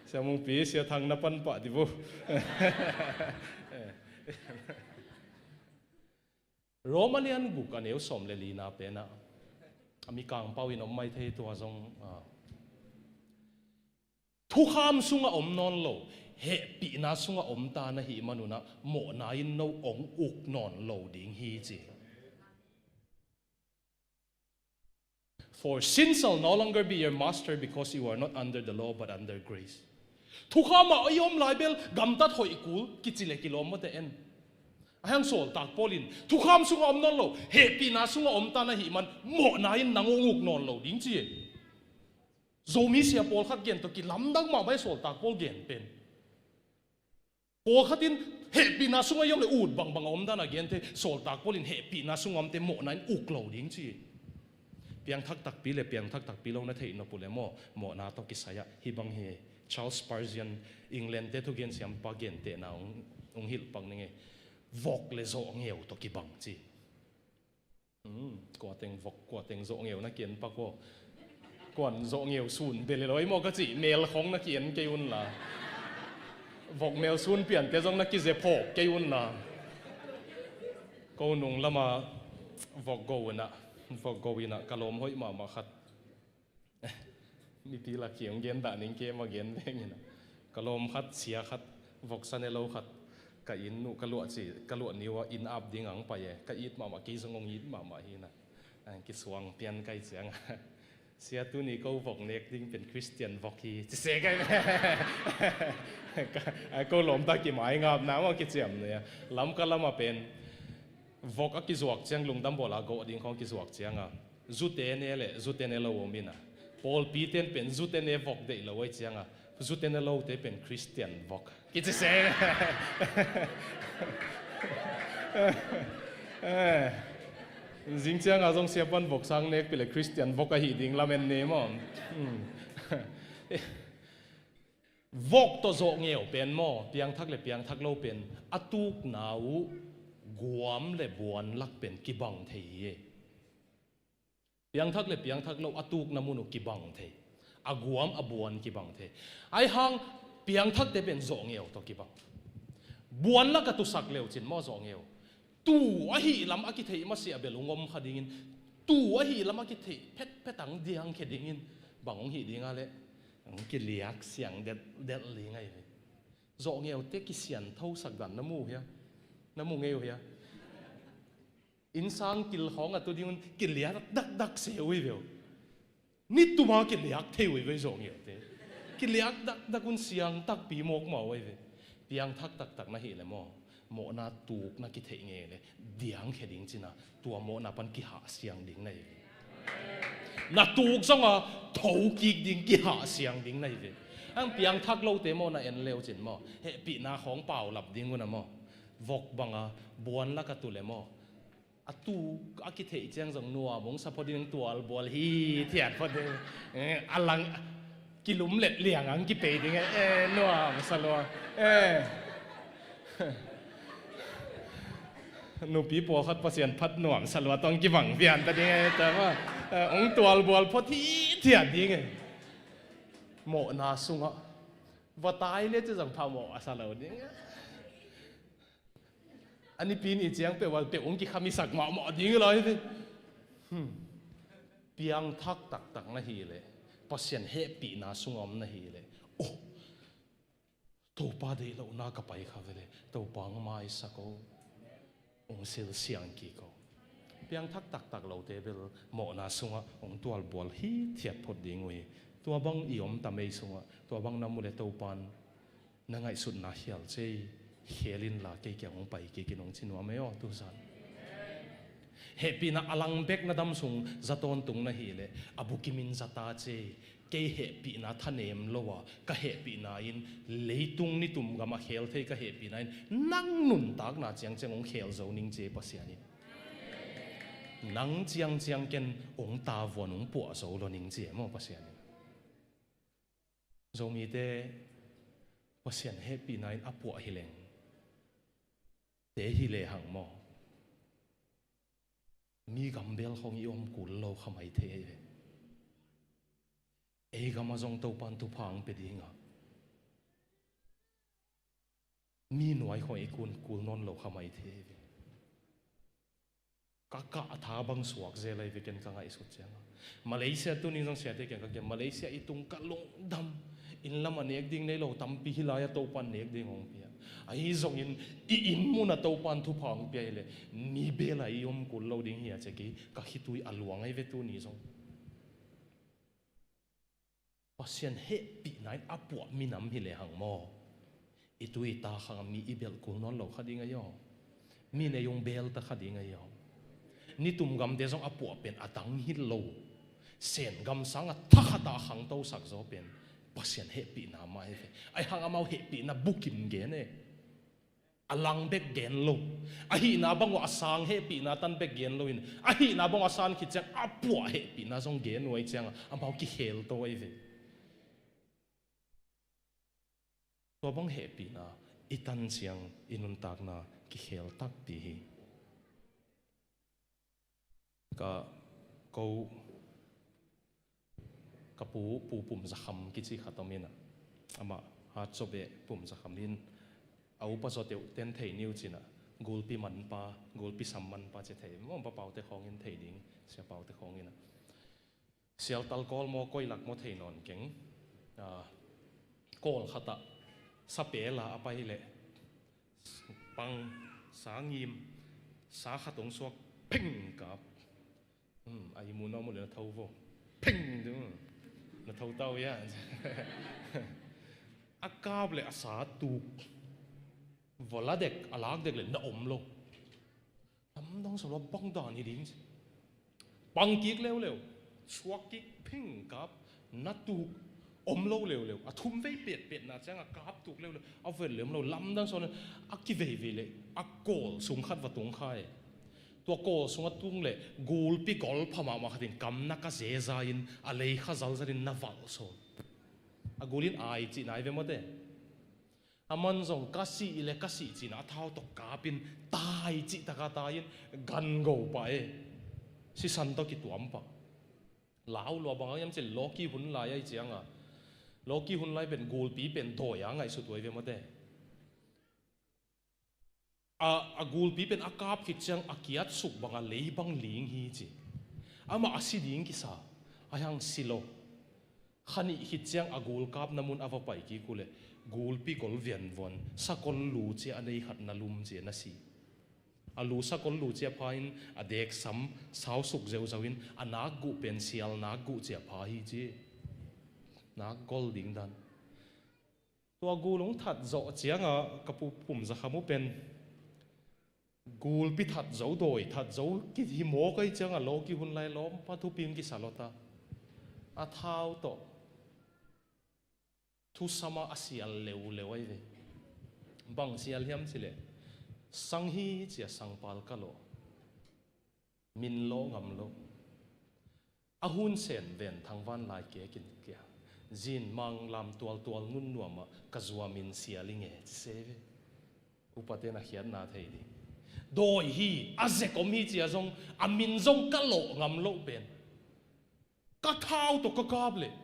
Sia Mungpi, Sia Thang na pan pah di vo. Rom a lian guk a neu sawm le lina pen ah, a mikang pau in om mai thei, tua zong, ah, thukham sungah om nawn lo, hehpihna sungah om ta na hih manun ah mawhna in no hong uk nawn lo ding hi ci. For sin shall no longer be your master, because you are not under the law but under grace. Thukham ah i om lai bel gamtat hoih kul kici le kilawm maw te en. Ahang sawltak Paul in thukham sungah om nawn lo, hehpihna sungah om ta na hih man mawhna in nang hong uk nawn lo ding ci e. Zomi sia pawlkhat gen tawh kilamdang mahmah e sawltak Paul gen pen. Pawlkhat in hehpihna sungah i om le ut bangbang a om dan a gen thei, sawltak Paul in hehpihna sungah omte mawhna in uk lo ding ci. Piangthak takpi le piangthak takpi lo na theih nop uh le maw, mawhna tawh kisai ah hih bang hi. Charles Spurgeon, England te thugen siampa gentehna hong, hong hilh pak ning e. Vok le zawhngeu tawh kibang ci. Hmm, kua teng vok, kua teng zawhngeu na ki-en pak aw. Kuan zawhngeu sun bel hi lo ei maw ka cih mel khong na ki-en kei un la. Vok mel sun piante zong na kize phawk kei un la. Ko nung lama vok go inah, vok go inah ka lawm hoih mahmah khat. Mipi lak hi hong gen dah ning, kei mah gen veng inah. Ka lawm khat, sia khat, voksa ne lo khat, ka inn uh ka luah ci, ka luah ni uh ah inn ap ding ang pai e. Ka it mahmah, kei zong hong it mahmah hi inah. Ang kisuang pian kai ciang. Sia, tuni ko vok nek ding pen Christian vok hi ci se kai. Ko lawmta kimaingapna maw kiciamna. Lamka lama pen vok a kizuak ciang, lungdam bawla gawh ding khawng kizuak cianga zute ne le zute ne lo om inah, pawlpi ten pen zute ne vok deih lo ahi cianga zute ne lote pen Christian vok kici se. Eh, zing cianga zong sia pan vok sang nek pile Christian vok ahi ding lamen ne maw. Hmm. Vok tawh zawhngeu pen maw, piangthak le piangthak lo pen a tukna uh guam le buan lak pen kibang thei hi. Piangthak le piangthak lo a tukna mun uh kibang thei. A guam a buan kibang thei. Ahi hang piangthakte pen zawhngeu tawh kibang. Buan lak a tusak leu cin maw zawhngeu. Tu ahih lam a kitheih masiah bel hong om kha dingin, tu ahih lam a kitheih phetphet ang diangkhia dingin, bang hong hih dinga leh hong kiliak siang delhdelh ding ahi ve. Zawhngeute kisianthosak dan na mu hia? Na mu ngei uh hia? Innsang kil khawng a tu dingun kiliak dakdak se uh hi ve uh. Nituma kiliak thei uh hi ve zawhngeute. Kiliak dakdak un siang takpi mawkmawk uh hi ve. Piangthak taktak na hih le maw, mawhna tukna kitheih ngei le diangkhia ding cina, tua mawhna pan kihahsiang ding na hi ve. Na tuk zonga thokik ding, kihahsiang ding na hi ve. Ang piangthak lote maw na en leu cin maw, hehpihna khawng paulap ding un a maw, vok banga buan lak a tu le maw, a tu a kitheih ciang zong nuam hong sa phot ding, tualbual hithiat phot ding. Eh, a lang kilum let liang ang kipei ding e. Eh, nuam sa lua. Eh. Nupi pawlkhat Pasian phat nuam sa lua tawh kibang pian ta ding e, ta maw. Eh, hong tualbual phot hithiat ding e. Mawhna sungah va tai le ci zong phamawh a sa lo ding e. A nipi ni ciang peuh val peuh hong kikhamisak mahmah ding lai ve. Hmm. Piangthak taktak na hi leh, Pasian hehpihna sungah om na hi leh, oh, Topa deih lohna ka pai kha ve leh Topa hong maisak o, hong silsiang kik o. Piangthak taktak lote bel mawhna sungah hong tualbual hithiat phot ding uh hi. Tua bang i om ta mei sungah, tua bang na mu leh Topan na ngaihsutna khial cei, khel inla kei kiang hong pai kik in hong ci nuam ei aw, tuzan. Hehpihna a lang bek na dam sung za tawntung na hi leh, a bukim in za ta cei, kei hehpihna thanem lo a, ka hehpihna in leitung nitum gam a khel thei ka hehpihna in nang nuntakna ciangciang hong khel zo ning ci e Pasian in. Nang ciangciang ken hong tavuan hong puah zo lo ning ci e maw Pasian in. Zomite Pasian hehpihna in a puah hi leng te hi lehang maw, mi gam bel khawng i om kul lo kha mai thei ei ve. Ei gam ah zong Topan thupha hong pia ding a, mi nuai khawng i kun kul nawn lo kha mai thei ei ve. Ka kah a tha bang suak zel ei ve ken ka ngaihsut ciangah. Malaysia tuni zong siate kiang ka kiang, Malaysia i tung ka lungdam. Inn lam a nek ding nei lo tampi hi lai a Topan nek ding hong pia. Ahi zongin i inn mun a Topan thupha hong pia hi leh ni bel a i om kul lo ding hi a ci a, kei ka khitui a luang ei ve tuni zong. Pasian hehpihna in a puah minam hi lehang maw, i tui i ta khang a mi i belh kul nawn lo kha ding ei aw. Mi nei hong bel ta kha ding ei aw. Nitum gamte zong a puah pen a dang hi lo. Sen gam sangah thakhat a khangtosak zaw pen Pasian hehpihna mah hi ve. Ahi hang amau hehpihna bukim gen e. A lang bek gen lo. A hihna bang uh a sang hehpihna tan bek gen lo in, a hihna bang uh a san khit ciang a puah hehpihna zong gen uh ei ciangah amau kikhel to ei ve. Tua bang hehpihna i tan ciang i nuntakna kikhel takpi hi. Ka ko, ka pu, Pu Pum Za Kham kici khat om in a, amah Hatzaw Beh Pum Za Kham in, a upa zawteuh ten thei ni uh cin a, gulpi manpa, gulpi sam manpa ci thei maw, Pa Pau te khawng in thei ding, Sia Pau te khawng in a. Sialtal kawl maw, koi lak maw thei nawn keng. Ah, kawl khat ah sapel a a pai leh pang, sa ngim, sa khat hong suak, pheng kap. Hmm, a i mu na mu leh na tho vo. Pheng du. Na tho tau ia. A kap leh a sa tuk. Vua la dek, a lak dek leh na om lo. Lamdang sa lua bang dan hi ding ci. Pang kik leuleu, suak kik, phing kap, na tuk, om lo leuleu. A thum vei petpetna ciang a kap tuk leuleu, a vet lem lo, lamdang sa lua, a kiveivei leh a kawl sung khat va tung kha e. Tua kawl sung a tung leh gulpi gol pha mahmah khat in kam na ka zeza in, a lei kha zalzal in na valh sawn. A gul in ai cih nai ve mawte. Aman zong ka sih leh ka sih ci-in a thau tawh kap in tai cih tak a tai in gan go pah e. Sisan tawh kituam pah. Lau lua bang a hiam cih leh lawki hun lai ahi ciang a, lawki hun lai pen gulpi pen dawi a ngaihsut uh ahi ve mawte. A, a gulpi pen a kap khit ciang a kiat suk bang a lei bang ling hi ci. Amah a si ding kisa, ahi hang si lo. Kha nih khit ciang a gul kapna mun a va pai kik uh leh gulpi gol vianvuan sakol lu cia a nei khat na lum cia na si. A lu sakol lu cia pha in a deksam sau suk zeuzeu in a nak guh pen sial nak guh cia pha hi ci. Nak gol ding dan. Tua gul hong that zawh ciang a ka Pu Pum Za Kham uh pen gulpi that zo, dawi that zo kihi mawk ahi ciang a lawki hun lai lawmpa thupi hong kisa lawta. A thau tawh Thusama a sial leuleu ahi ve. Bang sial hiam cileh, sang hi cia sangpal ka lawh, min lawh ngam lo. A hun sen ven thangvan lai kekin kia, zin mang lam tualtual nunnuamah ka zuamin sial i nge ci se ve. Upate na khiatna thei ding. Dawi hi, a zek om hi cia zong, a min zong ka lawh ngam loh pen, ka thau tawh ka kap leh,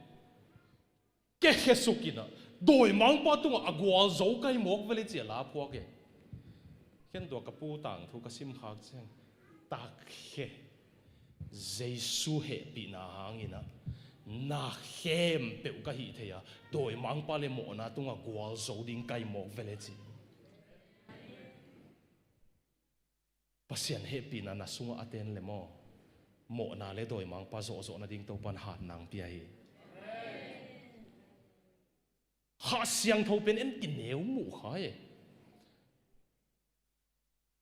kekhe sukinah, dawimangpa tungah a gualzo kai mawk vele cia la phuak e. Ken tua ka pu tangthu ka simkhak ciang, takhe, Jesu hehpihna hanginah na khempeuh ka hih thei a, dawimangpa le mawhna tungah gualzo ding kai mawk vele ci. Pasian hehpihna na sungah a ten le maw, mawhna le dawimangpa zawhzawh nading Topan hat nang pia hi. Kha Siangtho pen en kineu muh kha e.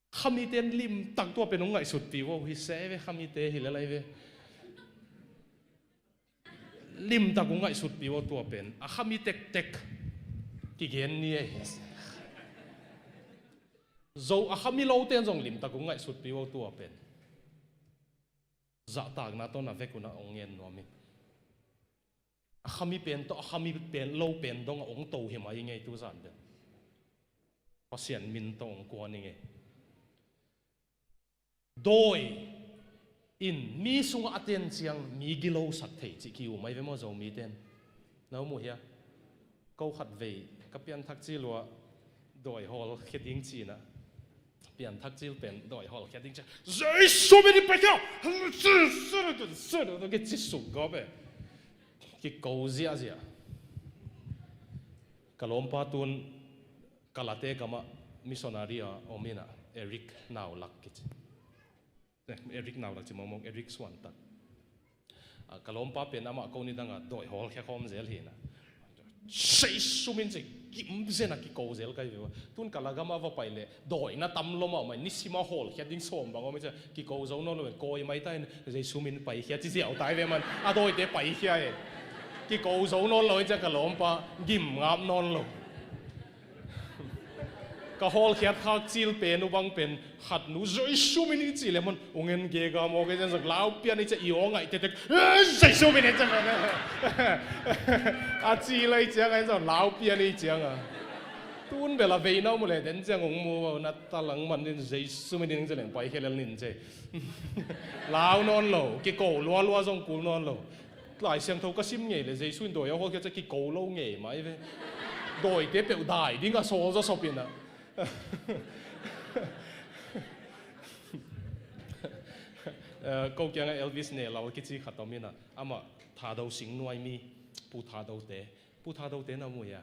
Khamite in limtak tua pen hong ngaihsutpi uh hi se ve, khamite hi le lai ve. Limtak hong ngaihsutpi uh tua pen a khami tektek kigen ni e. Zo a khami lote in zong limtak hong ngaihsutpi uh tua pen. Zahtakna tawh na vek unah hong ngen nuam hi. A khami pen tawh a khami pen lo pen dong a hong to hi mai ngei tu zan pen. Pasian min tawh hong kuan hi ngei. Dawi in mi sungah a ten ciang mi gilosak thei cih ki-um ahi ve maw Zomite in? Na um uh hia? Ko khat vei ka pianthak cil uh ah dawi hawlkhia ding cinah, pianthak cil pen dawi hawlkhia ding ciah, Jesu min in paikhia! Kici suk gawp e. Kiko ziahziah. Ka lawmpa tun Kalate gamah missionary a om inah, Eric Naulak kici. Eh, Eric Naulak ci mawkmawk, Eric Suantak. Ah, ka lawmpa pen amah ko nidangah dawi hawlkhia khawm zel hinah, Jesu min ci, kimzena kiko zel kai viva. Tun ka lagam a va pai leh dawi na tam lom a om ai, nisima hawlkhia ding sawm bang om ai cia, kiko zo nawn lo in kawi mai ta in, Jesu min paikhia ci ziau tai ve man, a dawite paikhia e. Kiko zo nawn lo in cia ka lawmpa gim ngap nawn lo. Ka hawlkhiat khak cil pen uh bang pen khat nu Jesu min i cih le man ung en gega maw kei cian zong lau pian i cia i aw ngaih tetek, Jesu min i cia a ci lai ciang a en zong lau pian i ciang a. Tun bel a veina mu le den ciang ung mu na talang man in Jesu min in cia leng pai khelel nin cia. Lau nawn lo, kiko lualua zong kul nawn lo. Lai Siangtho ka sim ngei le Jesu in dawi a hawlkhia cia kiko lo ngei mai ve. Dawite peuh dai ding a sawl zawsop inah. Eh, ko kiangah Elvis Nelal kici khat om inah, amah Thado singnuai mi, Pu Thadote, Pu Thadote na mu hia?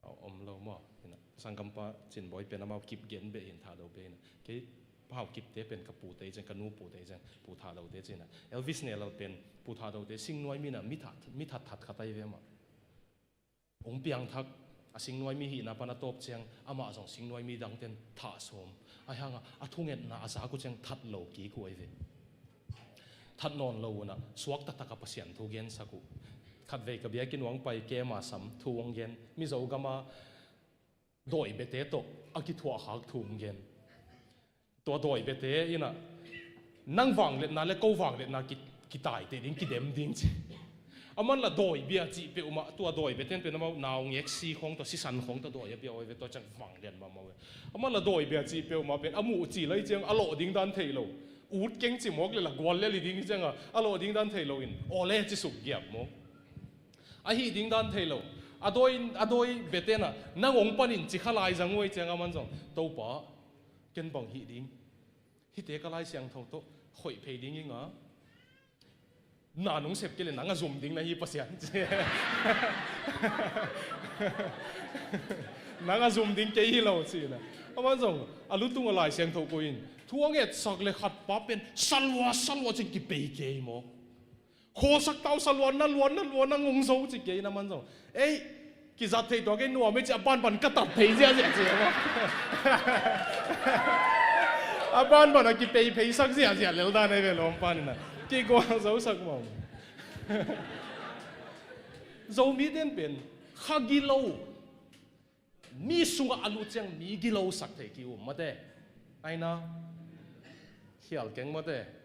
A om lo maw? Inah, sanggampa Cinbawi pen amau kip gen beh hin Thado beh inah. Kei Pau Kipte pen ka pute i ciang, ka nu pute i ciang, Pu Thadote cinah. Elvis Nelal pen Pu Thadote singnuai mi inah mi that, mi that that khat ahi ve amah. Hong piangthak, a singnuai mi hihna pan a tawp ciang amah zong singnuai mi dangten thah sawm. Ahi hangah a thungetna a zak uh ciang that lo kik uh ahi ve. That nawn lo unah suak taktak a Pasian thu gensak uh. Khatvei ka biakinn uang pai kema sam thu hong gen, Mizo gama dawi bete tawh a kithuahkhak thu hong gen. Tua dawi bete inah nang vangliatna le ko vangliatna ki, kitaite ding, kidem ding ci. Aman la dawi bia cih peuhmah, tua dawi bete in pen amau naungek si khawng tawh, sisan khawng tawh dawi a bia awi ve, tua ciang vanglian mahmah ve. Aman la dawi bia cih peuhmah pen a muh ci lai ciang a lawh ding dan thei lo. Ut keng ci mawk le la gual le li ding hi cianga a lawh ding dan thei lo in aw le ci suk giap mawk. A hih ding dan thei lo. A dawi, a dawi bete inah nang hong panin ci kha lai zang uh ahi cianga man zong, Topa, ken bang hih ding? Hihte ka Lai Siangtho tawh khoih phei ding hi nga. Na nung sep kei le nang a zum ding na hi Pasian ci. Nang a zum ding kei hi lo ci inah. Aman zong a lutung a Lai Siangtho koih in thu a ngetsak le khatpa pen salua salua cin kipei kei maw? Khawlsak tau sa luan na luan na luan na ngong zo ci kei na man zong. Ei, kizat thei tua kei nuam ei ci a banban ka tat thei ziahziah ci a. A banban a kipeipheisak ziahziah lel dan ei ve lawm pan ina. Kigual zosak mawm. Zomi den pen Kha gilo. Mi sungah a lut ciang mi gilosak thei ki-um mate. Aina. Khial keng mate.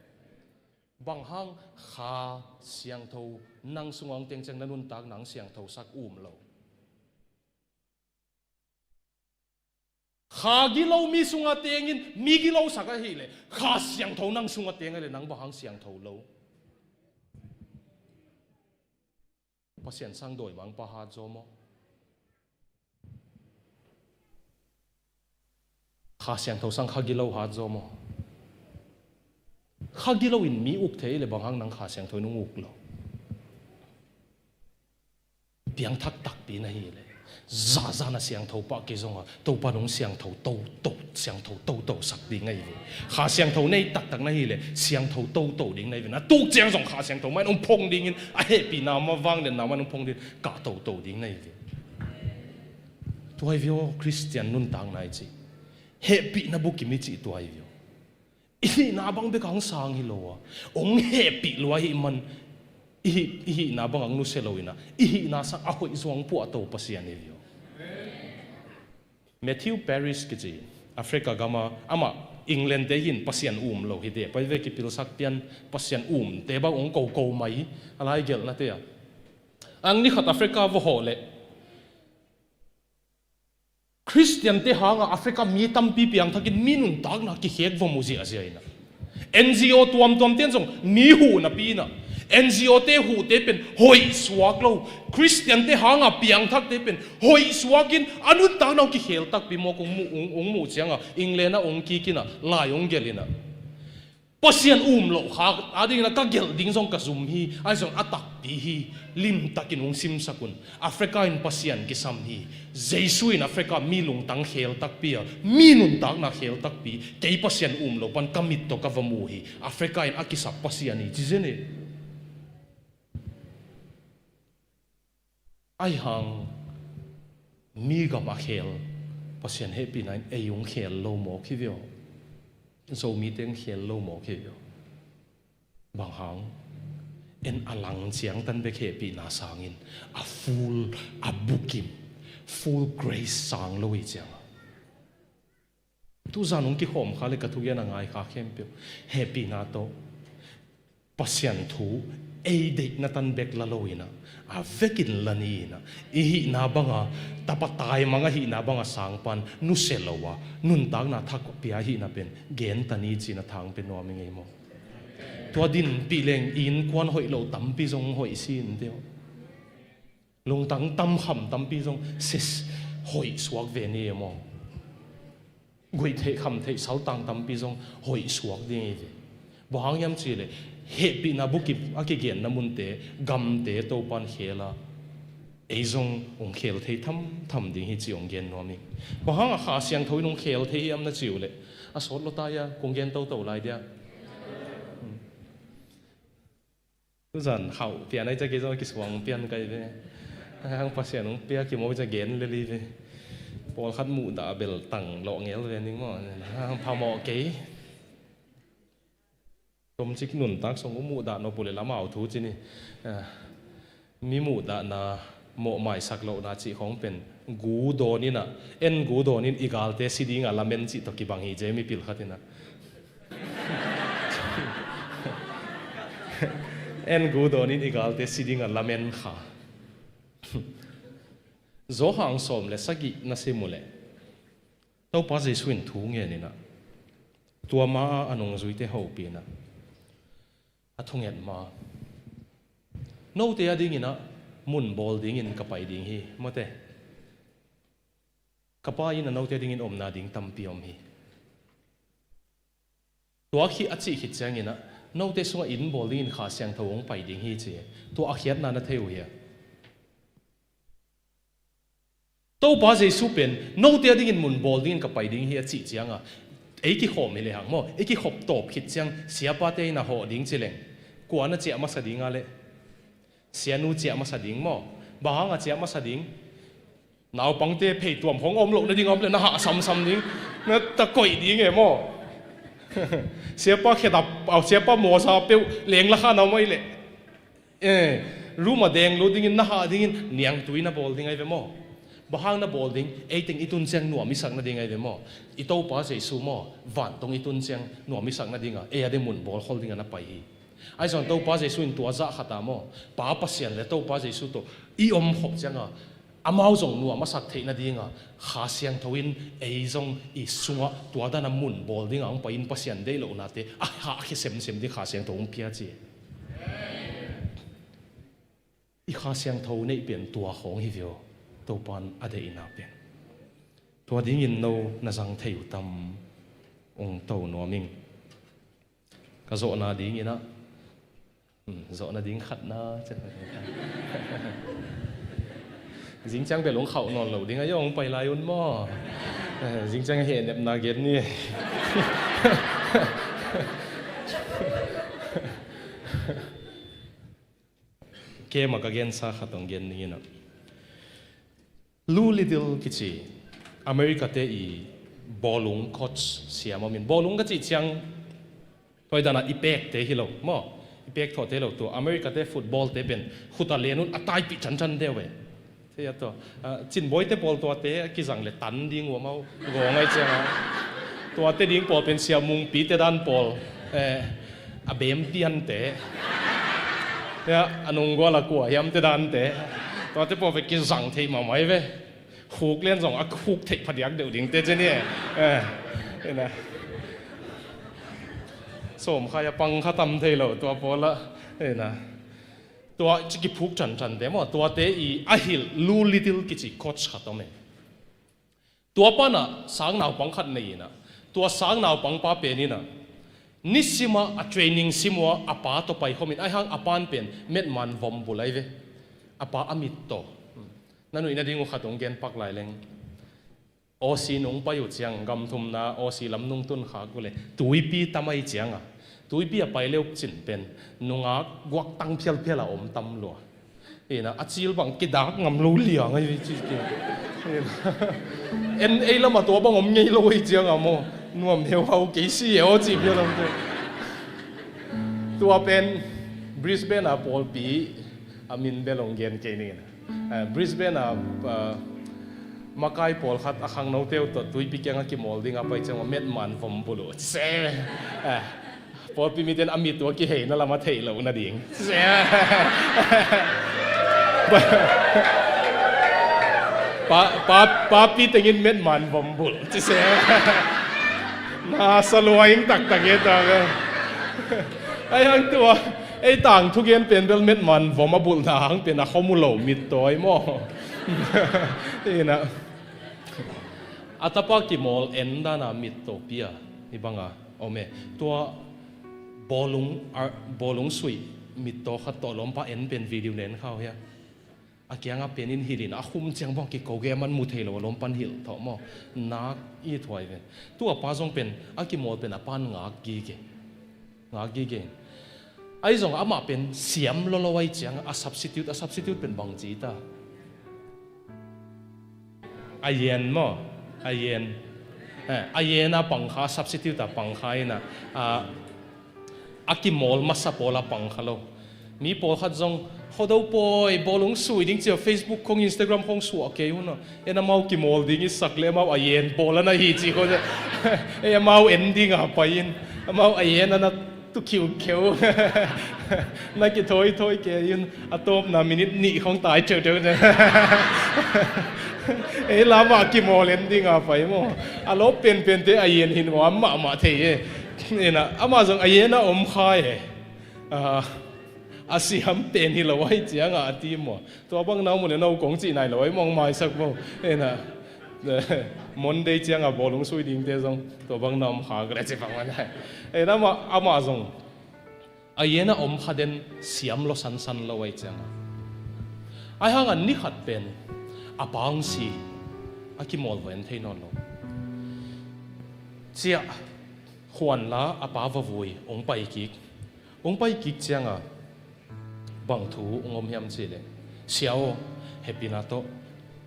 Bang hang Kha Siangtho nang sungah hong teng ciang na nuntakna hong siangthosak um lo? Kha gilo mi sungah tengin mi gilosak ahileh, Kha Siangtho nang sungah teng ahileh nang bang hang siangtho lo? Pasian sang dawimangpa hat zaw maw? Kha Siangtho sang kha gilo hat zaw maw? Kha gilo in mi uk thei leh bang hang nang Kha Siangtho in hong uk lo? Piangthak takpi na hi leh, zahzah na siangtho pah kei zongah Topa nong siangtho toto, siangtho toto sak ding ahi ve. Kha Siangtho nei taktak na hi leh siangtho toto ding na hi ve. Na tuk ciang zong Kha Siangtho mah in hong phong dingin, a hehpihna mah, vangliatna mah in hong phong dingin kah toto ding na hi ve. Tua hi ve aw, Khristian nuntakna i cih, hehpihna bukim i cih tua hi ve aw. I hihna bang bek a hong sang hi lo a, hong hehpih lua ahih man, i hih, i hihna bang a hong nusia lo in a, i hihna sang a hoih zong puahto Pasian hi ve aw. Matthew Parris kici, Africa gama, amah England te hi in, Pasian um lo hi de, pai ve, kipilsak pian, Pasian umte bang hong koko mai, a lai gelhnate ah. Ang ni khat Africa va hawh leh, Khristiante hangah Africa mi tampi piangthakin mi nuntakna kikhek va mu ziahziah in a, N G O tuamtuamte in zong mi huh napi in a, N G O te huhte pen hoih suak lo, Khristiante hangah piangthakte pen hoih suakin a nuntakna hong kikhel takpi mawk hong muh, hong, hong muh ciangah England ah hong kik in a, lai hong gelh in a, Pasian um loh kha adingin a ka gelh ding zong ka zum hi, ahi zong a takpi hi, limtakin hong simsak un. Africa in Pasian kisam hi. Jesu in Africa mi lungtang khel takpi a, mi nuntakna khel takpi, kei Pasian um lo pan ka mit tawh ka va mu hi. Africa in a kisap Pasian hi, ci zen hi. Ahi hang mi gam a khel Pasian hehpihna in ei hong khel lo mawk hi ve aw. Zomite hong khel lo mawk hi ve aw. Bang hang? En a lang ciangtan bek hehpihna sangin a full, a bukim, full grace sang lo hi ciang a. Tuzan hong kikhawm kha le ka thugen a ngai kha khempeuh, hehpihna tawh Pasian thu ei deihna tan bek la lo in a, a vekin la ni in a, i hihna banga, tapa taimang a hihna banga sang pan nusia lo a, nuntakna thak pia hihna pen gen ta ni ci-in a thang pia nuam i ngei maw? Tua dinpih leng i innkuan hoih lo tampi zong hoih si in deuh. Lungtang tamkham tampi zong sis hoih suak ve ni e maw? Guih theih kham theih saltang tampi zong hoih suak ding hi ve. Bang hang hiam cih leh hehpihna bukim a kigenna munte, gamte Topan khel a, ei zong hong khel thei thamtham ding hi ci hong gen nuam ing. Bang hang a Kha Siangtho in hong khel thei hiam na cih uh leh, a sawt lo ta hia, kong gen toto lai dia. Tuzan hauh pian ai ciah kei zong a kisuang pian kai ve. Hang Pasian hong pia kimawi ciah gen lel hi ve. Pawlkhat muhdah bel tang lawh ngel ve ning maw. Hang phamawh kei. Tomcik nuntak song uh muhdah nop uh le lamau thu ci ni. Ah, mi muhdahna mawh maisak lohna cih khawng pen gu dawn in a, en gu dawn in i galte si dinga lamen cih tawh kibang hi, Jamie pil khat in a. En gu dawn in i galte si dinga lamen kha. Johan sawm le sagih na sim uh leh Topa Jesu in thu ngen in a, tua ma-a a nungzuite hopih in a, a thunget ma, note a dingin a mun bawl dingin ka pai ding hi, mawte. Ka Pa inn ah note a dingin omna ding tampi om hi. Tua khit a cih khit ciangin a, note sungah inn bawl dingin Kha Siangtho hong pai ding hi ci. Tua a khiatna na thei uh hia? Topa Jesu pen note a dingin mun bawl dingin ka pai ding hi a cih cianga, ei kikhawm hi lehang maw, ei kikhop tawp khit ciang siapate inn ah hawh ding ci leng, kua na ciah masa ding a leh? Sianu ciah masa ding maw? Bang hanga ciah masa ding? Naupangte pheituam khawng om loh nading a om leh na hah samsam ding, na ta koih ding e maw? Siapa khedap, au, siapa mawsa peuh lengla kha na om ahi leh. Eh, Room ah deng lut dingin, na hah dingin niangtui na bawl ding ahi ve maw? Bang hang na bawl ding? Ei teng i tun ciang nuam i sak nading ahi ve maw? I Topa Jesu maw, vantung i tun ciang nuam i sak nading a, ei a ding mun bawl khol ding a na pai hi. Ahi zong Topa Jesu in tua zah khat a maw, Pa Pasian le Topa Jesu tawh i om khop ciang a, amau zong nuam a sak theih nading a, Kha Siangtho in ei zong i sungah tua dan a mun bawl ding a hong pai in, Pasian deih lohnate a hahkhia semsem ding Kha Siangtho hong pia ci. I Kha Siangtho neih pen tua khawng hi ve aw, Topa'n a deihna pen. Tua dingin no na zang thei uh tam? Ong to nuam ing. Ka zawhna dingin ah, hmm, zawhna ding khatna, zing ciang bel ong khauh nawn lo ding a, ong pai lai un maw? Eh, zing ciang hehnepna gen ni. Keima ka gensa khat ong gen ning in ah. Lou Little kici America te i bawlung coach siam om in, bawlung ka cih ciang tua dan a i pekte hi lo maw, i pek thawhte hi lo, tua America te football te pen khut a len un a taipih thanthante uh e. Thei a tua, ah, Cinbawite pawl tuate a kizang le tan ding uh amau gawng ahi ciang a. Tuate ding pawl pen Sia Mungpite dan pawl, eh, a bem piante, ya, a nunggual a kua hiamte dante. Tuate pawl pen kizang theih mahmah hi ve. Khuk lian zong a khuk theih phadiak deuh dingte ci ni e. Eh, ina. Sawmkhai a pang kha tam thei lo tua pawl ah, ina. Tua ci kiphuk thanthante maw, tuate i a hilh Lou Little kici coach khat om e. Tua pan ah sang naupang khat nei in ah, tua sang naupang pa pen in ah, nisim ah a training sim uh a, a pa tawh pai khawm in, ahi hang a pa'n pen metman vom bul ahi ve. A pa a mit tawh. Na nuih nading uh khat ong gen pak lai leng. Aussie nung pai uh ciang, gam thumna Aussie lam nung tun khak uh leh, tuipi tam ahi ciang a, tuipi a pai le uh cin pen nungak guak tang phialphial a om tam lua. Ina, a cil bang kidak ngam lo liang ahi ci ki. Ina, en ei lam a tua bang om ngei lo ahi ciang a maw, nuam heuhau kei si e aw ci phial om te. Tua pen Brisbane a pawlpi a min bel ong gen kei ning in. Eh, Brisbane a, ah, makai pawlkhat a khangnote uh tawh tuipi kiang a kimawl ding a pai ciang a metman vom bul uh se. Eh, pawlpi mite'n a mit uh a kiheina lam a theih loh nading. Pa, pa, papi tengin metman vom bul ci se. Na sa lua ing taktak e ta ve. Ahi hang tua ei tangthu gen pen bel metman vom a bulhna hang pen a khom uh lo mittawi maw? Ina, a tapa kimawl en dan a mittaw pia hi bang a om e. Tua bawlung, ar, bawlung suih mittaw khat tawh lawmpa en pen video nen kha uh hia. A kiang a pen in hilh in, a khum ciang bang kiko ge, a man mu thei lo a lawmpan hilh thawh maw? Nak i thuai ve. Tua pa zong pen a kimawl pen a pa'n ngak gige. Ngak gige. Ahi zong amah pen siam lolo ahi ciang a substitute, a substitute pen bang ci ta? A yen maw? A yen. Eh, a yen a pang kha, substitute a pang kha in a, a, a kimawl masa pawl a pang kha lo. Mi pawlkhat zong, Khuado pawi, bawlung sui ding ci a Facebook khong, Instagram khong suah kei un a. En amau kimawl ding i sak le amau a yen pawl a na hi ci khong. Ei amau en ding a pai in, amau a yen a na tu khiukheu. Na kithawithawi kei un, a tawpna minute nih khong tai theutheu. Ei lam a kimawl en ding a pai maw? A lawp penpente a yen hi nuam mahmah thei e. Ina, amah zong a yen a om kha e. A, a siam pen hi lo ahi ciang a, a ti maw? Tua bang na om uh leh no kong cih nai lo ahi maw, maisak maw? Ina, Monday ciang a bawlung sui dingte zong tua bang na om kha ka le ci bang man. Ina, amah, amah zong a yen a om kha den, siam lo sansan lo ahi ciang a. Ahi hang a ni khat pen a pa hong si, a kimawl va en thei nawn lo. Ciah, khuan la a pa va vui, hong pai kik. Hong pai kik ciang a, bang thu hong om hiam cih leh, Sia aw, hehpihna tawh,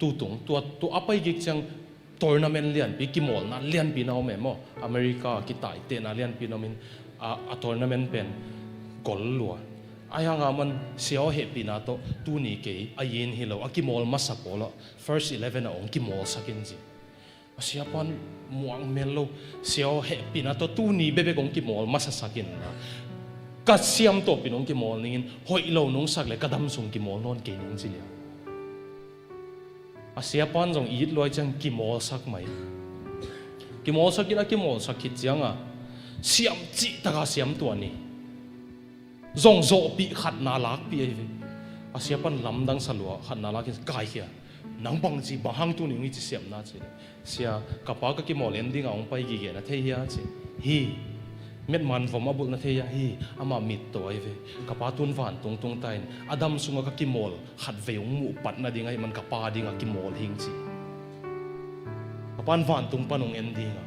tutung, tua, tua a pai kik ciang tournament lianpi, kimawlna lianpi na om e maw? America kitaitehna lianpi na om in, a, a tournament pen gol lua. Ahi hangah man sia aw hehpihna tawh tuni kei a yin hi lo, a kimawl masa pawl ah first eleven ah hong kimawlsak in ci. A siapa in muak mel lo, sia aw hehpihna tawh tuni bekbek hong kimawl masasak in la, ka siam tawpin hong kimawl ning in, hoih lo nong sak le ka dam sung kimawl nawn kei ning ci liang. A siapa in zong it luai ciang kimawlsak mai. Kimawlsak in a kimawlsak khit ciangah siam cihtakah siam tuan hi. Zong zawhpih khatna lakpih ahi ve. A siapa in lamdang sa lua khatna lakin kaikhia. Nang bangci bang hang tuni hong hi ci siamna ci le. Sia, ka pa ka kimawl en dingah hong pai gige na thei hia ci. Hi. Metman vom a bulh na thei hia? Hi. Amah mittaw ahi ve. Ka pa tun vantung tung ta in a dam sungah ka kimawl khatvei hong muh pat nading ahih man ka pa dingah kimawl hing ci. Ka pa in vantung pan hong en dingah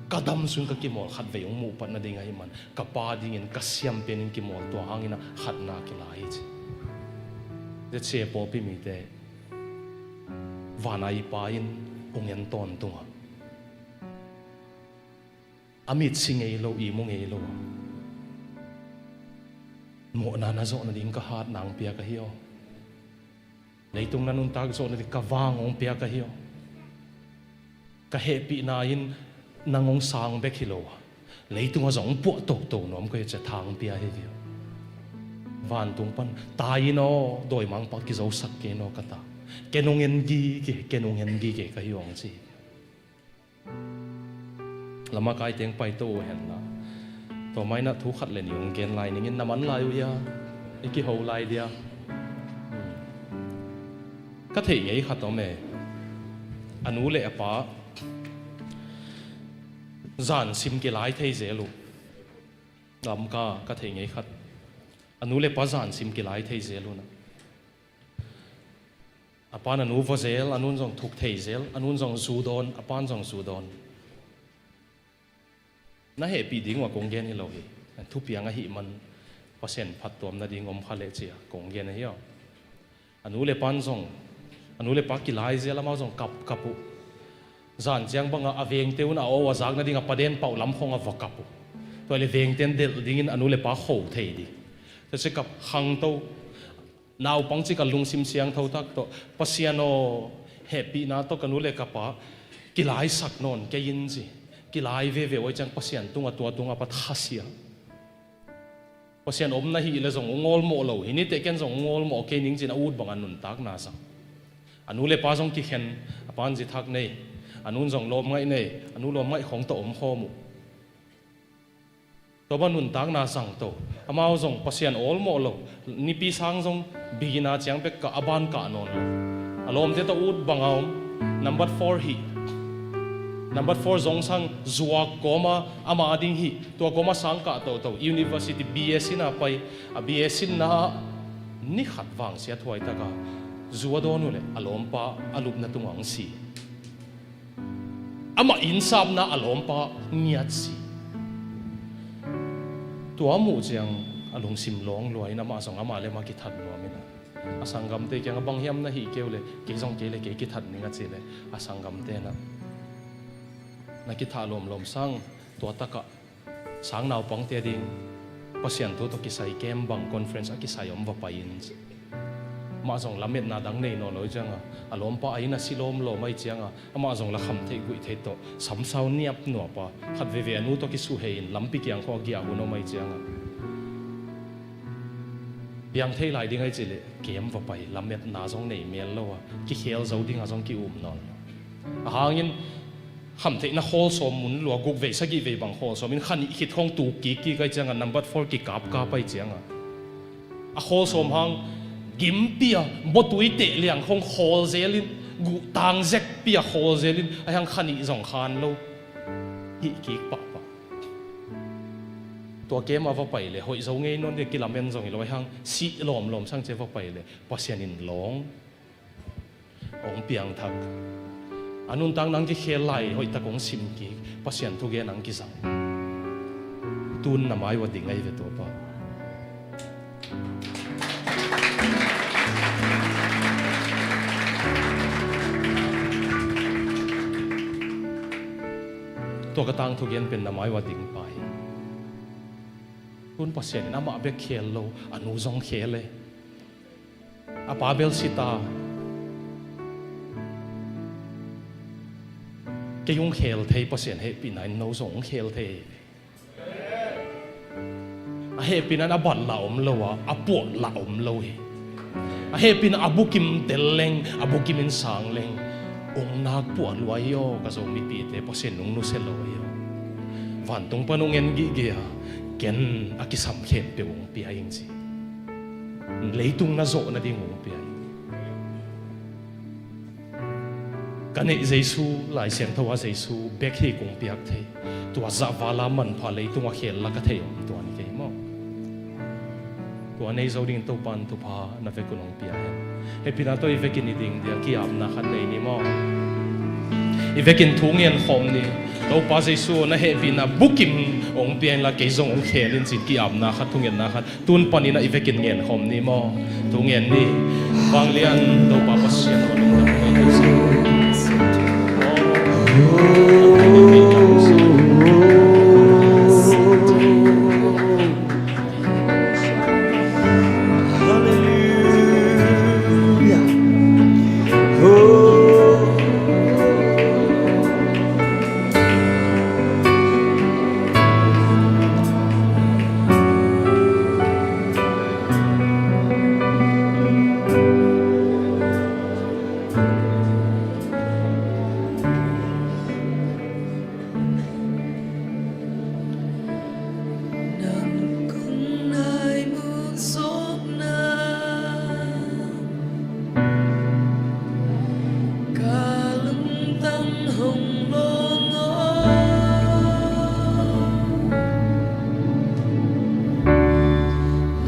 ka dam sung ka kimawl khatvei hong muh pat nading ahih man ka pa dingin ka siam penin kimawl, tua hangin a khatna kila hi ci. Zia sia pawlpi mite, vana i pa in hong en tawntungah a mitsi ngei lo, i mu ngei lo a, mawhna na zawh nading ka hat nang piak ahi aw. Leitung na nuntak zawh nading ka vang hong piak ahi aw. Ka hehpihna in nang hong sang bek hi lo a, leitungah zong hong puah toto nuam ka hi ci a thang pia hi ve aw. Vantung pan, tai in aw, dawimangpa kizosak kei in aw ka ta. Ken hong en gige, ken hong en gige ka hi aw hong ci hi ve aw. Lama kaiteng paito uh henla, tua mainah thu khat le nih hong gen lai ningin, na man lai uh hia? I kiho lai dia? Hmm. Ka theih ngei khat om e. A nu le a pa zansim kilai thei zel uh. Lamka ka theih ngei khat. A nu le pa zansim kilai thei zel uh na. A pan a nu vua zel, a nun zong thuk thei zel, a nun zong zu dawn, a pan zong zu dawn. Na hehpih ding uh a kong gen hi lo hi. Thupiang ahih man Pasian phattuam nading om kha leh ci a kong gen ahi aw. A nu le pan zong, a nu le pa kilai zel, amau zong kapkap uh. Zan ciang bangah a vengte un a aw a zak nading a paden pauh lam khong a va kap uh. Tua le vengten delh dingin a nu le pa kho thei ding. Tua ci kap khangto. Naupang cik a lungsim siangtho tak tawh, Pasian aw, hehpihna tawh ka nu le ka pa kilaisak nawn kei in ci. Kilai veve uh ahih ciang Pasian tungah tua tungah pat khasia. Pasian om na hih leh zong hong awlmawh lo hi ni teh, ken zong hong awlmawh kei ning ci-in a ut bangah nuntakna zang. A nu le pa zong kikhen, a pan zi thak nei, a nun zong lawmngaih nei, a nu lawmngaih khong tawh omkhawm uh. Tua bang nuntakna zangto. Amau zong Pasian awlmawh lo. Nipi sang zong bigina ciang bek kah, a ban kah nawn lo. A lawmte tawh ut bang a om. Number four hih. Number four zong sang zuak kawma ama ding hih. Tua kawma sang kah toto. University B A sinna pai. A B A sinna ah ni khat vang siathuai taka zu a dawn uh leh a lawmpa a lupna tungah hong si. Amah innsapna a lawmpa ngiat si. Tua a muh ciang a lungsim lawng lua in amah zong amah le amah kithat nuam in a, a sanggamte kiangah bang hiam na hih kei uh leh kei zong kei le kei kithat ning a cih leh a sanggamte in a, na kithat lawmlawm sang tua takah sang naupangte a ding Pasian thu tawh kisai camp bang conference a kisai om va pai in. Amah zong lametna dang nei nawn lo hi cianga, a lawmpa a inn a si lawmlawm ahih cianga, amah zong la kham theih guih theih tawh samsau niap nuapa khat veve a nu tawh kisuhei in lampi kiang khawng a giah hun om ahih cianga, piang thei lai ding ahih cih leh camp va pai, lametna zong nei mel lo a, kikhel zo dinga zong ki-um nawn lo. A hangin khamtheihna khawl sawm mun lua, guk vei sagih vei bang khawl sawm in kha nih khit khawng tuk kikkik ahih cianga number four kikapkap ahih cianga, a khawl sawm hang gimpi a bawtui teh liang khawng khawl zelin, guhtang zekpi a khawl zelin, ahi hang kha nih zong khan lo hih kik pahpah. Tua camp a va pai leh hoih zo ngei nawn ding, kilamen zong hi lo, ahi hang sih lawmlawm sang ci a va pai leh Pasian in lawng hong piangthak. A nuntakna hong kikhel lai hoihtak hong sim kik, Pasian thugen hong kizang. Tun na mai uah ding ahi ve tuapa. Tua ka tangthu gen pen na mai uah ding pa hi. Tun Pasian in amah bek khel lo, a nu zong khel e. A pa bel si ta. Kei hong khel thei, Pasian hehpihna in no zong hong khel thei. A hehpihna in a bat lah om lo a, a puah lah om lo hi. A hehpihna a bukim tel leng, a bukim in sang leng, hong nak puah lua hi aw, ka Zomipite, Pasian hong nusia lo hi aw. Vantung pan hong en gige a, ken a kisam khempeuh hong pia ing ci. Leitung na zawh nading hong pia ing. Ka neih Jesu, Lai Siangtho a Jesu bek hi kong piak thei. Tua zah vala manpha leitung a khel la ka thei om tua ni kei maw. Tua nei zo dingin Topa in thupha na vekun hong pia hen. Hehpihna tawh i vekin i ding dia ki-apna khat nei ni maw. I vekin thu ngen khawm ni. Topa Jesu na hehpihna bukim hong pia inla kei zong hong khel in ci-in ki-apna khat, thungetna khat. Tun panin a i vekin ngen khawm ni maw. Thu ngen ni. Vanglian Topa Pasian aw, lungdam. Nang kong nai muk zawkna, ka lungtang hong lawng aw.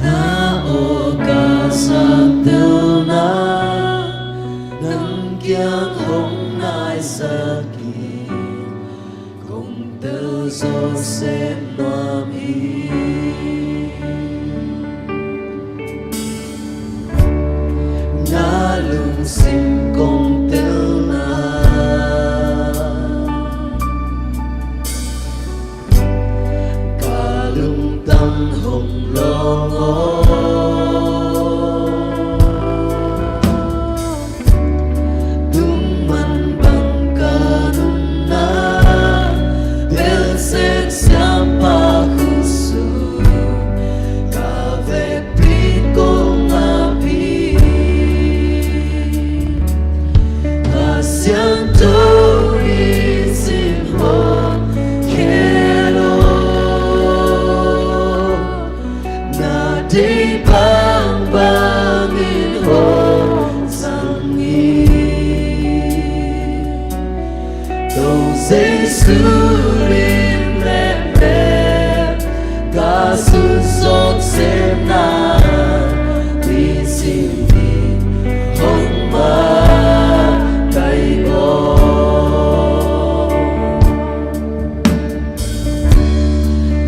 Na aw ka zaktelna, nang kiang hong naisak in, kong tel zawh sem nuam hi. Na lungsim kong telna, ka lungtang hong lawng aw. Tung man bang ka nunna, belsek siapa khutsung, ka vekpi kong ap hi. Kha Siangtho in sim hong khel aw. Na deih bangbang in hong zang hi. Topa Jesu lim le mel, ka sun zawk sem na, nisim in hong makaih aw.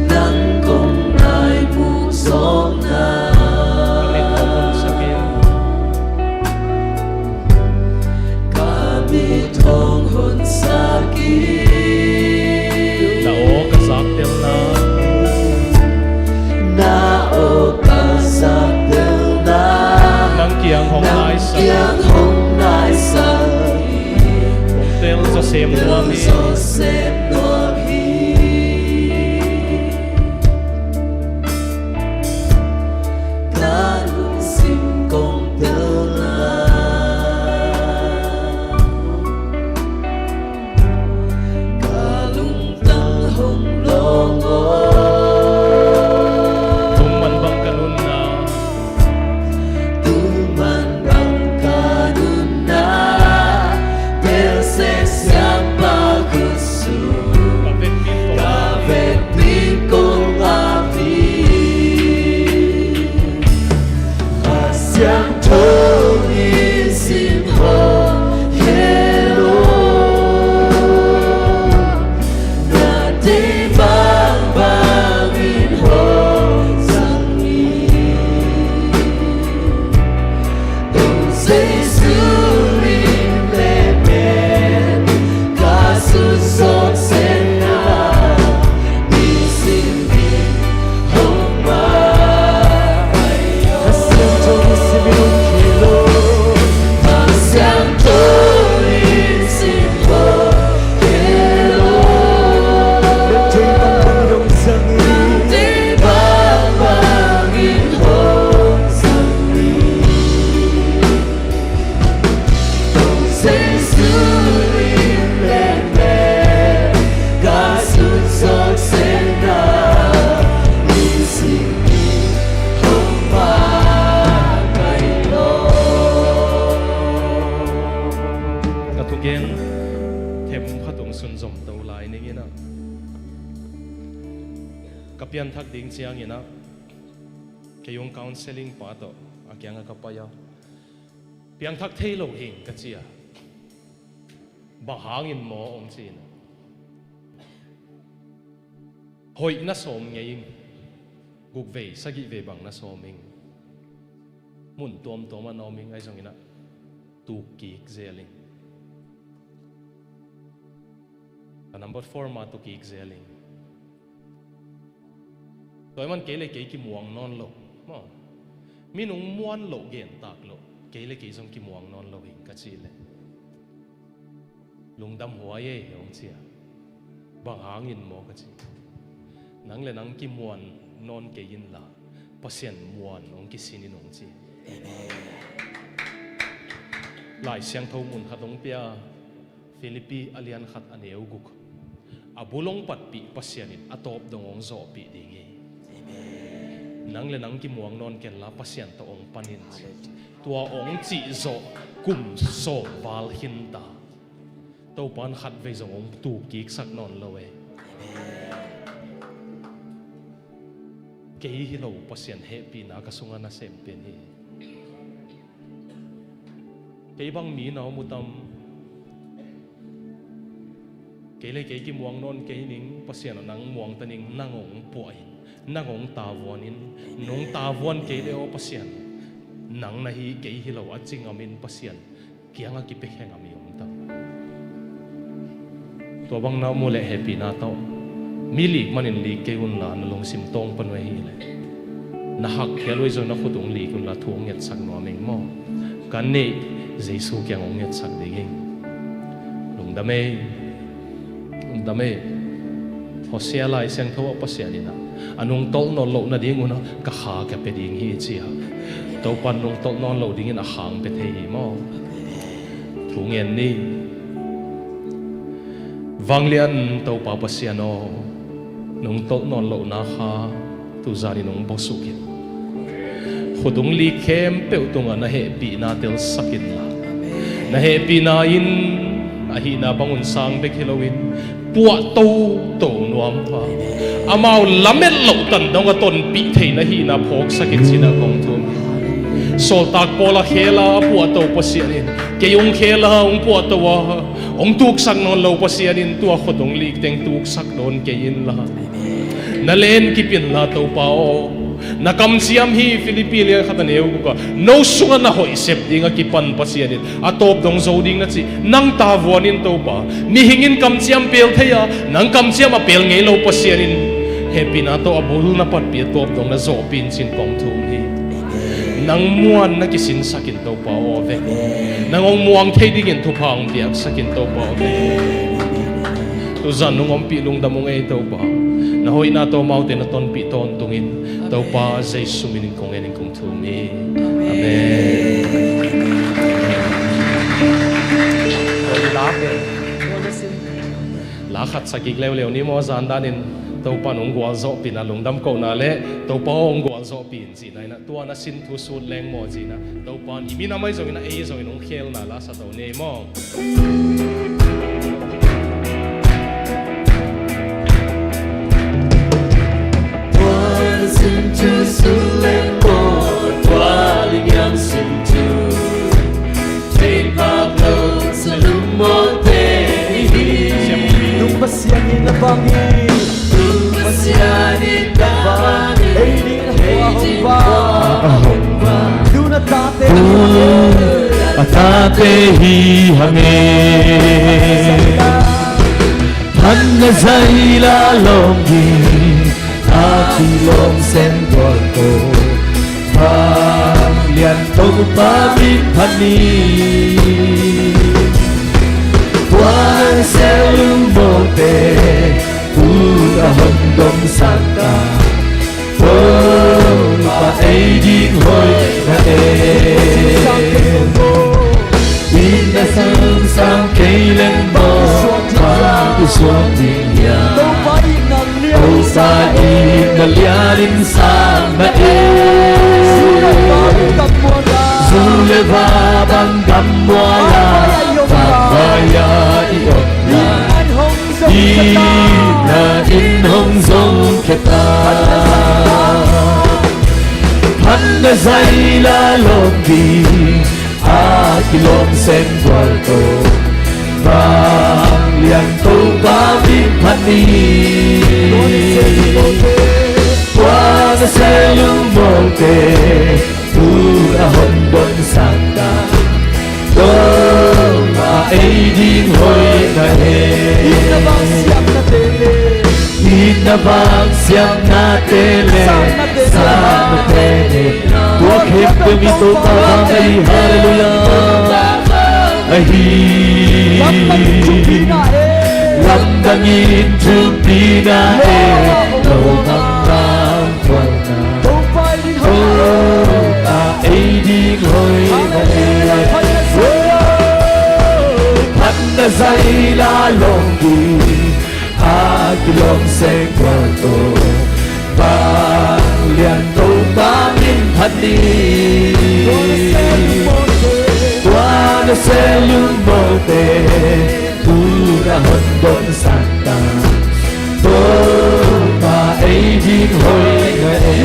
Nang kong nai muk zawkna, ka mit hong honsak in, ka mit hong honsak in. Na aw ka zaktelna, na aw ka zaktelna, nang kiang hong naisak, kiang hong naisak in, hong tel zawh sem nuam hi. Zawh sem nuam hi. Ka lungsim kong telna, ka lungtang hong lawng aw. Tung man bang ka nunna, tung man bang ka nunna, belsek siapa khutsung, ka vekpi kong ap hi. Kha Siangtho in sim hong khel aw. Na deih bangbang in hong zang hi. Topa Jesu lim le mel, ka sun zawk sem na, nisim in hong Ka pianthak ding ciangin ah, kei ung counseling pa tawh a kiangah ka pai a, piangthak thei lo hing ka ci a, bang hangin maw hong ci in ah, hoih na sawm ngei ing, guk vei sagih vei bang na sawm ing, mun tuamtuam ah na om ing, ahi zongin ah tuk kik zel ing. A number four ma tuk kik zel ing. Tua ahih man kei le kei kimuang nawn lo maw. Minung muan loh gen tak loh, kei le kei zong kimuang nawn lo hing ka ci leh, lungdam huai ei hong ci a, bang hangin maw ka ci. Nang le nang kimuan nawn kei inla, Pasian muan hong kisin in hong ci. Amen. Lai Siangtho mun khat hong pia, Philippi a lian khat a neu guk. A bul hong patpih Pasian in a tawp dong hong zawhpih ding hi. Amen. Nang le nang kimuang nawn kenla Pasian tawh hong pan in ci. Hallelujah. Tua hong cih zawh kum sawm val khin ta. Topa in khat vei zong hong tuk kiksak nawn lo e. Amen. Kei hi lo Pasian hehpihna ka sungah nasem pen hi. Kei bang mi na om uh tam? Kei le kei kimuang nawn kei ning, Pasian aw nang muang ta ning, nang hong puah in, nang hong tavuan in, nong tavuan kei le aw Pasian, nang na hi kei hi lo a ci ngam in Pasian kiangah kipia khe ngam i om tam? Tua bang na om uh leh hehpihna tawh mi lik manin lik kei unla, na lungsim tawng pan uh ahih leh na hakkhial uh ahi zong na khut hong lik unla thu hong ngetsak nuam ing maw. Ka neih Jesu kiang hong ngetsak ding ing. Lungdam ei. Lungdam ei. Hosea Lai Siangtho ah Pasian in ah, a nungtolh nawn loh nading un ah ka kha ka pia ding hi ci a, Topa in nungtolh nawn loh dingin a kha hong pia thei hi maw. Thu ngen ni. Vanglian Topa Pasian aw, nungtolh nawn lohna kha tuzan in hong bawsuk in, khut hong lik khempeuh tungah na hehpihna telsak inla, na hehpihna in a hihna bangun sang bek hi loin puah toto nuam pha, amau lamet loh tan dong a tonpih thei na hihna phawksak in ci-in ah kong thum. Sawltak Paul a khel a a puahto Pasian in kei hong khel a hong puahto a hong tuksak nawn lo Pasian in tua khut hong lik teng tuksak nawn kei inla, na len kip inla Topa aw. Na kamciam hi, Philippi lian khat a neu guk ah, no sungah na hoih sep ding a kipan Pasian in a tawp dong zo ding na cih, nang tavuan in Topa. Mihing in kamciam pel thei a, nang kamciam a pel ngei lo Pasian in hehpihna tawh a bul na patpih a tawp dong na zawhpih in ci-in kong thum hi. Nang muan na kisinsak in Topa aw ve. Nang hong muang thei dingin thupha hong piaksak in Topa aw ve. Tuzan nong ompih lungdam ung ei Topa. Na hoihna tawh amaute na tonpih tawntungin Topa Jesu min in kong ngen in kong thum hi. Amen. La khat sa kik leuleu ni maw, zan danin Topa in hong gualzawhpihna, lungdam kohna le Topa aw hong gualzawhpih in cihna in ah, tua na sin thu sut leng maw cihna, Topa in i minam ahi zongin a ei zongin hong khelna la sa to ni maw. Pasian in a bang hi. Pasian in a bang hi. Ei ding a hua hong vang. Dun a tate hi hang e. Dun a tate hi hang e. Phan na zai la lawm ding a kilawm sem tual ko. Vanglian Topa min phat ni. Puan sel lungmawte ut a hong domsak a, Topa ei ding hoih na e. Inn a sang sang kei leng maw, bang i suak ding hiam? Topa in na lianin sang na e. Zu le va bang gammual a, bang vai a i om na. Inn a inn hong zong khia ta. Zaila lawm ding a kilawm seng gual tawh, vanglian Topa min phat ni. Tua nasem lungmawte tu a hong dong sangta, Topa ei ding hoihna e. Itna vang siamnate le, itna vang siamnate le, satnate le, satnate le, tua khempeuh in Topa vang ahi. Halleluiah. Ahi. Lamdangin thupina e, lo bang bang thuakna. Topa ei ding hoihna e. Topa ei ding hoihna e. Phatna zaila lawm ding a kilawm seng gual tawh, vanglian Topa min phat ni. Tua nasem lungmawte tu a hong dong sangta, Topa ei ding hoihna e.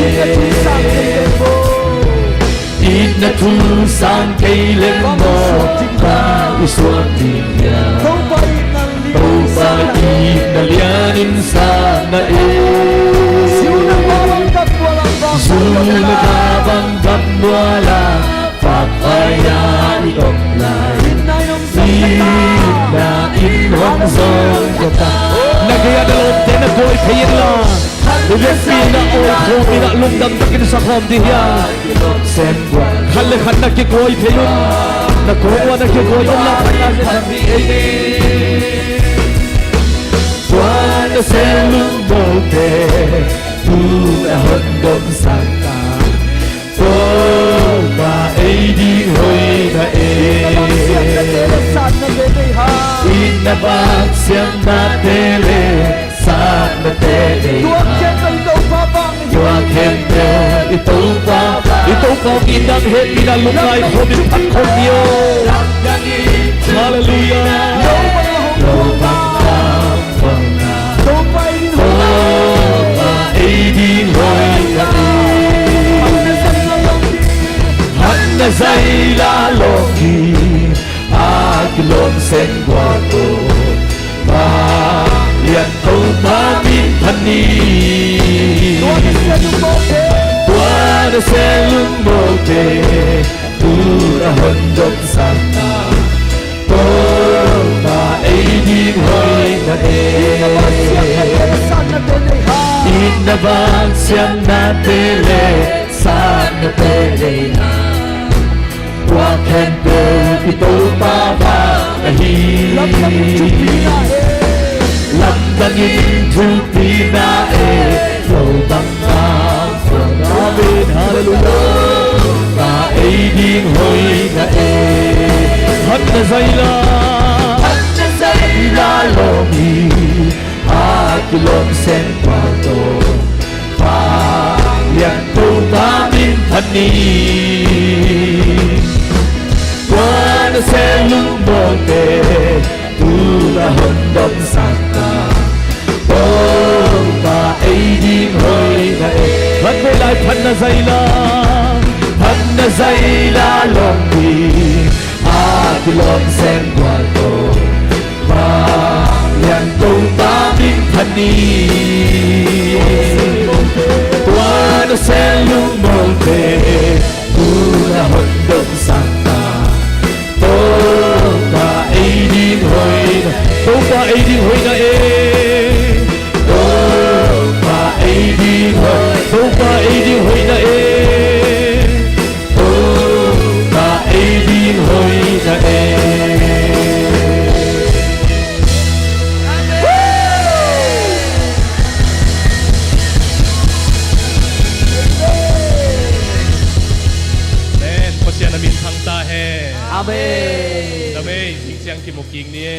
Itna thu sang kei leng maw, bang i suak ding hiam? Topa itna lianin satna e. Zu le ka bang gam nuala, vakvai-a i om lai, itna in hong zong ka ta. Na gei-a na lawmte na kawi phei in la, i vekpi in a awi khawm in a lungdam takin sa khawm ding hiam? Khat le khat na kikawi phei un. Na kawng ua na kikawi om la, phatna zaila. Amen. Tua nasem lungmawte tu a hong dong sangta, Topa ei ding hoihna e. Itna vang siamnate le, satnate le, tua khempeuh i Topa vang, i Topa vang, i Topa vang. I Topa vang in dang hehpihna lungngai khawm in phat khawm ni aw. Halleluiah. Lo bang bang thuakna. Topa ei ding hoihna e. Phatna zaila lawm ding a kilawm seng gual tawh, vanglian Topa min phat ni. Tua nasem lungmawte tu a hong dong sangta, Topa ei ding hoihna e. Itna vang siamnate le, satnate le, tua khempeuh i Topa vang ahi. Lamdangin thupina e, lo bang bang thuakna. Amen. Halleluiah. Topa ei ding hoihna e. Phatna zaila, phatna zaila lawm ding a kilawm seng gual tawh, vanglian Topa min phat ni. Tua nasem lungmawte tu a hong dong sangta, Topa ei ding hoihna e. Khat vei lai, phatna zaila, phatna zaila lawm ding a kilawm seng gual tawh, vanglian Topa min phat ni. Tua nasem lungmawte tu a hong dong sangta, Topa ei ding hoihna, Topa ei ding hoihna e. Topa ei ding hoih, Topa ei ding hoihna e. Topa ei ding hoihna e. Amen. Pasian a min thang ta hen. Amen. Amen. Singsiang kimu kik ni e.